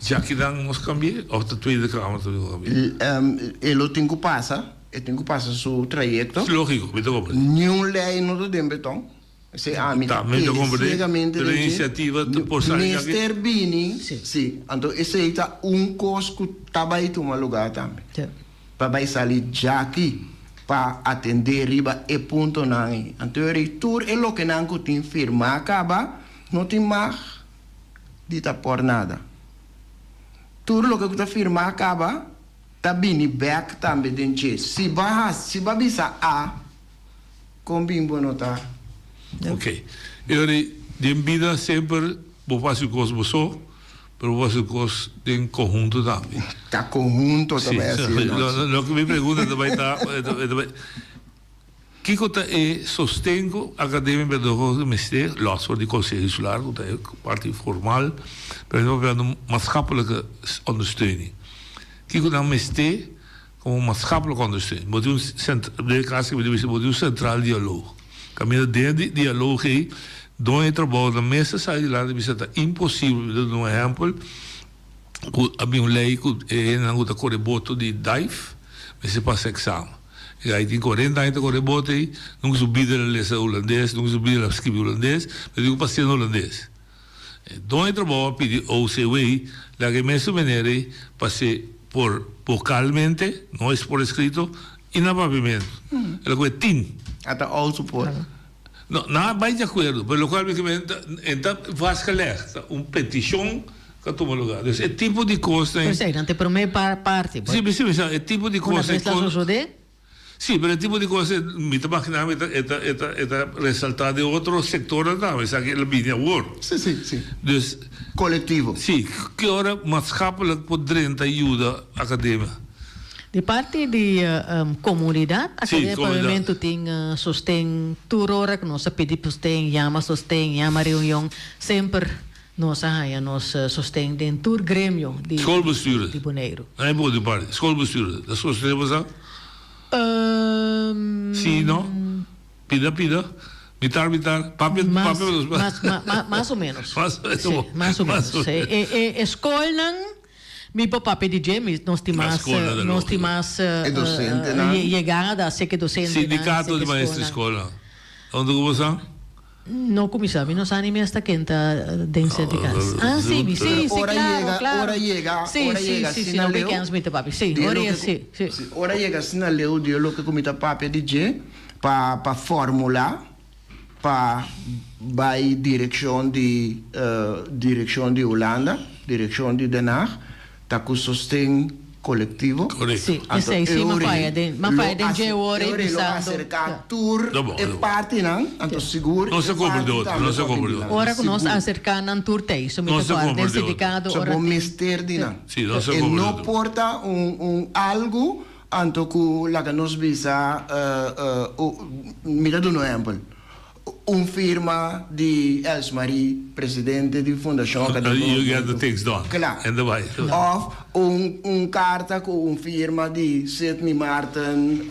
djakinan nos cambi'é of ta Tweede Kamer ta bin cambi'é? E lo tin cu pasa, e tin cu pasa su trayecto. Logico, mi ta comprende. Niun ley no ta den beton. Esei ami ta Mi ta kere comprende, ciegamente pero den dje. iniciativa ta por sali djaki. Mester bini, si. Anto esei ta un cos cu ta bai tuma lugar tambe. Pa bai sali djaki pa atendé riba e puntonan ei. Anto eri tur e lokenan ku tin firmá kaba no tin mag di ta por nada. Tur loke ku ta firmá kaba. ta bini bek tambe den dje. Si bo a hasi, si bo a bisa A, kon bin bo no ta. Ok. E ora ei, den bida semper bo por hasi un kos bo so, pero bo por hasi un kos den konhunto tambe. Ta konhunto ta bai hasi e nochi. Loke mi pregunta ta bai ta, ta bai, kiko ta e sosten ku Akademia Pedagógiko mester, lòs for di Konseho Insular ku ta e parti formal, pero mi ta papiando maatschappelijke ondersteuning. Kiko nan mester komo maatschappelijke ondersteuning? Bo tin un sent, den e kas aki bo tin bo tin un sentral dialoog. Kaminda den e dialoog ei, doño e trabou nan mes ta sali dilanti bisa ta imposibel. Mi ta duna un ehèmpel, ku a bin un lei ku e hendenan ku ta kore boto di dive mester pasa eksamen. E gai tin kuarenta aña ta kore boto ei, nunka su bida el a lesa hulandes, nunka su bida el a skibi hulandes, pero tin ku pas'é na hulandes. E doño di trabou a pidi OCW laga e mesun manera ei pas'é por vocalmente, no es por escrito, i na papiamentu. El a kohe tin. Ata all support. No, nan a bai di akuerdo, pero lokual mi ke men ta, e ta vastgelegd, ta un petishon ku a tuma lugar. Dus e tipo di kosnan. Pero esei nan ta e promé parti. Sí, mi sa, e tipo di Una kos ei bes ta kon. sosodé. Sí, pero e tipo di kos ei, mi ta maginá mi ta, e ta, e ta, e ta resaltá den otro sektornan tambe, esaki el a bini awor. Sí, sí, sí. Dus. Kolektivo. Sí, ki ora maatschappelijk por drenta yuda akademia? Di parti di comunidad, Sí, Academia comunidad. Pavimento tin sosten tur ora cu nos a pidi sosten, yama sosten, yama reunion, semper nos a haya nos sosten den tur gremio di Schoolbestuurder. di Boneiru. Na e por di parti. Schoolbestuurder. Ta sostene bo sa? Sí, no? Pida, pida. Mitar, mitar. Papia, Mas, papia nos. mas, ma, ma, mas o menos. Mas, Sí, mas o menos. E, e, e skolnan Mi por papia di dje, mi nos tin mas, nos tin mas E docentenan. yegada seke docentenan, Sindicato seke di maestro di skolnan. skola. Unda ku bo sa? No kuminsá, mi no sa ni mes ta ken ta den sindicato. Ah, sí, mi, sí, sí, Ora claro, yega, claro. ora yega, Sí, ora sí, yega sí, sí, asina no leu, weekends mi ta papia, sí, di ora loke yega, ku, sí, sí. sí, ora yega asina leu di loke ku mi ta papia di dje pa pa formula pa bai direkshon di direkshon di Hulanda, direkshon di Den Haag, ta ku sosten kolektivo. Sí, Anto esei e sí, m'a ora faya ei den, m'a lo faya den ase dje e ora ei ora ei lo bisando, aserká ja. tur e partinan, anto sigur No e se cobra parti de otro, tambe no se por cobra bin de otro. dilanti, Ora ku nos sigur. aserká nan tur tei, so mi No ta se kòrda cobra den de otro. sindikato So ora bo tin, mester di sí. nan. Sí, no se E cobra de no otro. por ta un un algu Anto ku laga nos bisa, mi ta duna un ehèmpel, un firma di Els Marie, presidente di Fundashon Akademia You get the things done. Kla. En ta bai. Òf un un karta ku un firma di Sidney Marten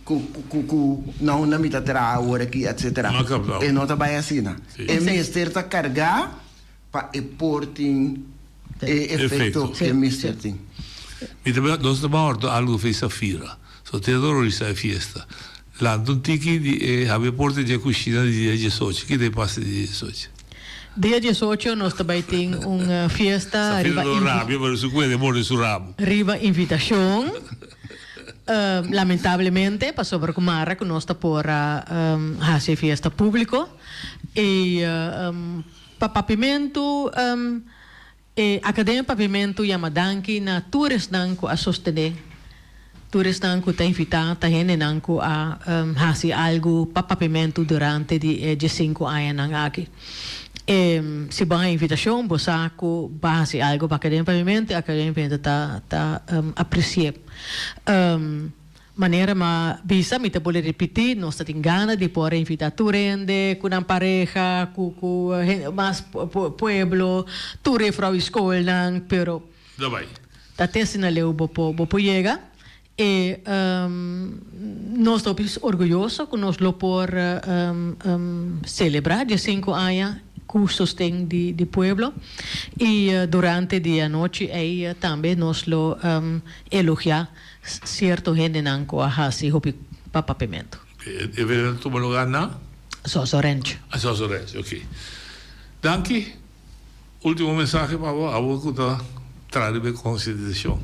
ku ku ku na unda mi ta traha awor aki etsetera. No kaptá. E no ta bai asina. Si. E mester ta kargá Pa e por tin e efecto ke mester tin. Mi ta bira, nos ta ban horto algo fe Safira. So te ta organisa e fiesta. Lanta un tiki di e habri e porta di e cushina di dia diesocho. Kita e pasa di dia diesocho? Dia diesocho nos ta bai tin un fiesta Safira riba lo rabia pero su cuete morde su rabo. Riba invitacion. Lamentablemente pasobra cu mara cu nos ta por a haci e fiesta publico y Pa papimentu, E Akademia Papimentu yama danki na tur esnan ku a sostené, tur esnan ku ta invitá, ta hendenan ku a hasi algu pa papimentu durante di e diesinku añanan aki. E si bo haña invitashon, bo sa ku bo a hasi algu pa Akademia Papimentu i Akademia Papimentu ta ta apresi'é. Manera m'a bisa, mi ta bolbe ripití, nos ta tin gana di por invitá tur hende ku nan pareha, ku ku hende mas pueblo, tur e frou i skolnan, pero Ta bai. ta te asina leu bo por bo por yega. E nos ta hopi orguyoso ku nos lo por selebrá diesinku aña ku sosten di di pueblo i durante di anochi ei tambe nos lo elogiá Cierto hendenan cu a haci hopi pa papiamento. E evento tuma lugar na? Soso Ranch. Ah, Soso Ranch, ok. Danki. Ultimo mensahe pa bo, abo cu ta traha riba e concientisacion.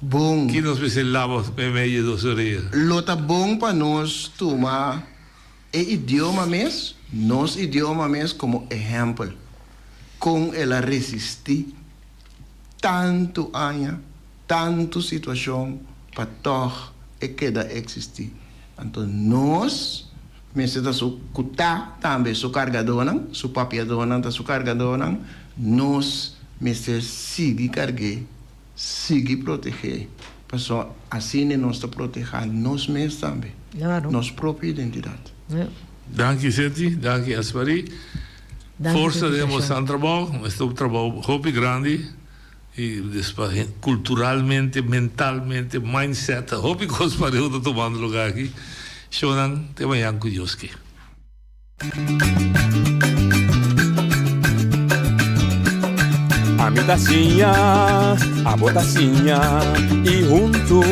Bon. Ki nos mester laba meimei dje dos orea? Lo ta bon pa nos tuma e idioma mes, nos idioma mes, como ehempel. Con el a resisti tanto aña. Tantu situashon pa tòg e keda eksistí. Anto nos mester ta su ku ta tambe su kargadónan, su papiadónan ta su kargadónan, nos mester sigui karg'é, sigui proteg'é, pasobra asina nos ta protehá nos mes tambe, nos propio identidat. Danki Seti, danki Elsmarie. Forsa den boso trabou, esta un trabou hopi grandi. Y despues culturalmente, mentalmente, mindset, hopi cos pareu ta tomando lugar aki. Shownan te mañan cu Dios ke. Ami ta siña, abo ta siña y huntu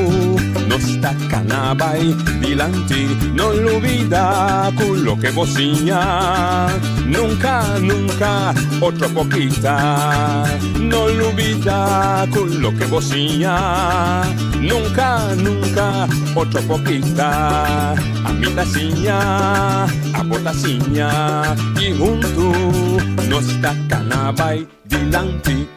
nos ta cana bay dilanti. No lubida cu loke bo siña nunca, nunca otro por kita. No lubida cu loke bo siña nunca, nunca otro por kita. Ami ta siña, abo ta siña y huntu nos ta cana bay dilanti.